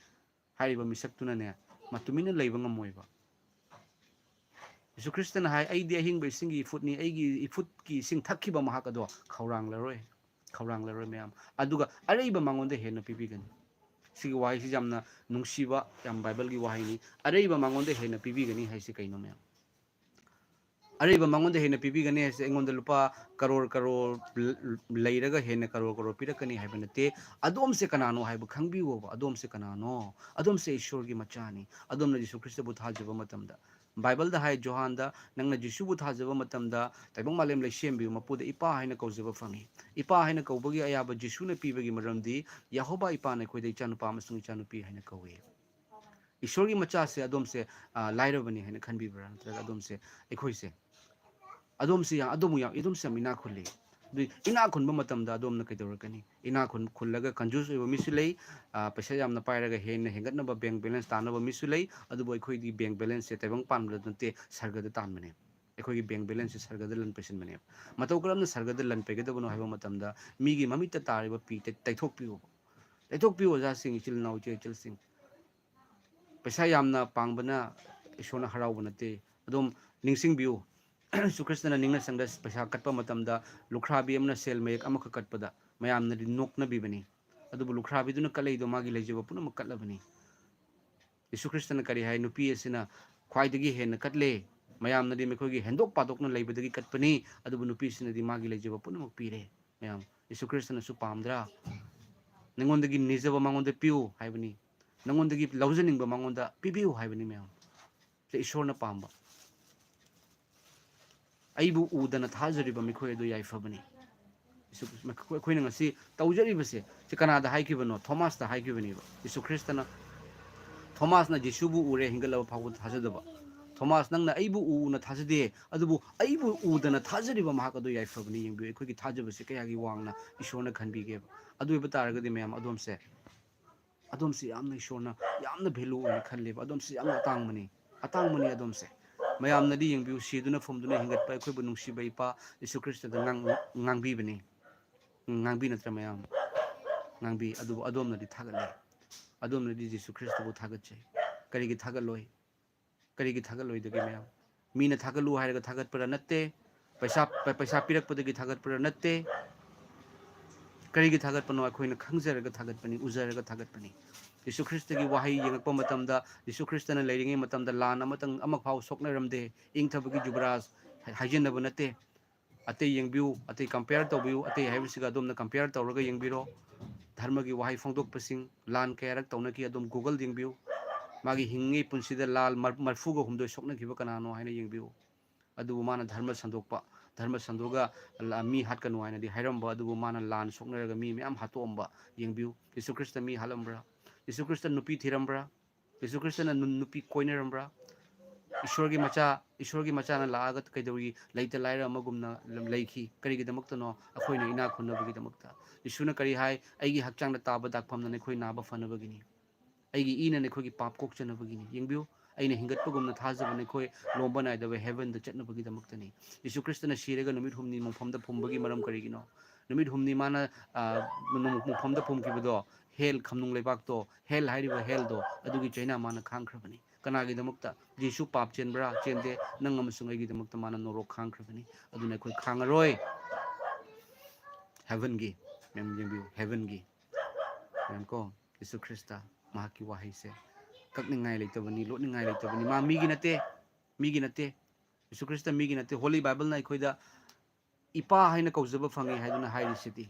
ꯍꯥꯏꯔꯤꯕ ꯃꯤꯁꯛꯇꯨꯅꯅꯦ, ꯃꯥ ꯇꯨꯃꯤꯟꯅ ꯂꯩꯕ ꯉꯝꯃꯣꯏꯕ꯫ ꯌꯦꯁꯨ ꯈ꯭ꯔꯤꯁꯇꯅ ꯍꯥꯏ, "ꯑꯩꯗꯤ ꯑꯍꯤꯡꯕ ꯏꯁꯤꯡꯒꯤ ꯏꯐꯨꯠꯅꯤ, ꯑꯩꯒꯤ ꯏꯐꯨꯠꯀꯤ ꯏꯁꯤꯡ ꯊꯛꯈꯤꯕ ꯃꯍꯥꯛ ꯑꯗꯣ ꯈꯧꯔꯥꯡꯂꯔꯣꯏ, ꯈꯧꯔꯥꯡꯂꯔꯣꯏ ꯃꯌꯥꯝ, ꯑꯗꯨꯒ ꯑꯔꯩꯕ ꯃꯉꯣꯟꯗ ꯍꯦꯟꯅ ꯄꯤꯕꯤꯒꯅꯤ"꯫ ꯁꯤꯒꯤ ꯋꯥꯍꯩꯁꯤ ꯌꯥꯝꯅ ꯅꯨꯡꯁꯤꯕ, ꯌꯥꯝ ꯕꯥꯏꯕꯜꯒꯤ ꯋꯥꯍꯩꯅꯤ꯫ "ꯑꯔꯩꯕ ꯃꯉꯣꯟꯗ ꯍꯦꯟꯅ ꯄꯤꯕꯤꯒꯅꯤ" ꯍꯥꯏꯁꯤ ꯀꯩꯅꯣ ꯃꯌꯥꯝ? ꯑꯔꯩꯕ ꯃꯉꯣꯟꯗ ꯍꯦꯟꯅ ꯄꯤꯕꯤꯒꯅꯤ ꯍꯥꯏꯁꯦ ꯑꯩꯉꯣꯟꯗ ꯂꯨꯄꯥ ꯀꯔꯣꯔ ꯀꯔꯣꯔ ꯂ-, ꯂꯩꯔꯒ ꯍꯦꯟꯅ ꯀꯔꯣꯔ ꯀꯔꯣꯔ ꯄꯤꯔꯛꯀꯅꯤ ꯍꯥꯏꯕ ꯅꯠꯇꯦ꯫ ꯑꯗꯣꯝꯁꯦ ꯀꯅꯥꯅꯣ ꯍꯥꯏꯕ ꯈꯪꯕꯤꯌꯣꯕ꯫ ꯑꯗꯣꯝꯁꯦ ꯀꯅꯥꯅꯣ? ꯑꯗꯣꯝꯁꯦ ꯏꯁꯣꯔꯒꯤ ꯃꯆꯥꯅꯤ꯫ ꯑꯗꯣꯝꯅ ꯌꯤꯁꯨ ꯈ꯭ꯔꯤꯁꯇꯕꯨ ꯊꯥꯖꯕ ꯃꯇꯝꯗ, ꯕꯥꯏꯕꯜꯗ ꯍꯥꯏ, ꯖꯣꯍꯥꯟꯗ, "ꯅꯪꯅ ꯖꯤꯁꯨꯕꯨ ꯊꯥꯖꯕ ꯃꯇꯝꯗ ꯇꯥꯏꯕꯪ ꯃꯥꯂꯦꯝ ꯂꯩꯁꯦꯝꯕꯤꯌꯨ ꯃꯄꯨꯗ ꯏꯄꯥ ꯍꯥꯏꯅ ꯀꯧꯖꯕ ꯐꯪꯏ"꯫ ꯏꯄꯥ ꯍꯥꯏꯅ ꯀꯧꯕꯒꯤ ꯑꯌꯥꯕ ꯖꯤꯁꯨꯅ ꯄꯤꯕꯒꯤ ꯃꯔꯝꯗꯤ ꯌꯦꯍꯣꯕꯥ ꯏꯄꯥꯅ ꯑꯩꯈꯣꯏꯗ ꯏꯆꯥꯅꯨꯄꯥ ꯑꯃꯁꯨꯡ ꯏꯆꯥꯅꯨꯄꯤ ꯍꯥꯏꯅ ꯀꯧꯏ꯫ ꯏꯁꯣꯔꯒꯤ ꯃꯆꯥꯁꯦ ꯑꯗꯣꯝꯁꯦ, ꯑ, ꯂꯥꯏꯔꯕꯅꯤ ꯍꯥꯏꯅ ꯈꯟꯕꯤꯕ꯭ꯔꯥ? ꯅꯠꯇ꯭ꯔꯒ ꯑꯗꯣꯝꯁꯦ, ꯑꯩꯈꯣꯏꯁꯦ, ꯑꯗꯣꯝꯁꯦ ꯌꯥꯝ, ꯑꯗꯣꯝꯕꯨ ꯌꯥꯝ, ꯑꯗꯣꯝꯁꯦ ꯌꯥꯝ ꯏꯅꯥꯛ ꯈꯨꯜꯂꯤ꯫ ꯑꯗꯨ ꯏꯅꯥꯛ ꯈꯨꯟꯕ ꯃꯇꯝꯗ ꯑꯗꯣꯝꯅ ꯀꯩꯗꯧꯔꯛꯀꯅꯤ? ꯏꯅꯥꯛ ꯈꯨꯟ-, ꯈꯨꯜꯂꯒ ꯀꯟꯖꯨꯁ ꯑꯣꯏꯕ ꯃꯤꯁꯨ ꯂꯩ, ꯑ, ꯄꯩꯁꯥ ꯌꯥꯝꯅ ꯄꯥꯏꯔꯒ ꯍꯦꯟꯅ ꯍꯦꯟꯒꯠꯅꯕ ꯕꯦꯡꯛ ꯕꯦꯂꯦꯟꯁ ꯇꯥꯅꯕ ꯃꯤꯁꯨ ꯂꯩ꯫ ꯑꯗꯨꯕꯨ ꯑꯩꯈꯣꯏꯗꯤ ꯕꯦꯡꯛ ꯕꯦꯂꯦꯟꯁꯁꯦ ꯇꯥꯏꯕꯪ ꯄꯥꯟꯕꯗ ꯅꯠꯇꯦ, ꯁꯔꯒꯗ ꯇꯥꯟꯕꯅꯦ꯫ ꯑꯩꯈꯣꯏꯒꯤ ꯕꯦꯡꯛ ꯕꯦꯂꯦꯟꯁꯁꯦ ꯁꯔꯒꯗ ꯂꯟ ꯄꯩꯁꯤꯟꯕꯅꯦꯕ꯫ ꯃꯇꯧ ꯀꯔꯝꯅ ꯁꯔꯒꯗ ꯂꯟ ꯄꯩꯒꯗꯕꯅꯣ ꯍꯥꯏꯕ ꯃꯇꯝꯗ, ꯃꯤꯒꯤ ꯃꯃꯤꯠꯇ ꯇꯥꯔꯤꯕ ꯄꯤ ꯇꯩ-, ꯇꯩꯊꯣꯛꯄꯤꯌꯨ꯫ ꯇꯩꯊꯣꯛꯄꯤꯌꯨ, ꯑꯣꯖꯥꯁꯤꯡ, ꯏꯆꯤꯜ ꯏꯅꯥꯎ, ꯏꯆꯦ ꯏꯆꯜꯁꯤꯡ꯫ ꯄꯩꯁꯥ ꯌꯥꯝꯅ ꯄꯥꯡꯕꯅ ꯏꯁꯣꯔꯅ ꯍꯔꯥꯎꯕ ꯅꯠꯇꯦ꯫ ꯑꯗꯨꯝ ꯅꯤꯡꯁꯤꯡꯕꯤꯌꯨ, ꯖꯤꯁꯨ ꯈ꯭ꯔꯤꯁꯇꯅ ꯅꯤꯡꯅ ꯁꯪꯗ ꯄꯩꯁꯥ ꯀꯠꯄ ꯃꯇꯝꯗ, ꯂꯨꯈ꯭ꯔꯥꯕꯤ ꯑꯃꯅ ꯁꯦꯜ ꯃꯌꯦꯛ ꯑꯃꯈꯛ ꯀꯠꯄꯗ ꯃꯌꯥꯝꯅꯗꯤ ꯅꯣꯛꯅꯕꯤꯕꯅꯤ꯫ ꯑꯗꯨꯕꯨ ꯂꯨꯈ꯭ꯔꯥꯕꯤꯗꯨꯅ ꯀꯠꯂꯛꯏꯗꯣ ꯃꯥꯒꯤ ꯂꯩꯖꯕ ꯄꯨꯝꯅꯃꯛ ꯀꯠꯂꯕꯅꯤ꯫ ꯖꯤꯁꯨ ꯈ꯭ꯔꯤꯁꯇꯅ ꯀꯔꯤ ꯍꯥꯏ? "ꯅꯨꯄꯤ ꯑꯁꯤꯅ ꯈ꯭ꯋꯥꯏꯗꯒꯤ ꯍꯦꯟꯅ ꯀꯠꯂꯦ, ꯃꯌꯥꯝꯅꯗꯤ ꯃꯈꯣꯏꯒꯤ ꯍꯦꯟꯗꯣꯛ ꯄꯥꯗꯣꯛꯅ ꯂꯩꯕꯗꯒꯤ ꯀꯠꯄꯅꯤ, ꯑꯗꯨꯕꯨ ꯅꯨꯄꯤꯁꯤꯅꯗꯤ ꯃꯥꯒꯤ ꯂꯩꯖꯕ ꯄꯨꯝꯅꯃꯛ ꯄꯤꯔꯦ"꯫ ꯃꯌꯥꯝ, ꯖꯤꯁꯨ ꯈ꯭ꯔꯤꯁꯇꯅꯁꯨ ꯄꯥꯝꯗ꯭ꯔꯥ? "ꯅꯉꯣꯟꯗꯒꯤ ꯅꯤꯖꯕ ꯃꯉꯣꯟꯗ ꯄꯤꯌꯨ" ꯍꯥꯏꯕꯅꯤ꯫ "ꯅꯉꯣꯟꯗꯒꯤ ꯂꯧꯖꯅꯤꯡꯕ ꯃꯉꯣꯟꯗ ꯄꯤꯕꯤꯌꯨ" ꯍꯥꯏꯕꯅꯤ ꯃꯌꯥꯝ꯫ ꯁꯤ ꯏꯁꯣꯔꯅ ꯄꯥꯝꯕ꯫ "ꯑꯩꯕꯨ ꯎꯗꯅ ꯊꯥꯖꯔꯤꯕ ꯃꯤꯈꯣꯏ ꯑꯗꯨ ꯌꯥꯏꯐꯕꯅꯤ"꯫ ꯖꯤꯁꯨ ꯈ꯭ꯔꯤꯁ-, ꯑꯩꯈꯣꯏꯅ ꯉꯁꯤ ꯇꯧꯖꯔꯤꯕꯁꯦ, ꯁꯤ ꯀꯅꯥꯗ ꯍꯥꯏꯈꯤꯕꯅꯣ? ꯊꯣꯃꯥꯁꯇ ꯍꯥꯏꯈꯤꯕꯅꯦꯕ꯫ ꯖꯤꯁꯨ ꯈ꯭ꯔꯤꯁꯇꯅ, ꯊꯣꯃꯥꯁꯅ ꯖꯤꯁꯨꯕꯨ ꯎꯔꯦ ꯍꯤꯡꯒꯠꯂꯕ ꯐꯥꯎꯕ ꯊꯥꯖꯗꯕ꯫ "ꯊꯣꯃꯥꯁ, ꯅꯪꯅ ꯑꯩꯕꯨ ꯎꯅ ꯊꯥꯖꯗꯦ, ꯑꯗꯨꯕꯨ ꯑꯩꯕꯨ ꯎꯗꯅ ꯊꯥꯖꯔꯤꯕ ꯃꯍꯥꯛ ꯑꯗꯨ ꯌꯥꯏꯐꯕꯅꯤ"꯫ ꯌꯦꯡꯕꯤꯌꯨ, ꯑꯩꯈꯣꯏꯒꯤ ꯊꯥꯖꯕꯁꯦ ꯀꯌꯥꯒꯤ ꯋꯥꯡꯅ ꯏꯁꯣꯔꯅ ꯈꯟꯕꯤꯒꯦꯕ꯫ ꯑꯗꯨ ꯑꯣꯏꯕ ꯇꯥꯔꯒꯗꯤ ꯃꯌꯥꯝ, ꯑꯗꯣꯝꯁꯦ, ꯑꯗꯣꯝꯁꯦ ꯌꯥꯝꯅ ꯏꯁꯣꯔꯅ ꯌꯥꯝꯅ ꯚꯦꯂꯨ ꯑꯣꯏꯅ ꯈꯜꯂꯦꯕ꯫ ꯑꯗꯣꯝꯁꯦ ꯌꯥꯝꯅ ꯑꯇꯥꯡꯕꯅꯤ, ꯑꯇꯥꯡꯕꯅꯤ ꯑꯗꯣꯝꯁꯦ꯫ ꯃꯌꯥꯝꯅꯗꯤ ꯌꯦꯡꯕꯤꯌꯨ, ꯁꯤꯗꯨꯅ ꯐꯨꯝꯗꯨꯅ ꯍꯤꯡꯒꯠꯄ ꯑꯩꯈꯣꯏꯕꯨ ꯅꯨꯡꯁꯤꯕ ꯏꯄꯥ ꯖꯤꯁꯨ ꯈ꯭ꯔꯤꯁꯇꯗ ꯉꯥꯡ-, ꯉꯥꯡꯕꯤꯕꯅꯤ, ꯉꯥꯡꯕꯤ ꯅꯠꯇ꯭ꯔꯥ ꯃꯌꯥꯝ? ꯉꯥꯡꯕꯤ꯫ ꯑꯗꯨꯕꯨ ꯑꯗꯣꯝꯅꯗꯤ ꯊꯥꯒꯠꯂꯦ, ꯑꯗꯣꯝꯅꯗꯤ ꯖꯤꯁꯨ ꯈ꯭ꯔꯤꯁꯇꯕꯨ ꯊꯥꯒꯠꯆꯩ꯫ ꯀꯔꯤꯒꯤ ꯊꯥꯒꯠꯂꯣꯏ? ꯀꯔꯤꯒꯤ ꯊꯥꯒꯠꯂꯣꯏꯗꯒꯦ ꯃꯌꯥꯝ? ꯃꯤꯅ ꯊꯥꯒꯠꯂꯨ ꯍꯥꯏꯔꯒ ꯊꯥꯒꯠꯄꯔ ꯅꯠꯇꯦ, ꯄꯩꯁꯥ ꯄꯩꯁꯥ ꯄꯤꯔꯛꯄꯗꯒꯤ ꯊꯥꯒꯠꯄꯔ ꯅꯠꯇꯦ꯫ ꯀꯔꯤꯒꯤ ꯊꯥꯒꯠꯄꯅꯣ? ꯑꯩꯈꯣꯏꯅ ꯈꯪꯖꯔꯒ ꯊꯥꯒꯠꯄꯅꯤ, ꯎꯖꯔꯒ ꯊꯥꯒꯠꯄꯅꯤ꯫ ꯌꯤꯁꯨ ꯈ꯭ꯔꯤꯁꯇꯒꯤ ꯋꯥꯍꯩ ꯌꯦꯡꯉꯛꯄ ꯃꯇꯝꯗ, ꯌꯤꯁꯨ ꯈ꯭ꯔꯤꯁꯇꯅ ꯂꯩꯔꯤꯉꯩ ꯃꯇꯝꯗ ꯂꯥꯟ ꯑꯃꯇꯪ, ꯑꯃꯐꯥꯎ ꯁꯣꯛꯅꯔꯝꯗꯦ꯫ ꯏꯪꯊꯕꯒꯤ ꯖꯨꯕꯔꯥꯖ ꯍꯥꯏꯖꯟꯅꯕ ꯅꯠꯇꯦ꯫ ꯑꯇꯩ ꯌꯦꯡꯕꯤꯌꯨ, ꯑꯇꯩ ꯀꯝꯄꯤꯌꯔ ꯇꯧꯕꯤꯌꯨ, ꯑꯇꯩ ꯍꯥꯏꯕꯁꯤꯒ ꯑꯗꯣꯝꯅ ꯀꯝꯄꯤꯌꯔ ꯇꯧꯔꯒ ꯌꯦꯡꯕꯤꯔꯣ꯫ ꯙꯔꯃꯒꯤ ꯋꯥꯍꯩ ꯐꯣꯡꯗꯣꯛꯄꯁꯤꯡ, ꯂꯥꯟ ꯀꯌꯥꯔꯛ ꯇꯧꯅꯈꯤ, ꯑꯗꯨꯝ ꯒꯨꯒꯜ ꯌꯦꯡꯕꯤꯌꯨ꯫ ꯃꯥꯒꯤ ꯍꯤꯡꯉꯤꯉꯩ ꯄꯨꯟꯁꯤꯗ ꯂꯥꯜ ꯃꯔ-, ꯃꯔꯐꯨꯒ ꯍꯨꯝꯗꯣꯏ ꯁꯣꯛꯅꯈꯤꯕ ꯀꯅꯥꯅꯣ ꯍꯥꯏꯅ ꯌꯦꯡꯕꯤꯌꯨ꯫ ꯑꯗꯨꯕꯨ ꯃꯥꯅ ꯙꯔꯃ ꯁꯟꯗꯣꯛꯄ, ꯙꯔꯃ ꯁꯟꯗꯣꯛꯑꯒ ꯂ-, ꯃꯤ ꯍꯥꯠꯀꯅꯨ ꯍꯥꯏꯅꯗꯤ ꯍꯥꯏꯔꯝꯕ, ꯑꯗꯨꯕꯨ ꯃꯥꯅ ꯂꯥꯟ ꯁꯣꯛꯅꯔꯒ ꯃꯤ ꯃꯌꯥꯝ ꯍꯥꯠꯇꯣꯛꯑꯝꯕ ꯌꯦꯡꯕꯤꯌꯨ꯫ ꯌꯤꯁꯨ ꯈ꯭ꯔꯤꯁꯇ ꯃꯤ ꯍꯥꯠꯂꯝꯕ꯭ꯔꯥ? ꯌꯤꯁꯨ ꯈ꯭ꯔꯤꯁꯇ ꯅꯨꯄꯤ ꯊꯤꯔꯝꯕ꯭ꯔꯥ? ꯌꯤꯁꯨ ꯈ꯭ꯔꯤꯁꯇꯅ ꯅꯨ-, ꯅꯨꯄꯤ ꯀꯣꯏꯅꯔꯝꯕ꯭ꯔꯥ? ꯏꯁꯣꯔꯒꯤ ꯃꯆꯥ, ꯏꯁꯣꯔꯒꯤ ꯃꯆꯥꯅ ꯂꯥꯛꯑꯒ ꯀꯩꯗꯧꯔꯤ? ꯂꯩꯇ ꯂꯥꯏꯔ ꯑꯃꯒꯨꯝꯅ ꯂ-, ꯂꯩꯈꯤ꯫ ꯀꯔꯤꯒꯤꯗꯃꯛꯇꯅꯣ? ꯑꯩꯈꯣꯏꯅ ꯏꯅꯥꯛ ꯈꯨꯟꯅꯕꯒꯤꯗꯃꯛꯇ꯫ ꯌꯤꯁꯨꯅ ꯀꯔꯤ ꯍꯥꯏ? "ꯑꯩꯒꯤ ꯍꯛꯆꯥꯡꯗ ꯇꯥꯕ ꯗꯥꯛꯐꯝꯅ ꯅꯈꯣꯏ ꯅꯥꯕ ꯐꯅꯕꯒꯤꯅꯤ꯫ ꯑꯩꯒꯤ ꯏꯅ ꯅꯈꯣꯏꯒꯤ ꯄꯥꯞ ꯀꯣꯛꯆꯅꯕꯒꯤꯅꯤ"꯫ ꯌꯦꯡꯕꯤꯌꯨ, "ꯑꯩꯅ ꯍꯤꯡꯒꯠꯄꯒꯨꯝꯅ ꯊꯥꯖꯕ ꯅꯈꯣꯏ ꯂꯣꯝꯕ ꯅꯥꯏꯗꯕ ꯍꯦꯚꯦꯟꯗ ꯆꯠꯅꯕꯒꯤꯗꯃꯛꯇꯅꯤ"꯫ ꯌꯤꯁꯨ ꯈ꯭ꯔꯤꯁꯇꯅ ꯁꯤꯔꯒ ꯅꯨꯃꯤꯠ ꯍꯨꯝꯅꯤ ꯃꯣꯡꯐꯝꯗ ꯐꯨꯝꯕꯒꯤ ꯃꯔꯝ ꯀꯔꯤꯒꯤꯅꯣ? ꯅꯨꯃꯤꯠ ꯍꯨꯝꯅꯤ ꯃꯥꯅ, ꯑ, ꯃꯣꯡꯐꯝꯗ ꯐꯨꯝꯈꯤꯕꯗꯣ, ꯍꯦꯜ, ꯈꯝꯅꯨꯡ ꯂꯩꯕꯥꯛꯇꯣ, ꯍꯦꯜ ꯍꯥꯏꯔꯤꯕ ꯍꯦꯜꯗꯣ, ꯑꯗꯨꯒꯤ ꯆꯩꯅꯥ ꯃꯥꯅ ꯈꯥꯡꯈ꯭ꯔꯕꯅꯤ꯫ ꯀꯅꯥꯒꯤꯗꯃꯛꯇ? ꯖꯤꯁꯨ ꯄꯥꯞ ꯆꯦꯟꯕ꯭ꯔꯥ? ꯆꯦꯟꯗꯦ꯫ ꯅꯪ ꯑꯃꯁꯨꯡ ꯑꯩꯒꯤꯗꯃꯛꯇ ꯃꯥꯅ ꯅꯣꯔꯣꯛ ꯈꯥꯡꯈ꯭ꯔꯕꯅꯤ꯫ ꯑꯗꯨꯅ ꯑꯩꯈꯣꯏ ꯈꯥꯡꯉꯔꯣꯏ꯫ ꯍꯦꯚꯦꯟꯒꯤ, ꯃꯦꯝ ꯌꯦꯡꯕꯤꯌꯨ, ꯍꯦꯚꯦꯟꯒꯤ, ꯃꯦꯝ ꯀꯣ, ꯌꯤꯁꯨ ꯈ꯭ꯔꯤꯁꯇ, ꯃꯍꯥꯛꯀꯤ ꯋꯥꯍꯩꯁꯦ ꯀꯛꯅꯤꯡꯉꯥꯏ ꯂꯩꯇꯕꯅꯤ, ꯂꯣꯠꯅꯤꯡꯉꯥꯏ ꯂꯩꯇꯕꯅꯤ꯫ ꯃꯥ ꯃꯤꯒꯤ ꯅꯠꯇꯦ, ꯃꯤꯒꯤ ꯅꯠꯇꯦ꯫ ꯌꯤꯁꯨ ꯈ꯭ꯔꯤꯁꯇ ꯃꯤꯒꯤ ꯅꯠꯇꯦ꯫ ꯍꯣꯂꯤ ꯕꯥꯏꯕꯜꯅ ꯑꯩꯈꯣꯏꯗ ꯏꯄꯥ ꯍꯥꯏꯅ ꯀꯧꯖꯕ ꯐꯪꯉꯤ ꯍꯥꯏꯗꯨꯅ ꯍꯥꯏꯔꯤꯁꯤꯗꯤ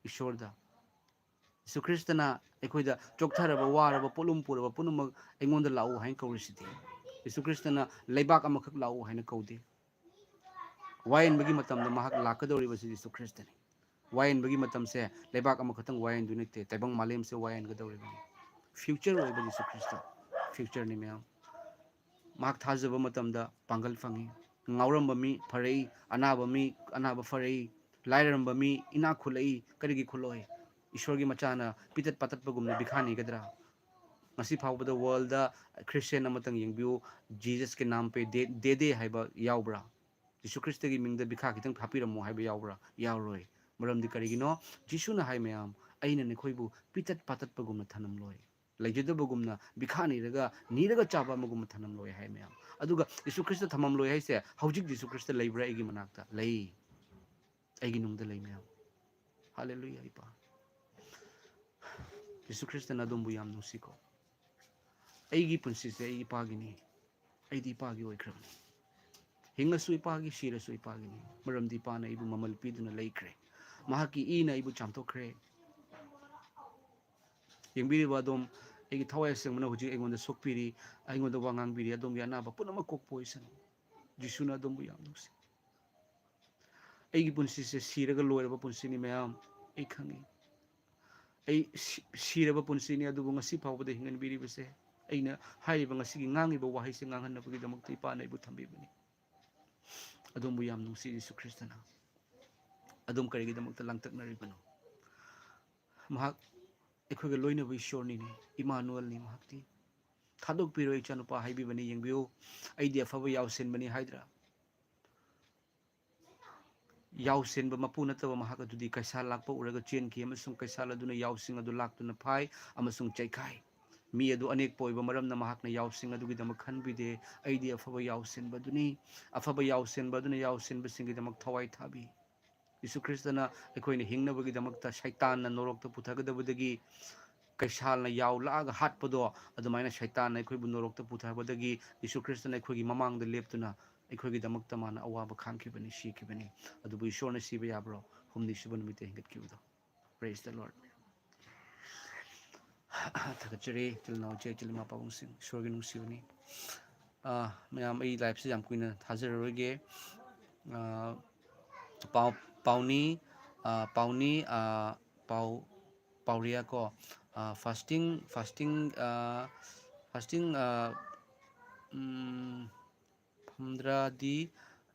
ꯏꯁꯣꯔꯗ꯫ ꯌꯤꯁꯨ ꯈ꯭ꯔꯤꯁꯇꯅ ꯑꯩꯈꯣꯏꯗ ꯆꯣꯛꯊꯔꯕ, ꯋꯥꯔꯕ, ꯄꯣꯠꯂꯨꯝ ꯄꯨꯔꯕ ꯄꯨꯝꯅꯃꯛ ꯑꯩꯉꯣꯟꯗ ꯂꯥꯛꯎ ꯍꯥꯏꯅ ꯀꯧꯔꯤꯁꯤꯗꯤ꯫ ꯌꯤꯁꯨ ꯈ꯭ꯔꯤꯁꯇꯅ ꯂꯩꯕꯥꯛ ꯑꯃꯈꯛ ꯂꯥꯛꯎ ꯍꯥꯏꯅ ꯀꯧꯗꯦ꯫ ꯋꯥꯌꯦꯟꯕꯒꯤ ꯃꯇꯝꯗ ꯃꯍꯥꯛ ꯂꯥꯛꯀꯗꯧꯔꯤꯕꯁꯤ ꯌꯤꯁꯨ ꯈ꯭ꯔꯤꯁꯇꯅꯤ꯫ ꯋꯥꯌꯦꯟꯕꯒꯤ ꯃꯇꯝꯁꯦ ꯂꯩꯕꯥꯛ ꯑꯃꯈꯛꯇꯪ ꯋꯥꯌꯦꯟꯗꯨ ꯅꯠꯇꯦ, ꯇꯥꯏꯕꯪ ꯃꯥꯂꯦꯝꯁꯦ ꯋꯥꯌꯦꯟꯒꯗꯧꯔꯤꯕꯅꯤ꯫ ꯐ꯭ꯌꯨꯆꯔ ꯑꯣꯏꯕ ꯌꯤꯁꯨ ꯈ꯭ꯔꯤꯁꯇ, ꯐ꯭ꯌꯨꯆꯔꯅꯤ ꯃꯌꯥꯝ꯫ ꯃꯍꯥꯛ ꯊꯥꯖꯕ ꯃꯇꯝꯗ ꯄꯥꯡꯒꯜ ꯐꯪꯏ꯫ ꯉꯥꯎꯔꯝꯕ ꯃꯤ ꯐꯔꯛꯏ, ꯑꯅꯥꯕ ꯃꯤ ꯑꯅꯥꯕ ꯐꯔꯛꯏ, ꯂꯥꯏꯔꯔꯝꯕ ꯃꯤ ꯏꯅꯥꯛ ꯈꯨꯜꯂꯛꯏ꯫ ꯀꯔꯤꯒꯤ ꯈꯨꯜꯂꯛꯏ? ꯏꯁꯣꯔꯒꯤ ꯃꯆꯥꯅ ꯄꯤꯇꯠ ꯄꯥꯇꯠꯄꯒꯨꯝꯅ ꯕꯤꯈꯥ ꯅꯤꯒꯗ꯭ꯔꯥ? ꯉꯁꯤ ꯐꯥꯎꯕꯗ ꯋꯥꯔꯜꯗ ꯈ꯭ꯔꯤꯁꯇꯤꯌꯥꯟ ꯑꯃꯇꯪ ꯌꯦꯡꯕꯤꯌꯨ, "ꯖꯤꯖꯁꯀꯤ ꯅꯥꯝ ꯄꯦ ꯗꯦ, ꯗꯦ ꯗꯦ" ꯍꯥꯏꯕ ꯌꯥꯎꯕ꯭ꯔꯥ? ꯖꯤꯁꯨ ꯈ꯭ꯔꯤꯁꯇꯒꯤ ꯃꯤꯡꯗ ꯚꯤꯈꯥ ꯈꯤꯇꯪ ꯍꯥꯞꯄꯤꯔꯝꯃꯣ ꯍꯥꯏꯕ ꯌꯥꯎꯕ꯭ꯔꯥ? ꯌꯥꯎꯔꯣꯏ꯫ ꯃꯔꯝꯗꯤ ꯀꯔꯤꯒꯤꯅꯣ? ꯖꯤꯁꯨꯅ ꯍꯥꯏ ꯃꯌꯥꯝ, "ꯑꯩꯅ ꯅꯈꯣꯏꯕꯨ ꯄꯤꯇꯠ ꯄꯥꯇꯠꯄꯒꯨꯝꯅ ꯊꯅꯝꯂꯣꯏ"꯫ ꯂꯩꯖꯗꯕꯒꯨꯝꯅ ꯕꯤꯈꯥ ꯅꯤꯔꯒ, ꯅꯤꯔꯒ ꯆꯥꯕ ꯑꯃꯒꯨꯝꯕ ꯊꯝꯂꯝꯂꯣꯏ ꯍꯥꯏ, ꯃꯌꯥꯝ꯫ ꯑꯗꯨꯒ ꯌꯤꯁꯨ ꯈ꯭ꯔꯤꯁꯇ ꯊꯝꯃꯝꯂꯣꯏ ꯍꯥꯏꯁꯦ, ꯍꯧꯖꯤꯛ ꯌꯤꯁꯨ ꯈ꯭ꯔꯤꯁꯇ ꯂꯩꯕ꯭ꯔꯥ ꯑꯩꯒꯤ ꯃꯅꯥꯛꯇ? ꯂꯩ꯫ ꯑꯩꯒꯤ ꯅꯨꯡꯗ ꯂꯩ, ꯃꯌꯥꯝ꯫ ꯍꯥꯂꯦꯂꯨꯌꯥ, ꯏꯄꯥ꯫ ꯌꯤꯁꯨ ꯈ꯭ꯔꯤꯁꯇꯅ ꯑꯗꯣꯝꯕꯨ ꯌꯥꯝ ꯅꯨꯡꯁꯤꯀꯣ꯫ ꯑꯩꯒꯤ ꯄꯨꯟꯁꯤꯁꯦ ꯑꯩ ꯏꯄꯥꯒꯤꯅꯤ꯫ ꯑꯩꯗꯤ ꯏꯄꯥꯒꯤ ꯑꯣꯏꯈ꯭ꯔꯕꯅꯤ꯫ ꯍꯤꯡꯉꯁꯨ ꯏꯄꯥꯒꯤ, ꯁꯤꯔꯁꯨ ꯏꯄꯥꯒꯤꯅꯤ꯫ ꯃꯔꯝꯗꯤ ꯏꯄꯥꯅ ꯑꯩꯕꯨ ꯃꯃꯜ ꯄꯤꯗꯨꯅ ꯂꯩꯈ꯭ꯔꯦ꯫ ꯃꯍꯥꯛꯀꯤ ꯏꯅ ꯑꯩꯕꯨ ꯆꯥꯝꯊꯣꯛꯈ꯭ꯔꯦ꯫ ꯌꯦꯡꯕꯤꯔꯤꯕ ꯑꯗꯣꯝ, ꯑꯩꯒꯤ ꯊꯋꯥꯏ ꯑꯁꯦꯡꯕꯅ ꯍꯧꯖꯤꯛ ꯑꯩꯉꯣꯟꯗ ꯁꯣꯛꯄꯤꯔꯤ, ꯑꯩꯉꯣꯟꯗ ꯋꯥ ꯉꯥꯡꯕꯤꯔꯤ, ꯑꯗꯣꯝꯒꯤ ꯑꯅꯥꯕ ꯄꯨꯝꯅꯃꯛ ꯀꯣꯛꯄ ꯑꯣꯏꯁꯅꯨ꯫ ꯖꯤꯁꯨꯅ ꯑꯗꯣꯝꯕꯨ ꯌꯥꯝ ꯅꯨꯡꯁꯤ꯫ ꯑꯩꯒꯤ ꯄꯨꯟꯁꯤꯁꯦ ꯁꯤꯔꯒ ꯂꯣꯏꯔꯕ ꯄꯨꯟꯁꯤꯅꯤ, ꯃꯌꯥꯝ, ꯑꯩ ꯈꯪꯉꯤ꯫ ꯑꯩ ꯁꯤ-, ꯁꯤꯔꯕ ꯄꯨꯟꯁꯤꯅꯤ, ꯑꯗꯨꯕꯨ ꯉꯁꯤ ꯐꯥꯎꯕꯗ ꯍꯤꯡꯍꯟꯕꯤꯔꯤꯕꯁꯦ, ꯑꯩꯅ ꯍꯥꯏꯔꯤꯕ ꯉꯁꯤꯒꯤ ꯉꯥꯡꯉꯤꯕ ꯋꯥꯍꯩꯁꯦ ꯉꯥꯡꯍꯟꯅꯕꯒꯤꯗꯃꯛꯇ ꯏꯄꯥꯅ ꯑꯩꯕꯨ ꯊꯝꯕꯤꯕꯅꯤ꯫ ꯑꯗꯣꯝꯕꯨ ꯌꯥꯝ ꯅꯨꯡꯁꯤ ꯌꯤꯁꯨ ꯈ꯭ꯔꯤꯁꯇꯅ꯫ ꯑꯗꯣꯝ ꯀꯔꯤꯒꯤꯗꯃꯛꯇ ꯂꯥꯡꯇꯛꯅꯔꯤꯕꯅꯣ? ꯃꯍꯥꯛ ꯑꯩꯈꯣꯏꯒ ꯂꯣꯏꯅꯕ ꯏꯁꯣꯔꯅꯤꯅꯦ, ꯏꯃꯥꯅꯨꯑꯦꯜꯅꯤ ꯃꯍꯥꯛꯇꯤ꯫ "ꯊꯥꯗꯣꯛꯄꯤꯔꯣ ꯏꯆꯥꯅꯨꯄꯥ" ꯍꯥꯏꯕꯤꯕꯅꯤ꯫ ꯌꯦꯡꯕꯤꯌꯨ, "ꯑꯩꯗꯤ ꯑꯐꯕ ꯌꯥꯎꯁꯦꯟꯕꯅꯤ" ꯍꯥꯏꯗ꯭ꯔꯥ? ꯌꯥꯎꯁꯦꯟꯕ ꯃꯄꯨ ꯅꯠꯇꯕ ꯃꯍꯥꯛ ꯑꯗꯨꯗꯤ ꯀꯩꯁꯥꯜ ꯂꯥꯛꯄ ꯎꯔꯒ ꯆꯦꯟꯈꯤ, ꯑꯃꯁꯨꯡ ꯀꯩꯁꯥꯜ ꯑꯗꯨꯅ ꯌꯥꯎꯁꯤꯡ ꯑꯗꯨ ꯂꯥꯛꯇꯨꯅ ꯐꯥꯏ ꯑꯃꯁꯨꯡ ꯆꯩꯈꯥꯏ꯫ ꯃꯤ ꯑꯗꯨ ꯑꯅꯦꯛꯄ ꯑꯣꯏꯕ ꯃꯔꯝꯅ ꯃꯍꯥꯛꯅ ꯌꯥꯎꯁꯤꯡ ꯑꯗꯨꯒꯤꯗꯃꯛ ꯈꯟꯕꯤꯗꯦ꯫ "ꯑꯩꯗꯤ ꯑꯐꯕ ꯌꯥꯎꯁꯦꯟꯕ ꯑꯗꯨꯅꯤ"꯫ ꯑꯐꯕ ꯌꯥꯎꯁꯦꯟꯕ ꯑꯗꯨꯅ ꯌꯥꯎꯁꯦꯟꯕꯁꯤꯡꯒꯤꯗꯃꯛ ꯊꯋꯥꯏ ꯊꯥꯕꯤ꯫ ꯌꯤꯁꯨ ꯈ꯭ꯔꯤꯁꯇꯅ ꯑꯩꯈꯣꯏꯅ ꯍꯤꯡꯅꯕꯒꯤꯗꯃꯛꯇ ꯁꯩꯇꯥꯟꯅ ꯅꯣꯔꯣꯛꯇ ꯄꯨꯊꯒꯗꯕꯗꯒꯤ, ꯀꯩꯁꯥꯜꯅ ꯌꯥꯎ ꯂꯥꯛꯑꯒ ꯍꯥꯠꯄꯗꯣ, ꯑꯗꯨꯃꯥꯏꯅ ꯁꯩꯇꯥꯟꯅ ꯑꯩꯈꯣꯏꯕꯨ ꯅꯣꯔꯣꯛꯇ ꯄꯨꯊꯕꯗꯒꯤ ꯌꯤꯁꯨ ꯈ꯭ꯔꯤꯁꯇꯅ ꯑꯩꯈꯣꯏꯒꯤ ꯃꯃꯥꯡꯗ ꯂꯦꯞꯇꯨꯅ ꯑꯩꯈꯣꯏꯒꯤꯗꯃꯛꯇ ꯃꯥꯅ ꯑꯋꯥꯕ ꯈꯥꯡꯈꯤꯕꯅꯤ, ꯁꯤꯈꯤꯕꯅꯤ꯫ ꯑꯗꯨꯕꯨ ꯏꯁꯣꯔꯅ ꯁꯤꯕ ꯌꯥꯕ꯭ꯔꯣ? ꯍꯨꯝꯅꯤ ꯁꯨꯕ ꯅꯨꯃꯤꯠꯇ ꯍꯦꯟꯒꯠꯈꯤꯕꯗꯣ꯫ Praise the Lord꯫ ꯊꯥꯒꯠꯆꯔꯤ, ꯏꯆꯤꯜ ꯏꯅꯥꯎ, ꯏꯆꯦ ꯏꯆꯤꯜ ꯏꯃꯥ ꯄꯥꯕꯨꯡꯁꯤꯡ, ꯏꯁꯣꯔꯒꯤ ꯅꯨꯡꯁꯤꯕꯅꯤ꯫ ꯑꯥ, ꯃꯌꯥꯝ, ꯑꯩ live ꯁꯦ ꯌꯥꯝ ꯀꯨꯏꯅ ꯊꯥꯖꯔꯔꯣꯏꯒꯦ꯫ ꯑꯥ, ꯄꯥꯎ-, ꯄꯥꯎꯅꯤ, ꯑꯥ, ꯄꯥꯎꯅꯤ, ꯑꯥ, ꯄꯥꯎ-, ꯄꯥꯎꯔꯤꯌꯥ ꯀꯣ, ꯑꯥ, fasting, fasting, ꯑꯥ, fasting, ꯑꯥ, ꯎꯝ, ꯊꯝꯗ꯭ꯔꯗꯤ,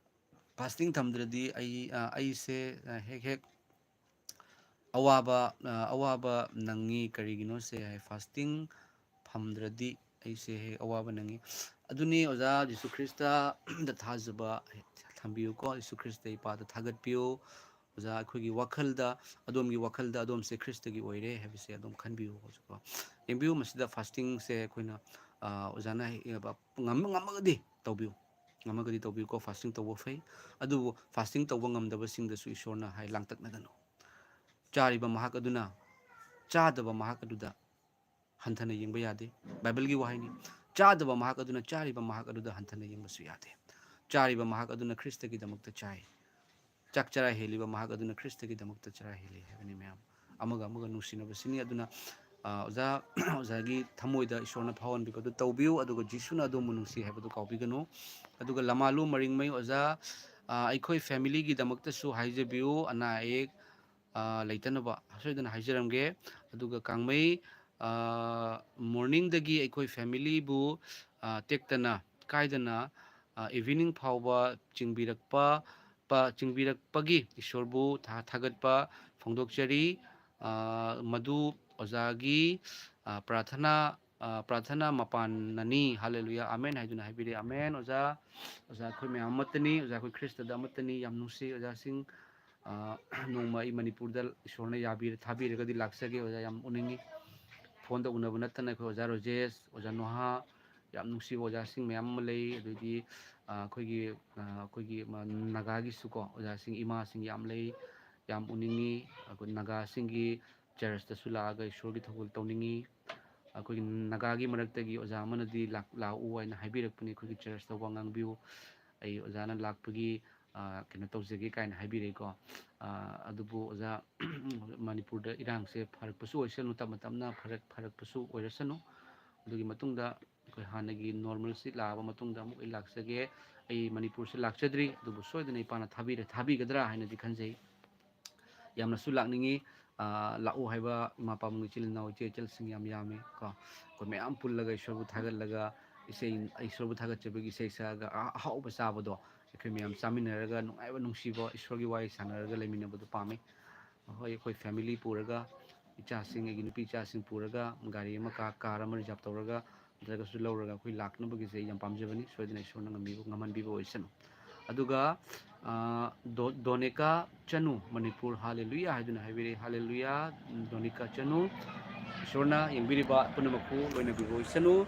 fasting ꯊꯝꯗ꯭ꯔꯗꯤ ꯑꯩ, ꯑꯥ, ꯑꯩꯁꯦ, ꯑꯥ, ꯍꯦꯛ ꯍꯦꯛ ꯑꯋꯥꯕ, ꯑ, ꯑꯋꯥꯕ ꯅꯪꯉꯤ꯫ ꯀꯔꯤꯒꯤꯅꯣ ꯁꯦ ꯍꯥꯏ, fasting ꯐꯝꯗ꯭ꯔꯗꯤ ꯑꯩꯁꯦ ꯍꯦꯛ ꯑꯋꯥꯕ ꯅꯪꯉꯤ꯫ ꯑꯗꯨꯅꯤ ꯑꯣꯖꯥ, ꯖꯤꯁꯨ ꯈ꯭ꯔꯤꯁꯇꯗ ꯊꯥꯖꯕ ꯊꯝꯕꯤꯌꯨꯀꯣ꯫ Jesus Christ ꯏꯄꯥꯗ ꯊꯥꯒꯠꯄꯤꯌꯨ꯫ ꯑꯣꯖꯥ, ꯑꯩꯈꯣꯏꯒꯤ ꯋꯥꯈꯜꯗ, ꯑꯗꯣꯝꯒꯤ ꯋꯥꯈꯜꯗ ꯑꯗꯣꯝꯁꯦ ꯈ꯭ꯔꯤꯁꯇꯒꯤ ꯑꯣꯏꯔꯦ ꯍꯥꯏꯕꯁꯦ ꯑꯗꯨꯝ ꯈꯟꯕꯤꯌꯨ ꯍꯧꯖꯤꯛꯀꯣ꯫ ꯌꯦꯡꯕꯤꯌꯨ, ꯃꯁꯤꯗ ꯐꯥꯁꯇꯤꯡꯁꯦ ꯑꯩꯈꯣꯏꯅ, ꯑ, ꯑꯣꯖꯥꯅ ꯍꯦꯛ ꯉꯝ-, ꯉꯝꯃꯒꯗꯤ ꯇꯧꯕꯤꯌꯨ꯫ ꯉꯝꯃꯒꯗꯤ ꯇꯧꯕꯤꯌꯨꯀꯣ, ꯐꯥꯁꯇꯤꯡ ꯇꯧꯕ ꯐꯩ꯫ ꯑꯗꯨꯕꯨ ꯐꯥꯁꯇꯤꯡ ꯇꯧꯕ ꯉꯝꯗꯕꯁꯤꯡꯗꯁꯨ ꯏꯁꯣꯔꯅ ꯍꯥꯏ, "ꯂꯥꯡꯇꯛꯅꯒꯅꯨ꯫ ꯆꯥꯔꯤꯕ ꯃꯍꯥꯛ ꯑꯗꯨꯅ ꯆꯥꯗꯕ ꯃꯍꯥꯛ ꯑꯗꯨꯗ ꯍꯟꯊꯅ ꯌꯦꯡꯕ ꯌꯥꯗꯦ"꯫ ꯕꯥꯏꯕꯜꯒꯤ ꯋꯥꯍꯩꯅꯤ꯫ "ꯆꯥꯗꯕ ꯃꯍꯥꯛ ꯑꯗꯨꯅ ꯆꯥꯔꯤꯕ ꯃꯍꯥꯛ ꯑꯗꯨꯗ ꯍꯟꯊꯅ ꯌꯦꯡꯕꯁꯨ ꯌꯥꯗꯦ"꯫ ꯆꯥꯔꯤꯕ ꯃꯍꯥꯛ ꯑꯗꯨꯅ ꯈ꯭ꯔꯤꯁꯇꯒꯤꯗꯃꯛꯇ ꯆꯥꯏ꯫ ꯆꯥꯛ ꯆꯔꯥ ꯍꯦꯜꯂꯤꯕ ꯃꯍꯥꯛ ꯑꯗꯨꯅ ꯈ꯭ꯔꯤꯁꯇꯒꯤꯗꯃꯛꯇ ꯆꯔꯥ ꯍꯦꯜꯂꯤ ꯍꯥꯏꯕꯅꯤ ꯃꯌꯥꯝ꯫ ꯑꯃꯒ ꯑꯃꯒ ꯅꯨꯡꯁꯤꯅꯕꯁꯤꯅꯤ꯫ ꯑꯗꯨꯅ, ꯑ, ꯑꯣꯖꯥ, ꯑꯣꯖꯥꯒꯤ ꯊꯃꯣꯏꯗ ꯏꯁꯣꯔꯅ ꯐꯥꯎꯍꯟꯕꯤꯕꯗꯨ ꯇꯧꯕꯤꯌꯨ, ꯑꯗꯨꯒ ꯖꯤꯁꯨꯅ ꯑꯗꯣꯝꯕꯨ ꯅꯨꯡꯁꯤ ꯍꯥꯏꯕꯗꯨ ꯀꯥꯎꯕꯤꯒꯅꯨ꯫ ꯑꯗꯨꯒ ꯂꯃꯥꯂꯨ ꯃꯔꯤꯡꯃꯩ ꯑꯣꯖꯥ, ꯑ, ꯑꯩꯈꯣꯏ ꯐꯦꯃꯤꯂꯤꯒꯤꯗꯃꯛꯇꯁꯨ ꯍꯥꯏꯖꯕꯤꯌꯨ, ꯑꯅꯥ ꯑꯌꯦꯛ, ꯑ, ꯂꯩꯇꯅꯕ ꯁꯣꯏꯗꯅ ꯍꯥꯏꯖꯔꯝꯒꯦ꯫ ꯑꯗꯨꯒ ꯀꯥꯡꯃꯩ, ꯑ, ꯃꯣꯔꯅꯤꯡꯗꯒꯤ ꯑꯩꯈꯣꯏ ꯐꯦꯃꯤꯂꯤꯕꯨ, ꯑ, ꯇꯦꯛꯇꯅ ꯀꯥꯏꯗꯅ, ꯑ, ꯏꯚꯤꯅꯤꯡ ꯐꯥꯎꯕ ꯆꯤꯡꯕꯤꯔꯛꯄ, ꯄ-, ꯆꯤꯡꯕꯤꯔꯛꯄꯒꯤ ꯏꯁꯣꯔꯕꯨ ꯊꯥ-, ꯊꯥꯒꯠꯄ ꯐꯣꯡꯗꯣꯛꯆꯔꯤ꯫ ꯑ, ꯃꯗꯨ ꯑꯣꯖꯥꯒꯤ, ꯑ, ꯄ꯭ꯔꯥꯊꯅꯥ, ꯑ, ꯄ꯭ꯔꯥꯊꯅꯥ ꯃꯄꯥꯟꯅꯅꯤ꯫ ꯍꯥꯂꯦꯂꯨꯌꯥ, ꯑꯃꯦꯟ ꯍꯥꯏꯗꯨꯅ ꯍꯥꯏꯕꯤꯔꯦ꯫ ꯑꯃꯦꯟ, ꯑꯣꯖꯥ꯫ ꯑꯣꯖꯥ ꯑꯩꯈꯣꯏ ꯃꯌꯥꯝ ꯑꯃꯠꯇꯅꯤ꯫ ꯑꯣꯖꯥ ꯑꯩꯈꯣꯏ ꯈ꯭ꯔꯤꯁꯇꯗ ꯑꯃꯠꯇꯅꯤ꯫ ꯌꯥꯝ ꯅꯨꯡꯁꯤ ꯑꯣꯖꯥꯁꯤꯡ꯫ ꯑ, ꯅꯣꯡꯃ ꯑꯩ ꯃꯅꯤꯄꯨꯔꯗ ꯏꯁꯣꯔꯅ ꯌꯥꯕꯤꯔ-, ꯊꯥꯕꯤꯔꯒꯗꯤ ꯂꯥꯛꯆꯒꯦ ꯑꯣꯖꯥ, ꯌꯥꯝ ꯎꯅꯤꯡꯉꯤ꯫ ꯐꯣꯟꯗ ꯎꯅꯕ ꯅꯠꯇꯅ ꯑꯩꯈꯣꯏ ꯑꯣꯖꯥ ꯔꯣꯖꯦꯁ, ꯑꯣꯖꯥ ꯅꯣꯍꯥ, ꯌꯥꯝ ꯅꯨꯡꯁꯤꯕ ꯑꯣꯖꯥꯁꯤꯡ ꯃꯌꯥꯝ ꯑꯃ ꯂꯩ꯫ ꯑꯗꯩꯗꯤ, ꯑ, ꯑꯩꯈꯣꯏꯒꯤ, ꯑ, ꯑꯩꯈꯣꯏꯒꯤ ꯃ-, ꯅꯥꯒꯥꯒꯤꯁꯨꯀꯣ ꯑꯣꯖꯥꯁꯤꯡ, ꯏꯃꯥꯁꯤꯡ ꯌꯥꯝ ꯂꯩ꯫ ꯌꯥꯝ ꯎꯅꯤꯡꯉꯤ꯫ ꯑꯩꯈꯣꯏ ꯅꯥꯒꯥꯁꯤꯡꯒꯤ ꯆꯔꯆꯇꯁꯨ ꯂꯥꯛꯑꯒ ꯏꯁꯣꯔꯒꯤ ꯊꯧꯒꯜ ꯇꯧꯅꯤꯡꯉꯤ꯫ ꯑꯩꯈꯣꯏꯒꯤ ꯅꯥꯒꯥꯒꯤ ꯃꯔꯛꯇꯒꯤ ꯑꯣꯖꯥ ꯑꯃꯅꯗꯤ ꯂꯥꯛ-, ꯂꯥꯛꯎ ꯍꯥꯏꯅ ꯍꯥꯏꯕꯤꯔꯛꯄꯅꯤ ꯑꯩꯈꯣꯏꯒꯤ ꯆꯔꯆꯇ ꯋꯥ ꯉꯥꯡꯕꯤꯌꯨ꯫ ꯑꯩ ꯑꯣꯖꯥꯅ ꯂꯥꯛꯄꯒꯤ, ꯑ, ꯀꯩꯅꯣ ꯇꯧꯖꯒꯦ ꯀꯥꯏꯅ ꯍꯥꯏꯕꯤꯔꯛꯏꯀꯣ꯫ ꯑ, ꯑꯗꯨꯕꯨ ꯑꯣꯖꯥ, ꯃꯅꯤꯄꯨꯔꯗ ꯏꯔꯥꯡꯁꯦ ꯐꯔꯛꯄꯁꯨ ꯑꯣꯏꯁꯅꯨ, ꯇꯞꯅ ꯇꯞꯅ ꯐꯔꯛ-, ꯐꯔꯛꯄꯁꯨ ꯑꯣꯏꯔꯁꯅꯨ꯫ ꯑꯗꯨꯒꯤ ꯃꯇꯨꯡꯗ ꯑꯩꯈꯣꯏ ꯍꯥꯟꯅꯒꯤ ꯅꯣꯔꯃꯦꯜꯁꯤ ꯂꯥꯛꯑꯕ ꯃꯇꯨꯡꯗ ꯑꯃꯨꯛ ꯑꯩ ꯂꯥꯛꯆꯒꯦ꯫ ꯑꯩ ꯃꯅꯤꯄꯨꯔꯁꯤ ꯂꯥꯛꯆꯗ꯭ꯔꯤ, ꯑꯗꯨꯕꯨ ꯁꯣꯏꯗꯅ ꯏꯄꯥꯅ ꯊꯥꯕꯤꯔ-, ꯊꯥꯕꯤꯒꯗ꯭ꯔꯥ ꯍꯥꯏꯅꯗꯤ ꯈꯟꯖꯩ꯫ ꯌꯥꯝꯅꯁꯨ ꯂꯥꯛꯅꯤꯡꯉꯤ꯫ ꯑ, ꯂꯥꯛꯑꯣ ꯍꯥꯏꯕ ꯏꯃꯥ ꯄꯥꯕꯨꯡ, ꯏꯆꯤꯜ ꯏꯅꯥꯎ, ꯏꯆꯦ ꯏꯆꯜꯁꯤꯡ ꯌꯥꯝ ꯌꯥꯝꯃꯤ ꯀꯣ꯫ ꯑꯩꯈꯣꯏ ꯃꯌꯥꯝ ꯄꯨꯜꯂꯒ ꯏꯁꯣꯔꯕꯨ ꯊꯥꯒꯠꯂꯒ ꯏꯁꯩ, ꯏꯁꯣꯔꯕꯨ ꯊꯥꯒꯠꯆꯕꯒꯤ ꯏꯁꯩ ꯁꯛꯑꯒ ꯑ-, ꯑꯍꯥꯎꯕ ꯆꯥꯕꯗꯣ ꯑꯩꯈꯣꯏ ꯃꯌꯥꯝ ꯆꯥꯃꯤꯟꯅꯔꯒ ꯅꯨꯡꯉꯥꯏꯕ ꯅꯨꯡꯁꯤꯕ ꯏꯁꯣꯔꯒꯤ ꯋꯥꯔꯤ ꯁꯥꯟꯅꯔꯒ ꯂꯩꯃꯤꯟꯅꯕꯗꯣ ꯄꯥꯝꯃꯤ꯫ ꯍꯣꯏ, ꯑꯩꯈꯣꯏ ꯐꯦꯃꯤꯂꯤ ꯄꯨꯔꯒ, ꯏꯆꯥꯁꯤꯡ, ꯑꯩꯒꯤ ꯅꯨꯄꯤ ꯏꯆꯥꯁꯤꯡ ꯄꯨꯔꯒ ꯒꯥꯔꯤ ꯑꯃ, ꯀꯥ-, ꯀꯥꯔ ꯑꯃ ꯔꯤꯖꯥꯕ ꯇꯧꯔꯒ ꯅꯠꯇ꯭ꯔꯒꯁꯨ ꯂꯧꯔꯒ ꯑꯩꯈꯣꯏ ꯂꯥꯛꯅꯕꯒꯤꯁꯦ ꯑꯩ ꯌꯥꯝ ꯄꯥꯝꯖꯕꯅꯤ꯫ ꯁꯣꯏꯗꯅ ꯏꯁꯣꯔꯅ ꯉꯝꯕꯤꯕ, ꯉꯝꯍꯟꯕꯤꯕ ꯑꯣꯏꯁꯅꯨ꯫ ꯑꯗꯨꯒ, ꯑ, ꯗꯣ-, ꯗꯣꯅꯤꯀꯥ ꯆꯅꯨ, ꯃꯅꯤꯄꯨꯔ, ꯍꯥꯂꯦꯂꯨꯌꯥ ꯍꯥꯏꯗꯨꯅ ꯍꯥꯏꯕꯤꯔꯦ꯫ ꯍꯥꯂꯦꯂꯨꯌꯥ, ꯗꯣꯅꯤꯀꯥ ꯆꯅꯨ꯫ ꯏꯁꯣꯔꯅ ꯌꯦꯡꯕꯤꯔꯤꯕ ꯄꯨꯝꯅꯃꯛꯄꯨ ꯂꯣꯏꯅꯕꯤꯕ ꯑꯣꯏꯁꯅꯨ꯫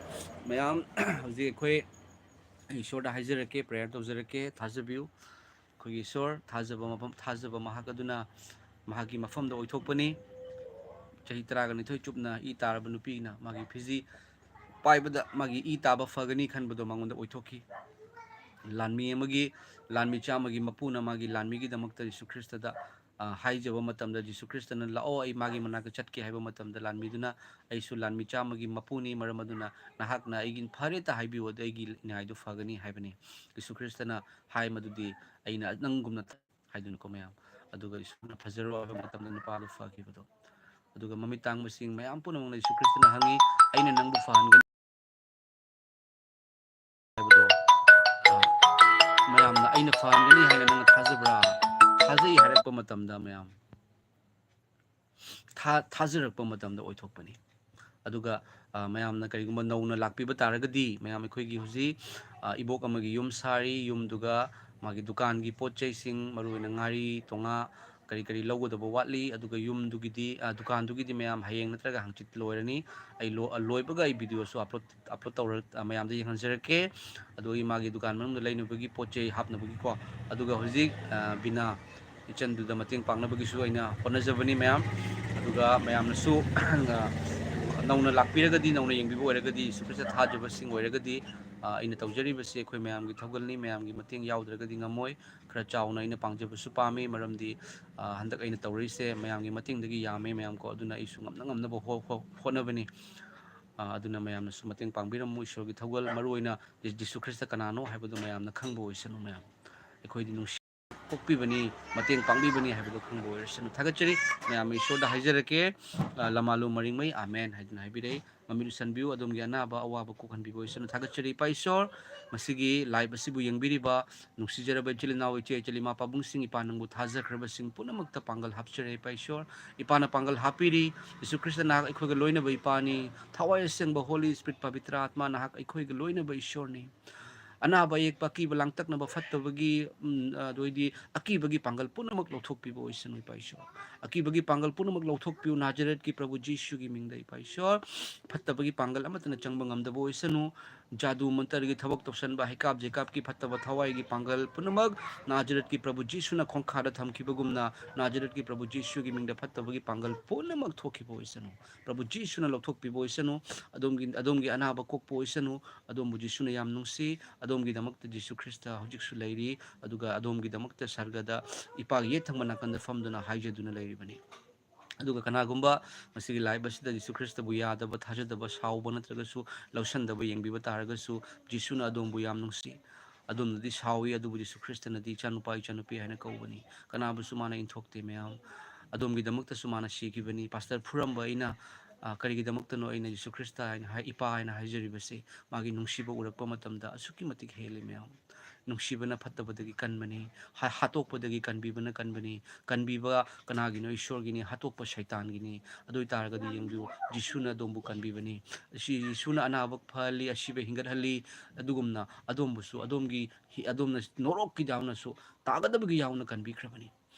ꯃꯌꯥꯝ, ꯍꯧꯖꯤꯛ ꯑꯩꯈꯣꯏ ꯏꯁꯣꯔꯗ ꯍꯥꯏꯖꯔꯛꯀꯦ, prayer ꯇꯧꯖꯔꯛꯀꯦ, ꯊꯥꯖꯕꯤꯌꯨ꯫ ꯑꯩꯈꯣꯏꯒꯤ ꯏꯁꯣꯔ, ꯊꯥꯖꯕ ꯃꯐꯝ, ꯊꯥꯖꯕ ꯃꯍꯥꯛ ꯑꯗꯨꯅ ꯃꯍꯥꯛꯀꯤ ꯃꯐꯝꯗ ꯑꯣꯏꯊꯣꯛꯄꯅꯤ꯫ ꯆꯍꯤ ꯇꯔꯥꯒ ꯅꯤꯊꯣꯏ ꯆꯨꯞꯅ ꯏ ꯇꯥꯔꯕ ꯅꯨꯄꯤꯅ ꯃꯥꯒꯤ ꯐꯤꯖꯤ ꯄꯥꯏꯕꯗ ꯃꯥꯒꯤ ꯏ ꯇꯥꯕ ꯐꯒꯅꯤ ꯈꯟꯕꯗꯣ ꯃꯉꯣꯟꯗ ꯑꯣꯏꯊꯣꯛꯈꯤ꯫ ꯂꯥꯟꯃꯤ ꯑꯃꯒꯤ, ꯂꯥꯟꯃꯤ ꯆꯥꯝꯃꯒꯤ ꯃꯄꯨꯅ ꯃꯥꯒꯤ ꯂꯥꯟꯃꯤꯒꯤꯗꯃꯛꯇ ꯖꯤꯁꯨ ꯈ꯭ꯔꯤꯁꯇꯗ, ꯑ, ꯍꯥꯏꯖꯕ ꯃꯇꯝꯗ, "ꯖꯤꯁꯨ ꯈ꯭ꯔꯤꯁꯇꯅ ꯂꯥꯛꯑꯣ, ꯑꯩ ꯃꯥꯒꯤ ꯃꯅꯥꯛꯇ ꯆꯠꯀꯦ" ꯍꯥꯏꯕ ꯃꯇꯝꯗ, ꯂꯥꯟꯃꯤꯗꯨꯅ, "ꯑꯩꯁꯨ ꯂꯥꯟꯃꯤ ꯆꯥꯝꯃꯒꯤ ꯃꯄꯨꯅꯤ, ꯃꯔꯝ ꯑꯗꯨꯅ ꯅꯍꯥꯛꯅ ꯑꯩꯒꯤ ꯐꯔꯦꯇ ꯍꯥꯏꯕꯤꯌꯨ, ꯑꯗꯨ ꯑꯩꯒꯤ ꯅꯤꯡꯉꯥꯏꯗꯨ ꯐꯒꯅꯤ" ꯍꯥꯏꯕꯅꯤ꯫ ꯖꯤꯁꯨ ꯈ꯭ꯔꯤꯁꯇꯅ ꯍꯥꯏ ꯃꯗꯨꯗꯤ, "ꯑꯩꯅ ꯅꯪꯒꯨꯝꯅ ꯊ-," ꯍꯥꯏꯗꯨꯅꯀꯣ ꯃꯌꯥꯝ꯫ ꯑꯗꯨꯒ ꯏꯁꯣꯔꯅ ꯐꯖꯔꯣ ꯍꯥꯏꯕ ꯃꯇꯝꯗ ꯅꯨꯄꯥꯗꯨ ꯐꯈꯤꯕꯗꯣ꯫ ꯑꯗꯨꯒ ꯃꯃꯤꯠ ꯇꯥꯡꯕꯁꯤꯡ ꯃꯌꯥꯝ ꯄꯨꯝꯅꯃꯛꯅ ꯖꯤꯁꯨ ꯈ꯭ꯔꯤꯁꯇꯅ ꯍꯪꯉꯤ, "ꯑꯩꯅ ꯅꯪꯕꯨ ꯐꯍꯟꯒꯅꯤ" ꯍꯥꯏꯕꯗꯣ, ꯑ, ꯃꯌꯥꯝꯅ "ꯑꯩꯅ ꯐꯍꯟꯒꯅꯤ" ꯍꯥꯏꯅ ꯅꯪꯅ ꯊꯥꯖꯕ꯭ꯔꯥ? ꯊꯥꯖꯩ ꯍꯥꯏꯔꯛꯄ ꯃꯇꯝꯗ ꯃꯌꯥꯝ ꯊꯥ-, ꯊꯥꯖꯔꯛꯄ ꯃꯇꯝꯗ ꯑꯣꯏꯊꯣꯛꯄꯅꯤ꯫ ꯑꯗꯨꯒ, ꯑ, ꯃꯌꯥꯝꯅ ꯀꯔꯤꯒꯨꯝꯕ ꯅꯧꯅ ꯂꯥꯛꯄꯤꯕ ꯇꯥꯔꯒꯗꯤ, ꯃꯌꯥꯝ ꯑꯩꯈꯣꯏꯒꯤ ꯍꯧꯖꯤꯛ, ꯑ, ꯏꯕꯣꯛ ꯑꯃꯒꯤ ꯌꯨꯝ ꯁꯥꯔꯤ, ꯌꯨꯝꯗꯨꯒ ꯃꯥꯒꯤ ꯗꯨꯀꯥꯟꯒꯤ ꯄꯣꯠ ꯆꯩꯁꯤꯡ, ꯃꯔꯨꯑꯣꯏꯅ ꯉꯥꯔꯤ, ꯇꯣꯉꯥ, ꯀꯔꯤ ꯀꯔꯤ ꯂꯧꯒꯗꯕ ꯋꯥꯠꯂꯤ, ꯑꯗꯨꯒ ꯌꯨꯝꯗꯨꯒꯤꯗꯤ, ꯑ, ꯗꯨꯀꯥꯟꯗꯨꯒꯤꯗꯤ ꯃꯌꯥꯝ ꯍꯌꯦꯡ ꯅꯠꯇ꯭ꯔꯒ ꯍꯪꯆꯤꯠ ꯂꯣꯏꯔꯅꯤ꯫ ꯑꯩ ꯂꯣ-, ꯑ, ꯂꯣꯏꯕꯒ ꯑꯩ videoꯁꯨ upload, upload ꯇꯧꯔ-, ꯑ, ꯃꯌꯥꯝꯗ ꯌꯦꯡꯍꯟꯖꯔꯛꯀꯦ꯫ ꯑꯗꯨꯒ ꯃꯥꯒꯤ ꯗꯨꯀꯥꯟ ꯃꯅꯨꯡꯗ ꯂꯩꯅꯕꯒꯤ ꯄꯣꯠ ꯆꯩ ꯍꯥꯞꯅꯕꯒꯤꯀꯣ꯫ ꯑꯗꯨꯒ ꯍꯧꯖꯤꯛ, ꯑ, ꯕꯤꯅꯥ ꯏꯆꯟꯗꯨꯗ ꯃꯇꯦꯡ ꯄꯥꯡꯅꯕꯒꯤꯁꯨ ꯑꯩꯅ ꯍꯣꯠꯅꯖꯕꯅꯤ ꯃꯌꯥꯝ꯫ ꯑꯗꯨꯒ ꯃꯌꯥꯝꯅꯁꯨ, ꯑ, ꯅꯧꯅ ꯂꯥꯛꯄꯤꯔꯒꯗꯤ, ꯅꯧꯅ ꯌꯦꯡꯕꯤꯕ ꯑꯣꯏꯔꯒꯗꯤ, ꯖꯤꯁꯨ ꯈ꯭ꯔꯤꯁꯇ ꯊꯥꯖꯕꯁꯤꯡ ꯑꯣꯏꯔꯒꯗꯤ, ꯑ, ꯑꯩꯅ ꯇꯧꯖꯔꯤꯕꯁꯤ ꯑꯩꯈꯣꯏ ꯃꯌꯥꯝꯒꯤ ꯊꯧꯒꯜꯅꯤ, ꯃꯌꯥꯝꯒꯤ ꯃꯇꯦꯡ ꯌꯥꯎꯗ꯭ꯔꯒꯗꯤ ꯉꯝꯃꯣꯏ꯫ ꯈꯔ ꯆꯥꯎꯅ ꯑꯩꯅ ꯄꯥꯡꯖꯕꯁꯨ ꯄꯥꯝꯃꯤ, ꯃꯔꯝꯗꯤ, ꯑ, ꯍꯟꯗꯛ ꯑꯩꯅ ꯇꯧꯔꯛꯏꯁꯦ ꯃꯌꯥꯝꯒꯤ ꯃꯇꯦꯡꯗꯒꯤ ꯌꯥꯝꯃꯦ ꯃꯌꯥꯝ ꯀꯣ, ꯑꯗꯨꯅ ꯑꯩꯁꯨ ꯉꯝꯅ ꯉꯝꯅꯕ ꯍꯣ-, ꯍꯣ-, ꯍꯣꯠꯅꯕꯅꯤ꯫ ꯑ, ꯑꯗꯨꯅ ꯃꯌꯥꯝꯅꯁꯨ ꯃꯇꯦꯡ ꯄꯥꯡꯕꯤꯔꯝꯃꯨ꯫ ꯏꯁꯣꯔꯒꯤ ꯊꯧꯒꯜ, ꯃꯔꯨꯑꯣꯏꯅ ꯖꯤ-, ꯖꯤꯁꯨ ꯈ꯭ꯔꯤꯁꯇ ꯀꯅꯥꯅꯣ ꯍꯥꯏꯕꯗꯨ ꯃꯌꯥꯝꯅ ꯈꯪꯕ ꯑꯣꯏꯁꯅꯨ ꯃꯌꯥꯝ꯫ ꯑꯩꯈꯣꯏꯗꯤ ꯅꯨꯡꯁꯤ ꯄꯣꯛꯄꯤꯕꯅꯤ, ꯃꯇꯦꯡ ꯄꯥꯡꯕꯤꯕꯅꯤ ꯍꯥꯏꯕꯗꯨ ꯈꯪꯕ ꯑꯣꯏꯔꯁꯅꯨ꯫ ꯊꯥꯒꯠꯆꯔꯤ꯫ ꯃꯌꯥꯝ ꯏꯁꯣꯔꯗ ꯍꯥꯏꯖꯔꯛꯀꯦ, ꯑ, ꯂꯃꯥꯂꯨ ꯃꯔꯤꯡꯃꯩ, "ꯑꯥꯃꯦꯟ" ꯍꯥꯏꯗꯨꯅ ꯍꯥꯏꯕꯤꯔꯛꯏ꯫ ꯃꯃꯤꯠ ꯎꯁꯟꯕꯤꯌꯨ, ꯑꯗꯣꯝꯒꯤ ꯑꯅꯥꯕ ꯑꯋꯥꯕ ꯀꯣꯛꯍꯟꯕꯤꯕ ꯑꯣꯏꯁꯅꯨ꯫ ꯊꯥꯒꯠꯆꯔꯤ ꯏꯄꯥ ꯏꯁꯣꯔ, ꯃꯁꯤꯒꯤ live ꯑꯁꯤꯕꯨ ꯌꯦꯡꯕꯤꯔꯤꯕ ꯅꯨꯡꯁꯤꯖꯔꯕ ꯏꯆꯤꯜ ꯏꯅꯥꯎ, ꯏꯆꯦ ꯏꯆꯜ, ꯏꯃꯥ ꯄꯥꯕꯨꯡꯁꯤꯡ, ꯏꯄꯥ ꯅꯪꯕꯨ ꯊꯥꯖꯈ꯭ꯔꯕꯁꯤꯡ ꯄꯨꯝꯅꯃꯛꯇ ꯄꯥꯡꯒꯜ ꯍꯥꯞꯆꯔꯦ ꯏꯄꯥ ꯏꯁꯣꯔ꯫ ꯏꯄꯥꯅ ꯄꯥꯡꯒꯜ ꯍꯥꯞꯄꯤꯔꯤ꯫ ꯖꯤꯁꯨ ꯈ꯭ꯔꯤꯁꯇ ꯅꯍꯥꯛ ꯑꯩꯈꯣꯏꯒ ꯂꯣꯏꯅꯕ ꯏꯄꯥꯅꯤ꯫ ꯊꯋꯥꯏ ꯑꯁꯦꯡꯕ Holy Spirit, ꯄꯕꯤꯇ꯭ꯔ ꯑꯥꯇꯃ ꯅꯍꯥꯛ ꯑꯩꯈꯣꯏꯒ ꯂꯣꯏꯅꯕ ꯏꯁꯣꯔꯅꯤ꯫ ꯑꯅꯥꯕ ꯑꯌꯦꯛꯄ, ꯑꯀꯤꯕ ꯂꯥꯡꯇꯛꯅꯕ, ꯐꯠꯇꯕꯒꯤ, ꯎꯝ, ꯑꯗꯨ ꯑꯣꯏꯗꯤ ꯑꯀꯤꯕꯒꯤ ꯄꯥꯡꯒꯜ ꯄꯨꯝꯅꯃꯛ ꯂꯧꯊꯣꯛꯄꯤꯕ ꯑꯣꯏꯁꯅꯨ, ꯏꯄꯥ ꯏꯁꯣꯔ꯫ ꯑꯀꯤꯕꯒꯤ ꯄꯥꯡꯒꯜ ꯄꯨꯝꯅꯃꯛ ꯂꯧꯊꯣꯛꯄꯤꯌꯨ, ꯅꯥꯖꯔꯦꯠꯀꯤ ꯄ꯭ꯔꯚꯨ ꯖꯤꯁꯨꯒꯤ ꯃꯤꯡꯗ, ꯏꯄꯥ ꯏꯁꯣꯔ꯫ ꯐꯠꯇꯕꯒꯤ ꯄꯥꯡꯒꯜ ꯑꯃꯠꯇꯅ ꯆꯪꯕ ꯉꯝꯗꯕ ꯑꯣꯏꯁꯅꯨ꯫ ꯖꯥꯗꯨ ꯃꯟꯇꯔꯒꯤ ꯊꯕꯛ ꯇꯧꯁꯟꯕ, ꯍꯩꯀꯥꯞ ꯖꯩꯀꯥꯞꯀꯤ ꯐꯠꯇꯕ ꯊꯋꯥꯏꯒꯤ ꯄꯥꯡꯒꯜ ꯄꯨꯝꯅꯃꯛ ꯅꯥꯖꯔꯦꯠꯀꯤ ꯄ꯭ꯔꯚꯨ ꯖꯤꯁꯨꯅ ꯈꯣꯡꯈꯥꯗ ꯊꯝꯈꯤꯕꯒꯨꯝꯅ, ꯅꯥꯖꯔꯦꯠꯀꯤ ꯄ꯭ꯔꯚꯨ ꯖꯤꯁꯨꯒꯤ ꯃꯤꯡꯗ ꯐꯠꯇꯕꯒꯤ ꯄꯥꯡꯒꯜ ꯄꯨꯝꯅꯃꯛ ꯊꯣꯛꯈꯤꯕ ꯑꯣꯏꯁꯅꯨ꯫ ꯄ꯭ꯔꯚꯨ ꯖꯤꯁꯨꯅ ꯂꯧꯊꯣꯛꯄꯤꯕ ꯑꯣꯏꯁꯅꯨ꯫ ꯑꯗꯣꯝꯒꯤ, ꯑꯗꯣꯝꯒꯤ ꯑꯅꯥꯕ ꯀꯣꯛꯄ ꯑꯣꯏꯁꯅꯨ꯫ ꯑꯗꯣꯝꯕꯨ ꯖꯤꯁꯨꯅ ꯌꯥꯝ ꯅꯨꯡꯁꯤ꯫ ꯑꯗꯣꯝꯒꯤꯗꯃꯛꯇ ꯖꯤꯁꯨ ꯈ꯭ꯔꯤꯁꯇ ꯍꯧꯖꯤꯛꯁꯨ ꯂꯩꯔꯤ꯫ ꯑꯗꯨꯒ ꯑꯗꯣꯝꯒꯤꯗꯃꯛꯇ ꯁꯔꯒꯗ ꯏꯄꯥꯒꯤ ꯌꯦꯠ ꯊꯪꯕ ꯅꯥꯀꯟꯗ ꯐꯝꯗꯨꯅ ꯍꯥꯏꯖꯗꯨꯅ ꯂꯩꯔꯤꯕꯅꯤ꯫ ꯑꯗꯨꯒ ꯀꯅꯥꯒꯨꯝꯕ ꯃꯁꯤꯒꯤ live ꯑꯁꯤꯗ ꯖꯤꯁꯨ ꯈ꯭ꯔꯤꯁꯇꯕꯨ ꯌꯥꯗꯕ, ꯊꯥꯖꯗꯕ, ꯁꯥꯎꯕ ꯅꯠꯇ꯭ꯔꯒꯁꯨ ꯂꯧꯁꯟꯗꯕ ꯌꯦꯡꯕꯤꯕ ꯇꯥꯔꯒꯁꯨ, ꯖꯤꯁꯨꯅ ꯑꯗꯣꯝꯕꯨ ꯌꯥꯝ ꯅꯨꯡꯁꯤ꯫ ꯑꯗꯣꯝꯅꯗꯤ ꯁꯥꯎꯏ, ꯑꯗꯨꯕꯨ ꯖꯤꯁꯨ ꯈ꯭ꯔꯤꯁꯇꯅꯗꯤ "ꯏꯆꯥꯅꯨꯄꯥ, ꯏꯆꯥꯅꯨꯄꯤ" ꯍꯥꯏꯅ ꯀꯧꯕꯅꯤ꯫ ꯀꯅꯥꯕꯨꯁꯨ ꯃꯥꯅ ꯏꯟꯊꯣꯛꯇꯦ, ꯃꯌꯥꯝ꯫ ꯑꯗꯣꯝꯒꯤꯗꯃꯛꯇꯁꯨ ꯃꯥꯅ ꯁꯤꯈꯤꯕꯅꯤ꯫ ꯄꯥꯁꯇꯔ ꯐꯨꯔꯝꯕ ꯑꯩꯅ, ꯑ, ꯀꯔꯤꯒꯤꯗꯃꯛꯇꯅꯣ ꯑꯩꯅ ꯖꯤꯁꯨ ꯈ꯭ꯔꯤꯁꯇ ꯍꯥꯏꯅ ꯍꯥꯏ, ꯏꯄꯥ ꯍꯥꯏꯅ ꯍꯥꯏꯖꯔꯤꯕꯁꯦ? ꯃꯥꯒꯤ ꯅꯨꯡꯁꯤꯕ ꯎꯔꯛꯄ ꯃꯇꯝꯗ ꯑꯁꯨꯛꯀꯤ ꯃꯇꯤꯛ ꯍꯦꯜꯂꯤ, ꯃꯌꯥꯝ꯫ ꯅꯨꯡꯁꯤꯕꯅ ꯐꯠꯇꯕꯗꯒꯤ ꯀꯟꯕꯅꯤ꯫ ꯍꯥ-, ꯍꯥꯠꯇꯣꯛꯄꯗꯒꯤ ꯀꯟꯕꯤꯕꯅ ꯀꯟꯕꯅꯤ꯫ ꯀꯟꯕꯤꯕ ꯀꯅꯥꯒꯤꯅꯣ? ꯏꯁꯣꯔꯒꯤꯅꯤ꯫ ꯍꯥꯠꯇꯣꯛꯄ ꯁꯩꯇꯥꯟꯒꯤꯅꯤ꯫ ꯑꯗꯨ ꯑꯣꯏ ꯇꯥꯔꯒꯗꯤ ꯌꯦꯡꯕꯤꯌꯨ, ꯖꯤꯁꯨꯅ ꯑꯗꯣꯝꯕꯨ ꯀꯟꯕꯤꯕꯅꯤ꯫ ꯑꯁꯤ ꯖꯤꯁꯨꯅ ꯑꯅꯥꯕ ꯐꯍꯜꯂꯤ, ꯑꯁꯤꯕ ꯍꯤꯡꯒꯠꯍꯜꯂꯤ꯫ ꯑꯗꯨꯒꯨꯝꯅ ꯑꯗꯣꯝꯕꯨꯁꯨ, ꯑꯗꯣꯝꯒꯤ ꯍꯤ-, ꯑꯗꯣꯝꯅ ꯅꯣꯔꯣꯛꯀꯤ ꯌꯥꯎꯅꯁꯨ, ꯇꯥꯒꯗꯕꯒꯤ ꯌꯥꯎꯅ ꯀꯟꯕꯤꯈ꯭ꯔꯕꯅꯤ꯫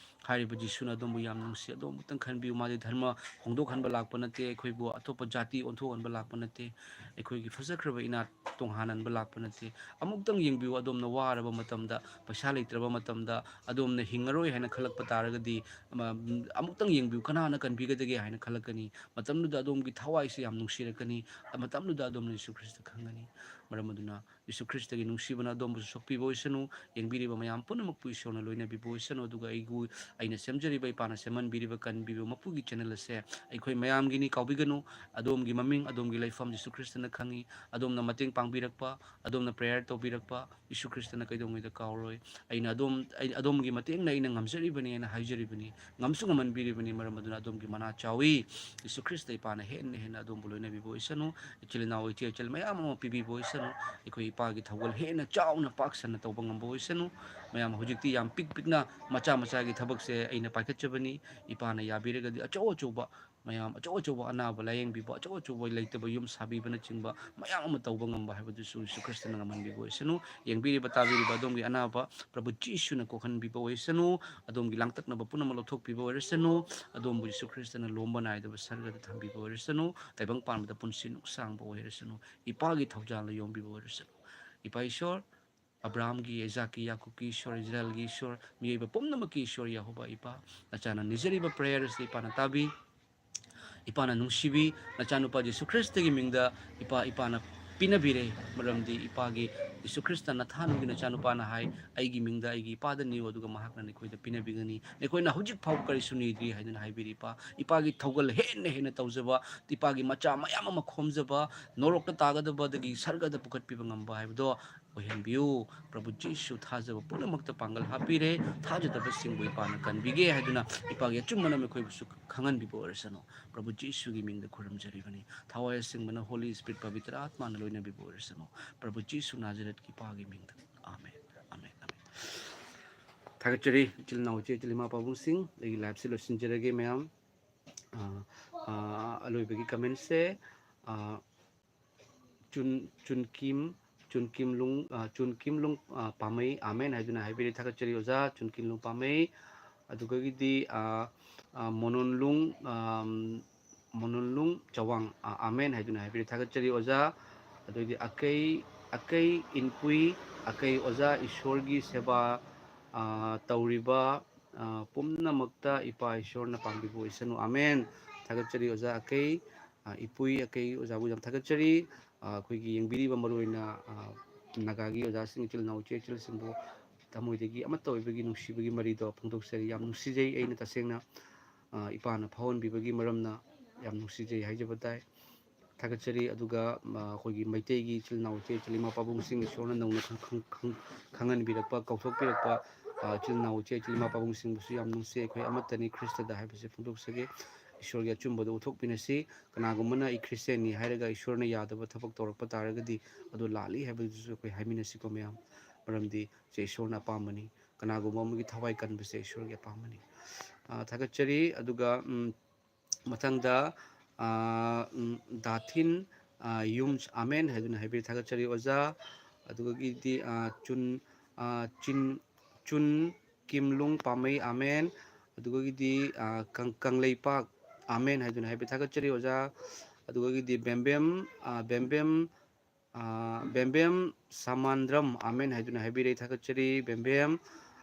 ꯍꯥꯏꯔꯤꯕ ꯖꯤꯁꯨꯅ ꯑꯗꯣꯝꯕꯨ ꯌꯥꯝ ꯅꯨꯡꯁꯤ꯫ ꯑꯗꯣꯝ ꯑꯃꯨꯛꯇꯪ ꯈꯟꯕꯤꯌꯨ꯫ ꯃꯥꯗꯤ ꯙꯔꯃ ꯍꯣꯡꯗꯣꯛꯍꯟꯕ ꯂꯥꯛꯄ ꯅꯠꯇꯦ, ꯑꯩꯈꯣꯏꯕꯨ ꯑꯇꯣꯞꯄ ꯖꯥꯇꯤ ꯑꯣꯟꯊꯣꯛꯍꯟꯕ ꯂꯥꯛꯄ ꯅꯠꯇꯦ, ꯑꯩꯈꯣꯏꯒꯤ ꯐꯖꯈ꯭ꯔꯕ ꯏꯅꯥꯠ ꯇꯣꯡꯍꯟꯍꯟꯕ ꯂꯥꯛꯄ ꯅꯠꯇꯦ꯫ ꯑꯃꯨꯛꯇꯪ ꯌꯦꯡꯕꯤꯌꯨ, ꯑꯗꯣꯝꯅ ꯋꯥꯔꯕ ꯃꯇꯝꯗ, ꯄꯩꯁꯥ ꯂꯩꯇ꯭ꯔꯕ ꯃꯇꯝꯗ, ꯑꯗꯣꯝꯅ ꯍꯤꯡꯉꯔꯣꯏ ꯍꯥꯏꯅ ꯈꯜꯂꯛꯄ ꯇꯥꯔꯒꯗꯤ, ꯑꯃ, ꯑꯃꯨꯛꯇꯪ ꯌꯦꯡꯕꯤꯌꯨ, ꯀꯅꯥꯅ ꯀꯟꯕꯤꯒꯗꯒꯦ ꯍꯥꯏꯅ ꯈꯜꯂꯛꯀꯅꯤ꯫ ꯃꯇꯝꯗꯨꯗ ꯑꯗꯣꯝꯒꯤ ꯊꯋꯥꯏꯁꯤ ꯌꯥꯝ ꯅꯨꯡꯁꯤꯔꯛꯀꯅꯤ꯫ ꯃꯇꯝꯗꯨꯗ ꯑꯗꯣꯝꯅ ꯖꯤꯁꯨ ꯈ꯭ꯔꯤꯁꯇ ꯈꯪꯒꯅꯤ꯫ ꯃꯔꯝ ꯑꯗꯨꯅ ꯖꯤꯁꯨ ꯈ꯭ꯔꯤꯁꯇꯒꯤ ꯅꯨꯡꯁꯤꯕꯅ ꯑꯗꯣꯝꯕꯨꯁꯨ ꯁꯣꯛꯄꯤꯕ ꯑꯣꯏꯁꯅꯨ꯫ ꯌꯦꯡꯕꯤꯔꯤꯕ ꯃꯌꯥꯝ ꯄꯨꯝꯅꯃꯛꯄꯨ ꯏꯁꯣꯔꯅ ꯂꯣꯏꯅꯕꯤꯕ ꯑꯣꯏꯁꯅꯨ꯫ ꯑꯗꯨꯒ ꯑꯩꯕꯨ, ꯑꯩꯅ ꯁꯦꯝꯖꯔꯤꯕ, ꯏꯄꯥꯅ ꯁꯦꯝꯍꯟꯕꯤꯔꯤꯕ, ꯀꯟꯕꯤꯕ ꯃꯄꯨꯒꯤ channel ꯑꯁꯦ ꯑꯩꯈꯣꯏ ꯃꯌꯥꯝꯒꯤꯅꯤ꯫ ꯀꯥꯎꯕꯤꯒꯅꯨ, ꯑꯗꯣꯝꯒꯤ ꯃꯃꯤꯡ, ꯑꯗꯣꯝꯒꯤ ꯂꯩꯐꯝ ꯖꯤꯁꯨ ꯈ꯭ꯔꯤꯁꯇꯅ ꯈꯪꯉꯤ꯫ ꯑꯗꯣꯝꯅ ꯃꯇꯦꯡ ꯄꯥꯡꯕꯤꯔꯛꯄ, ꯑꯗꯣꯝꯅ prayer ꯇꯧꯕꯤꯔꯛꯄ, ꯖꯤꯁꯨ ꯈ꯭ꯔꯤꯁꯇꯅ ꯀꯩꯗꯧꯉꯩꯗ ꯀꯥꯎꯔꯣꯏ꯫ ꯑꯩꯅ ꯑꯗꯣꯝ, ꯑꯩ, ꯑꯗꯣꯝꯒꯤ ꯃꯇꯦꯡꯅ ꯑꯩꯅ ꯉꯝꯖꯔꯤꯕꯅꯤ ꯍꯥꯏꯅ ꯍꯥꯏꯖꯔꯤꯕꯅꯤ꯫ ꯉꯝꯁꯨ ꯉꯝꯍꯟꯕꯤꯔꯤꯕꯅꯤ꯫ ꯃꯔꯝ ꯑꯗꯨꯅ ꯑꯗꯣꯝꯒꯤ ꯃꯅꯥ ꯆꯥꯎꯏ꯫ ꯖꯤꯁꯨ ꯈ꯭ꯔꯤꯁꯇ ꯏꯄꯥꯅ ꯍꯦꯟꯅ ꯍꯦꯟꯅ ꯑꯗꯣꯝꯕꯨ ꯂꯣꯏꯅꯕꯤꯕ ꯑꯣꯏꯁꯅꯨ꯫ ꯏꯆꯤꯜ ꯏꯅꯥꯎ, ꯏꯆꯦ ꯏꯆꯜ ꯃꯌꯥꯝ ꯑꯃ ꯄꯤꯕꯤꯕ ꯑꯣꯏꯁꯅꯨ꯫ ꯑꯩꯈꯣꯏ ꯏꯄꯥꯒꯤ ꯊꯧꯒꯜ ꯍꯦꯟꯅ ꯆꯥꯎꯅ, ꯄꯥꯛ ꯁꯟꯅ ꯇꯧꯕ ꯉꯝꯕ ꯑꯣꯏꯁꯅꯨ꯫ ꯃꯌꯥꯝ ꯍꯧꯖꯤꯛꯇꯤ ꯌꯥꯝ ꯄꯤꯛ ꯄꯤꯛꯅ ꯃꯆꯥ ꯃꯆꯥꯒꯤ ꯊꯕꯛꯁꯦ ꯑꯩꯅ ꯄꯥꯏꯈꯠꯆꯕꯅꯤ꯫ ꯏꯄꯥꯅ ꯌꯥꯕꯤꯔꯒꯗꯤ ꯑꯆꯧ ꯑꯆꯧꯕ ꯃꯌꯥꯝ ꯑꯆꯧ ꯑꯆꯧꯕ ꯑꯅꯥꯕ ꯂꯥꯌꯦꯡꯕꯤꯕ, ꯑꯆꯧ ꯑꯆꯧꯕ ꯂꯩꯇꯕ ꯌꯨꯝ ꯁꯥꯕꯤꯕꯅꯆꯤꯡꯕ ꯃꯌꯥꯝ ꯑꯃ ꯇꯧꯕ ꯉꯝꯕ ꯍꯥꯏꯕꯗꯨꯁꯨ ꯌꯤꯁꯨ ꯈ꯭ꯔꯤꯁꯇꯅ ꯉꯝꯍꯟꯕꯤꯕ ꯑꯣꯏꯁꯅꯨ꯫ ꯌꯦꯡꯕꯤꯔꯤꯕ ꯇꯥꯕꯤꯔꯤꯕ ꯑꯗꯣꯝꯒꯤ ꯑꯅꯥꯕ ꯄ꯭ꯔꯚꯨ ꯖꯤꯁꯨꯅ ꯀꯣꯛꯍꯟꯕꯤꯕ ꯑꯣꯏꯁꯅꯨ꯫ ꯑꯗꯣꯝꯒꯤ ꯂꯥꯡꯇꯛꯅꯕ ꯄꯨꯝꯅꯃꯛ ꯂꯧꯊꯣꯛꯄꯤꯕ ꯑꯣꯏꯔꯁꯅꯨ꯫ ꯑꯗꯣꯝꯕꯨ ꯌꯤꯁꯨ ꯈ꯭ꯔꯤꯁꯇꯅ ꯂꯣꯝꯕ ꯅꯥꯏꯗꯕ ꯁꯔꯒꯗ ꯊꯝꯕꯤꯕ ꯑꯣꯏꯔꯁꯅꯨ꯫ ꯇꯥꯏꯕꯪ ꯄꯥꯟꯕꯗ ꯄꯨꯟꯁꯤ ꯅꯨꯡꯁꯥꯡꯕ ꯑꯣꯏꯔꯁꯅꯨ꯫ ꯏꯄꯥꯒꯤ ꯊꯧꯖꯥꯜꯅ ꯌꯣꯝꯕꯤꯕ ꯑꯣꯏꯔꯁꯅꯨ꯫ ꯏꯄꯥ ꯏꯁꯣꯔ, ꯑꯕ꯭ꯔꯥꯍꯝꯒꯤ, ꯑꯩꯖꯥꯛꯀꯤ, ꯌꯥꯀꯨꯕꯀꯤ ꯏꯁꯣꯔ, ꯏꯁꯔꯥꯌꯦꯜꯒꯤ ꯏꯁꯣꯔ, ꯃꯤꯑꯣꯏꯕ ꯄꯨꯝꯅꯃꯛꯀꯤ ꯏꯁꯣꯔ ꯌꯦꯍꯣꯕꯥ ꯏꯄꯥ, ꯅꯆꯥꯅ ꯅꯤꯖꯔꯤꯕ prayer ꯑꯁꯤ ꯏꯄꯥꯅ ꯇꯥꯕꯤ꯫ ꯏꯄꯥꯅ ꯅꯨꯡꯁꯤꯕꯤ꯫ ꯅꯆꯥꯅꯨꯄꯥ ꯖꯤꯁꯨ ꯈ꯭ꯔꯤꯁꯇꯒꯤ ꯃꯤꯡꯗ ꯏꯄꯥ, ꯏꯄꯥꯅ ꯄꯤꯅꯕꯤꯔꯦ꯫ ꯃꯔꯝꯗꯤ ꯏꯄꯥꯒꯤ ꯖꯤꯁꯨ ꯈ꯭ꯔꯤꯁꯇ ꯅꯊꯥꯅꯨꯒꯤ ꯅꯆꯥꯅꯨꯄꯥꯅ ꯍꯥꯏ, "ꯑꯩꯒꯤ ꯃꯤꯡꯗ ꯑꯩꯒꯤ ꯏꯄꯥꯗ ꯅꯤꯌꯨ, ꯑꯗꯨꯒ ꯃꯍꯥꯛꯅ ꯅꯈꯣꯏꯗ ꯄꯤꯅꯕꯤꯒꯅꯤ꯫ ꯅꯈꯣꯏꯅ ꯍꯧꯖꯤꯛ ꯐꯥꯎꯕ ꯀꯔꯤꯁꯨ ꯅꯤꯗ꯭ꯔꯤ" ꯍꯥꯏꯗꯨꯅ ꯍꯥꯏꯕꯤꯔꯤ ꯏꯄꯥ꯫ ꯏꯄꯥꯒꯤ ꯊꯧꯒꯜ ꯍꯦꯟꯅ ꯍꯦꯟꯅ ꯇꯧꯖꯕ, ꯏꯄꯥꯒꯤ ꯃꯆꯥ ꯃꯌꯥꯝ ꯑꯃ ꯈꯣꯝꯖꯕ, ꯅꯣꯔꯣꯛꯇ ꯇꯥꯒꯗꯕꯗꯒꯤ ꯁꯔꯒꯗ ꯄꯨꯈꯠꯄꯤꯕ ꯉꯝꯕ ꯍꯥꯏꯕꯗꯣ ꯑꯣꯏꯍꯟꯕꯤꯌꯨ꯫ ꯄ꯭ꯔꯚꯨ ꯖꯤꯁꯨ ꯊꯥꯖꯕ ꯄꯨꯝꯅꯃꯛꯇ ꯄꯥꯡꯒꯜ ꯍꯥꯞꯄꯤꯔꯦ꯫ ꯊꯥꯖꯗꯕꯁꯤꯡꯕꯨ ꯏꯄꯥꯅ ꯀꯟꯕꯤꯒꯦ ꯍꯥꯏꯗꯨꯅ ꯏꯄꯥꯒꯤ ꯑꯆꯨꯝꯕꯅ ꯃꯈꯣꯏꯕꯨꯁꯨ ꯈꯪꯍꯟꯕꯤꯕ ꯑꯣꯏꯔꯁꯅꯨ꯫ ꯄ꯭ꯔꯚꯨ ꯖꯤꯁꯨꯒꯤ ꯃꯤꯡꯗ ꯈꯨꯔꯨꯝꯖꯔꯤꯕꯅꯤ꯫ ꯊꯋꯥꯏ ꯑꯁꯦꯡꯕꯅ ꯍꯣꯂꯤ ꯁ꯭ꯄꯤꯔꯤꯠ ꯄꯕꯤꯇ꯭ꯔ ꯑꯥꯠꯃꯥꯅ ꯂꯣꯏꯅꯕꯤꯕ ꯑꯣꯏꯔꯁꯅꯨ꯫ ꯄ꯭ꯔꯚꯨ ꯖꯤꯁꯨ ꯅꯥꯖꯔꯦꯠꯀꯤ ꯏꯄꯥꯒꯤ ꯃꯤꯡꯗ꯫ ꯑꯥꯃꯦꯟ, ꯑꯥꯃꯦꯟ, ꯑꯥꯃꯦꯟ꯫ ꯊꯥꯒꯠꯆꯔꯤ ꯏꯆꯤꯜ ꯏꯅꯥꯎ, ꯏꯆꯦ ꯏꯆꯤꯜ ꯏꯃꯥ ꯄꯥꯕꯨꯡꯁꯤꯡ꯫ ꯑꯩꯒꯤ liveꯁꯦ ꯂꯣꯏꯁꯤꯟꯖꯔꯒꯦ ꯃꯌꯥꯝ꯫ ꯑꯥ, ꯑꯥ, ꯑꯂꯣꯏꯕꯒꯤ commentꯁꯦ, ꯑꯥ, ꯆꯨꯟ-, ꯆꯨꯟꯀꯤꯝ, ꯆꯨꯟꯀꯤꯝꯂꯨꯡ, ꯑꯥ, ꯆꯨꯟꯀꯤꯝꯂꯨꯡ, ꯑꯥ, ꯄꯥꯝꯃꯩ, ꯑꯥꯃꯦꯟ ꯍꯥꯏꯗꯨꯅ ꯍꯥꯏꯕꯤꯔꯤ꯫ ꯊꯥꯒꯠꯆꯔꯤ ꯑꯣꯖꯥ ꯆꯨꯟꯀꯤꯝꯂꯨꯡ ꯄꯥꯝꯃꯩ꯫ ꯑꯗꯨꯒꯗꯤ, ꯑꯥ, ꯑꯥ, ꯃꯣꯅꯣꯟꯂꯨꯡ, ꯑꯥꯝ, ꯃꯣꯅꯣꯟꯂꯨꯡ ꯆꯋꯥꯡ, ꯑꯥ, ꯑꯥꯃꯦꯟ ꯍꯥꯏꯗꯨꯅ ꯍꯥꯏꯕꯤꯔꯤ꯫ ꯊꯥꯒꯠꯆꯔꯤ ꯑꯣꯖꯥ꯫ ꯑꯗꯨꯗꯤ ꯑꯀꯩ, ꯑꯀꯩ ꯏꯟꯄꯨꯏ, ꯑꯀꯩ ꯑꯣꯖꯥ, ꯏꯁꯣꯔꯒꯤ ꯁꯦꯕꯥ, ꯑꯥ, ꯇꯧꯔꯤꯕ, ꯑꯥ, ꯄꯨꯝꯅꯃꯛꯇ ꯏꯄꯥ ꯏꯁꯣꯔꯅ ꯄꯥꯡꯕꯤꯕ ꯑꯣꯏꯁꯅꯨ꯫ ꯑꯥꯃꯦꯟ꯫ ꯊꯥꯒꯠꯆꯔꯤ ꯑꯣꯖꯥ ꯑꯀꯩ, ꯑꯥ, ꯏꯄꯨꯏ ꯑꯀꯩ ꯑꯣꯖꯥꯕꯨ ꯌꯥꯝ ꯊꯥꯒꯠꯆꯔꯤ꯫ ꯑꯥ, ꯑꯩꯈꯣꯏꯒꯤ ꯌꯦꯡꯕꯤꯔꯤꯕ ꯃꯔꯨꯑꯣꯏꯅ, ꯑꯥ, ꯅꯥꯒꯥꯒꯤ ꯑꯣꯖꯥꯁꯤꯡ, ꯏꯆꯤꯜ ꯏꯅꯥꯎ, ꯏꯆꯦ ꯏꯆꯜꯁꯤꯡꯕꯨ ꯊꯃꯣꯏꯗꯒꯤ ꯑꯃꯠꯇ ꯑꯣꯏꯕꯒꯤ ꯅꯨꯡꯁꯤꯕꯒꯤ ꯃꯔꯤꯗꯣ ꯐꯣꯡꯗꯣꯛꯆꯔꯤ꯫ ꯌꯥꯝ ꯅꯨꯡꯁꯤꯖꯩ꯫ ꯑꯩꯅ ꯇꯁꯦꯡꯅ, ꯑꯥ, ꯏꯄꯥꯅ ꯐꯥꯎꯍꯟꯕꯤꯕꯒꯤ ꯃꯔꯝꯅ ꯌꯥꯝ ꯅꯨꯡꯁꯤꯖꯩ ꯍꯥꯏꯖꯕ ꯇꯥꯏ꯫ ꯊꯥꯒꯠꯆꯔꯤ꯫ ꯑꯗꯨꯒ, ꯑꯥ, ꯑꯩꯈꯣꯏꯒꯤ ꯃꯩꯇꯩꯒꯤ ꯏꯆꯤꯜ ꯏꯅꯥꯎ, ꯏꯆꯦ ꯏꯆꯤꯜ ꯏꯃꯥ ꯄꯥꯕꯨꯡꯁꯤꯡ, ꯏꯁꯣꯔꯅ ꯅꯧꯅ ꯈꯪ-, ꯈꯪ-, ꯈꯪ-, ꯈꯪꯍꯟꯕꯤꯔꯛꯄ, ꯀꯧꯊꯣꯛꯄꯤꯔꯛꯄ, ꯑꯥ, ꯏꯆꯤꯜ ꯏꯅꯥꯎ, ꯏꯆꯦ ꯏꯆꯤꯜ ꯏꯃꯥ ꯄꯥꯕꯨꯡꯁꯤꯡꯕꯨꯁꯨ ꯌꯥꯝ ꯅꯨꯡꯁꯤ꯫ ꯑꯩꯈꯣꯏ ꯑꯃꯠꯇꯅꯤ ꯈ꯭ꯔꯤꯁꯇꯗ ꯍꯥꯏꯕꯁꯦ ꯐꯣꯡꯗꯣꯛꯆꯒꯦ꯫ ꯏꯁꯣꯔꯒꯤ ꯑꯆꯨꯝꯕꯗꯣ ꯎꯠꯊꯣꯛꯃꯤꯟꯅꯁꯤ꯫ ꯀꯅꯥꯒꯨꯝꯕꯅ "ꯑꯩ ꯈ꯭ꯔꯤꯁꯇꯤꯌꯥꯟꯅꯤ" ꯍꯥꯏꯔꯒ ꯏꯁꯣꯔꯅ ꯌꯥꯗꯕ ꯊꯕꯛ ꯇꯧꯔꯛꯄ ꯇꯥꯔꯒꯗꯤ ꯑꯗꯨ ꯂꯥꯜꯂꯤ ꯍꯥꯏꯕꯗꯨꯁꯨ ꯑꯩꯈꯣꯏ ꯍꯥꯏꯃꯤꯟꯅꯁꯤꯀꯣ ꯃꯌꯥꯝ꯫ ꯃꯔꯝꯗꯤ ꯁꯦ ꯏꯁꯣꯔꯅ ꯑꯄꯥꯝꯕꯅꯤ꯫ ꯀꯅꯥꯒꯨꯝꯕ ꯑꯃꯒꯤ ꯊꯋꯥꯏ ꯀꯟꯕꯁꯦ ꯏꯁꯣꯔꯒꯤ ꯑꯄꯥꯝꯕꯅꯤ꯫ ꯑꯥ, ꯊꯥꯒꯠꯆꯔꯤ꯫ ꯑꯗꯨꯒ, ꯎꯝ, ꯃꯊꯪꯗ, ꯑ, ꯎꯝ, ꯗꯥꯊꯤꯟ, ꯑ, ꯌꯨꯝꯁ ꯑꯥꯃꯦꯟ ꯍꯥꯏꯗꯨꯅ ꯍꯥꯏꯕꯤꯔꯦ, ꯊꯥꯒꯠꯆꯔꯤ ꯑꯣꯖꯥ꯫ ꯑꯗꯨꯗꯒꯤꯗꯤ, ꯑ, ꯆꯨꯟ, ꯑ, ꯆꯤꯟ, ꯆꯨꯟ ꯀꯤꯝꯂꯨꯡ ꯄꯥꯝꯃꯩ ꯑꯥꯃꯦꯟ꯫ ꯑꯗꯨꯗꯒꯤꯗꯤ, ꯑ, ꯀꯪ-, ꯀꯪꯂꯩꯄꯥꯛ ꯑꯥꯃꯦꯟ ꯍꯥꯏꯗꯨꯅ ꯍꯥꯏꯕꯤꯔꯦ, ꯊꯥꯒꯠꯆꯔꯤ ꯑꯣꯖꯥ꯫ ꯑꯗꯨꯗꯒꯤꯗꯤ ꯕꯦꯝꯕꯦꯝ, ꯑ, ꯕꯦꯝꯕꯦꯝ, ꯑ, ꯕꯦꯝꯕꯦꯝ ꯁꯃꯥꯟꯗ꯭ꯔꯝ ꯑꯥꯃꯦꯟ ꯍꯥꯏꯗꯨꯅ ꯍꯥꯏꯕꯤꯔꯦ, ꯊꯥꯒꯠꯆꯔꯤ꯫ ꯕꯦꯝꯕꯦꯝ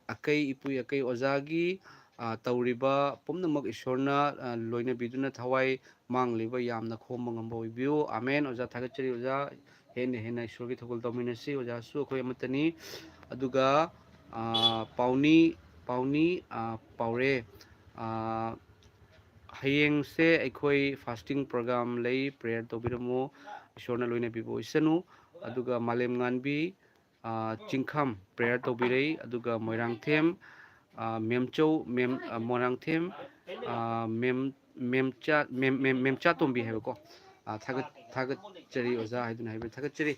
ꯑꯀꯩ ꯏꯄꯨ ꯑꯀꯩ ꯑꯣꯖꯥꯒꯤ, ꯑ, ꯇꯧꯔꯤꯕ ꯄꯨꯝꯅꯃꯛ ꯏꯁꯣꯔꯅ, ꯑ, ꯂꯣꯏꯅꯕꯤꯗꯨꯅ ꯊꯋꯥꯏ ꯃꯥꯡꯂꯤꯕ ꯌꯥꯝꯅ ꯈꯣꯝꯕ ꯉꯝꯕ ꯑꯣꯏꯕꯤꯌꯨ꯫ ꯑꯥꯃꯦꯟ꯫ ꯑꯣꯖꯥ ꯊꯥꯒꯠꯆꯔꯤ ꯑꯣꯖꯥ꯫ ꯍꯦꯟꯅ ꯍꯦꯟꯅ ꯏꯁꯣꯔꯒꯤ ꯊꯧꯒꯜ ꯇꯧꯃꯤꯟꯅꯁꯤ꯫ ꯑꯣꯖꯥꯁꯨ ꯑꯩꯈꯣꯏ ꯑꯃꯠꯇꯅꯤ꯫ ꯑꯗꯨꯒ, ꯑ, ꯄꯥꯎꯅꯤ, ꯄꯥꯎꯅꯤ, ꯑ, ꯄꯥꯎꯔꯦ꯫ ꯑ, ꯍꯌꯦꯡꯁꯦ ꯑꯩꯈꯣꯏ fasting program ꯂꯩ, prayer ꯇꯧꯕꯤꯔꯝꯃꯨ꯫ ꯏꯁꯣꯔꯅ ꯂꯣꯏꯅꯕꯤꯕ ꯑꯣꯏꯁꯅꯨ꯫ ꯑꯗꯨꯒ ꯃꯥꯂꯦꯝ ꯉꯥꯟꯕꯤ, ꯑ, ꯆꯤꯡꯈꯝ prayer ꯇꯧꯕꯤꯔꯩ꯫ ꯑꯗꯨꯒ ꯃꯣꯏꯔꯥꯡꯊꯦꯝ, ꯑ, ꯃꯦꯝꯆꯧ, ꯃꯦꯝ-, ꯑ, ꯃꯣꯏꯔꯥꯡꯊꯦꯝ, ꯑ, ꯃꯦꯝ-, ꯃꯦꯝꯆꯥ-, ꯃꯦꯝ-, ꯃꯦꯝ-, ꯃꯦꯝꯆꯥꯇꯣꯝꯕꯤ ꯍꯥꯏꯕꯀꯣ꯫ ꯑ, ꯊꯥꯒꯠ-, ꯊꯥꯒꯠꯆꯔꯤ ꯑꯣꯖꯥ ꯍꯥꯏꯗꯨꯅ ꯍꯥꯏꯕ ꯊꯥꯒꯠꯆꯔꯤ꯫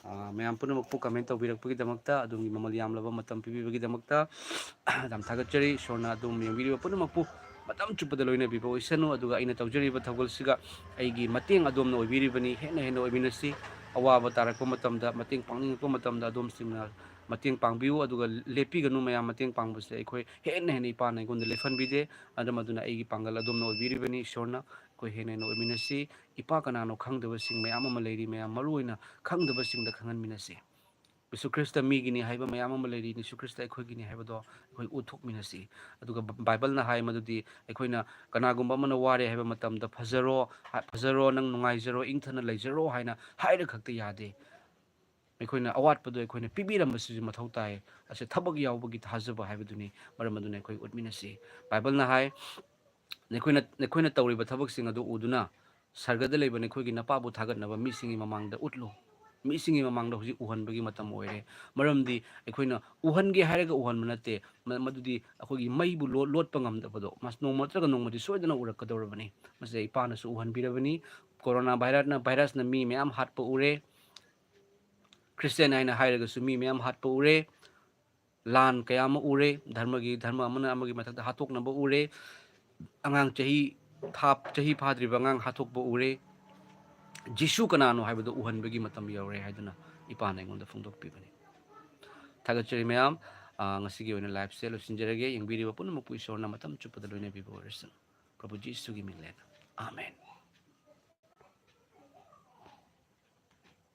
ꯑ, ꯃꯌꯥꯝ ꯄꯨꯝꯅꯃꯛꯄꯨ comment ꯇꯧꯕꯤꯔꯛꯄꯒꯤꯗꯃꯛꯇ, ꯑꯗꯣꯝꯒꯤ ꯃꯃꯜ ꯌꯥꯝꯂꯕ ꯃꯇꯝ ꯄꯤꯕꯤꯕꯒꯤꯗꯃꯛꯇ ꯌꯥꯝ ꯊꯥꯒꯠꯆꯔꯤ꯫ ꯏꯁꯣꯔꯅ ꯑꯗꯣꯝ ꯌꯦꯡꯕꯤꯔꯤꯕ ꯄꯨꯝꯅꯃꯛꯄꯨ ꯃꯇꯝ ꯆꯨꯞꯄꯗ ꯂꯣꯏꯅꯕꯤꯕ ꯑꯣꯏꯁꯅꯨ꯫ ꯑꯗꯨꯒ ꯑꯩꯅ ꯇꯧꯖꯔꯤꯕ ꯊꯧꯒꯜꯁꯤꯒ ꯑꯩꯒꯤ ꯃꯇꯦꯡ ꯑꯗꯣꯝꯅ ꯑꯣꯏꯕꯤꯔꯤꯕꯅꯤ꯫ ꯍꯦꯟꯅ ꯍꯦꯟꯅ ꯑꯣꯏꯃꯤꯟꯅꯁꯤ꯫ ꯑꯋꯥꯕ ꯇꯥꯔꯛꯄ ꯃꯇꯝꯗ, ꯃꯇꯦꯡ ꯄꯥꯡꯅꯤꯡꯉꯛꯄ ꯃꯇꯝꯗ ꯑꯗꯣꯝꯁꯤꯡꯅ ꯃꯇꯦꯡ ꯄꯥꯡꯕꯤꯌꯨ꯫ ꯑꯗꯨꯒ ꯂꯦꯞꯄꯤꯒꯅꯨ꯫ ꯃꯌꯥꯝ ꯃꯇꯦꯡ ꯄꯥꯡꯕꯁꯦ ꯑꯩꯈꯣꯏ ꯍꯦꯟꯅ ꯍꯦꯟꯅ ꯏꯄꯥꯅ ꯑꯩꯉꯣꯟꯗ ꯂꯦꯞꯍꯟꯕꯤꯗꯦ꯫ ꯃꯔꯝ ꯑꯗꯨꯅ ꯑꯩꯒꯤ ꯄꯥꯡꯒꯜ ꯑꯗꯣꯝꯅ ꯑꯣꯏꯕꯤꯔꯤꯕꯅꯤ꯫ ꯏꯁꯣꯔꯅ ꯑꯩꯈꯣꯏ ꯍꯦꯟꯅ ꯍꯦꯟꯅ ꯑꯣꯏꯃꯤꯟꯅꯁꯤ꯫ ꯏꯄꯥ ꯀꯅꯥꯅꯣ ꯈꯪꯗꯕꯁꯤꯡ ꯃꯌꯥꯝ ꯑꯃ ꯂꯩꯔꯤ꯫ ꯃꯌꯥꯝ ꯃꯔꯨ ꯑꯣꯏꯅ ꯈꯪꯗꯕꯁꯤꯡꯗ ꯈꯪꯍꯟꯃꯤꯟꯅꯁꯤ꯫ ꯌꯤꯁꯨ ꯈ꯭ꯔꯤꯁꯇ ꯃꯤꯒꯤꯅꯤ ꯍꯥꯏꯕ ꯃꯌꯥꯝ ꯑꯃ ꯂꯩꯔꯤ꯫ ꯌꯤꯁꯨ ꯈ꯭ꯔꯤꯁꯇ ꯑꯩꯈꯣꯏꯒꯤꯅꯤ ꯍꯥꯏꯕꯗꯣ ꯑꯩꯈꯣꯏ ꯎꯠꯊꯣꯛꯃꯤꯟꯅꯁꯤ꯫ ꯑꯗꯨꯒ ꯕ-, ꯕꯥꯏꯕꯜꯅ ꯍꯥꯏ ꯃꯗꯨꯗꯤ ꯑꯩꯈꯣꯏꯅ ꯀꯅꯥꯒꯨꯝꯕ ꯑꯃꯅ ꯋꯥꯔꯦ ꯍꯥꯏꯕ ꯃꯇꯝꯗ, "ꯐꯖꯔꯣ, ꯍꯥ-, ꯐꯖꯔꯣ, ꯅꯪ ꯅꯨꯡꯉꯥꯏꯖꯔꯣ, ꯏꯪꯊꯅ ꯂꯩꯖꯔꯣ" ꯍꯥꯏꯅ ꯍꯥꯏꯔ ꯈꯛꯇ ꯌꯥꯗꯦ꯫ ꯑꯩꯈꯣꯏꯅ ꯑꯋꯥꯠꯄꯗꯣ ꯑꯩꯈꯣꯏꯅ ꯄꯤꯕꯤꯔꯝꯕꯁꯤꯁꯨ ꯃꯊꯧ ꯇꯥꯏ꯫ ꯑꯁꯤ ꯊꯕꯛ ꯌꯥꯎꯕꯒꯤ ꯊꯥꯖꯕ ꯍꯥꯏꯕꯗꯨꯅꯤ꯫ ꯃꯔꯝ ꯑꯗꯨꯅ ꯑꯩꯈꯣꯏ ꯎꯠꯃꯤꯟꯅꯁꯤ꯫ ꯕꯥꯏꯕꯜꯅ ꯍꯥꯏ, "ꯅꯈꯣꯏꯅ, ꯅꯈꯣꯏꯅ ꯇꯧꯔꯤꯕ ꯊꯕꯛꯁꯤꯡ ꯑꯗꯨ ꯎꯗꯨꯅ ꯁꯔꯒꯗ ꯂꯩꯕ ꯅꯈꯣꯏꯒꯤ ꯅꯄꯥꯕꯨ ꯊꯥꯒꯠꯅꯕ ꯃꯤꯁꯤꯡꯒꯤ ꯃꯃꯥꯡꯗ ꯎꯠꯂꯨ꯫" ꯃꯤꯁꯤꯡꯒꯤ ꯃꯃꯥꯡꯗ ꯍꯧꯖꯤꯛ ꯎꯍꯟꯕꯒꯤ ꯃꯇꯝ ꯑꯣꯏꯔꯦ꯫ ꯃꯔꯝꯗꯤ ꯑꯩꯈꯣꯏꯅ ꯎꯍꯟꯒꯦ ꯍꯥꯏꯔꯒ ꯎꯍꯟꯕ ꯅꯠꯇꯦ꯫ ꯃ-, ꯃꯗꯨꯗꯤ ꯑꯩꯈꯣꯏꯒꯤ ꯃꯩꯕꯨ ꯂꯣ-, ꯂꯣꯠꯄ ꯉꯝꯗꯕꯗꯣ꯫ ꯃꯁ-, ꯅꯣꯡꯃ ꯅꯠꯇ꯭ꯔꯒ ꯅꯣꯡꯃꯗꯤ ꯁꯣꯏꯗꯅ ꯎꯔꯛꯀꯗꯧꯔꯕꯅꯤ꯫ ꯃꯁꯤꯗ ꯏꯄꯥꯅꯁꯨ ꯎꯍꯟꯕꯤꯔꯕꯅꯤ꯫ ꯀꯣꯔꯣꯅꯥ ꯚꯥꯏꯔꯁꯅ, ꯚꯥꯏꯔꯁꯅ ꯃꯤ ꯃꯌꯥꯝ ꯍꯥꯠꯄ ꯎꯔꯦ꯫ ꯈ꯭ꯔꯤꯁꯇꯤꯌꯥꯟ ꯍꯥꯏꯅ ꯍꯥꯏꯔꯒꯁꯨ ꯃꯤ ꯃꯌꯥꯝ ꯍꯥꯠꯄ ꯎꯔꯦ꯫ ꯂꯥꯟ ꯀꯌꯥ ꯑꯃ ꯎꯔꯦ꯫ ꯙꯔꯃꯒꯤ, ꯙꯔꯃ ꯑꯃꯅ ꯑꯃꯒꯤ ꯃꯊꯛꯇ ꯍꯥꯠꯇꯣꯛꯅꯕ ꯎꯔꯦ꯫ ꯑꯉꯥꯡ ꯆꯍꯤ ꯊꯥ ꯆꯍꯤ ꯐꯥꯗ꯭ꯔꯤꯕ ꯑꯉꯥꯡ ꯍꯥꯠꯇꯣꯛꯄ ꯎꯔꯦ꯫ ꯖꯤꯁꯨ ꯀꯅꯥꯅꯣ ꯍꯥꯏꯕꯗꯨ ꯎꯍꯟꯕꯒꯤ ꯃꯇꯝ ꯌꯧꯔꯦ ꯍꯥꯏꯗꯨꯅ ꯏꯄꯥꯅ ꯑꯩꯉꯣꯟꯗ ꯐꯣꯡꯗꯣꯛꯄꯤꯕꯅꯤ꯫ ꯊꯥꯒꯠꯆꯔꯤ ꯃꯌꯥꯝ꯫ ꯑ, ꯉꯁꯤꯒꯤ ꯑꯣꯏꯅ liveꯁꯦ ꯂꯣꯏꯁꯤꯟꯖꯔꯒꯦ꯫ ꯌꯦꯡꯕꯤꯔꯤꯕ ꯄꯨꯝꯅꯃꯛꯄꯨ ꯏꯁꯣꯔꯅ ꯃꯇꯝ ꯆꯨꯞꯄꯗ ꯂꯣꯏꯅꯕꯤꯕ ꯑꯣꯏꯔꯁꯅꯨ꯫ ꯄ꯭ꯔꯚꯨ ꯖꯤꯁꯨꯒꯤ ꯃꯤꯡꯂꯦꯟ꯫ ꯑꯥꯃꯦꯟ꯫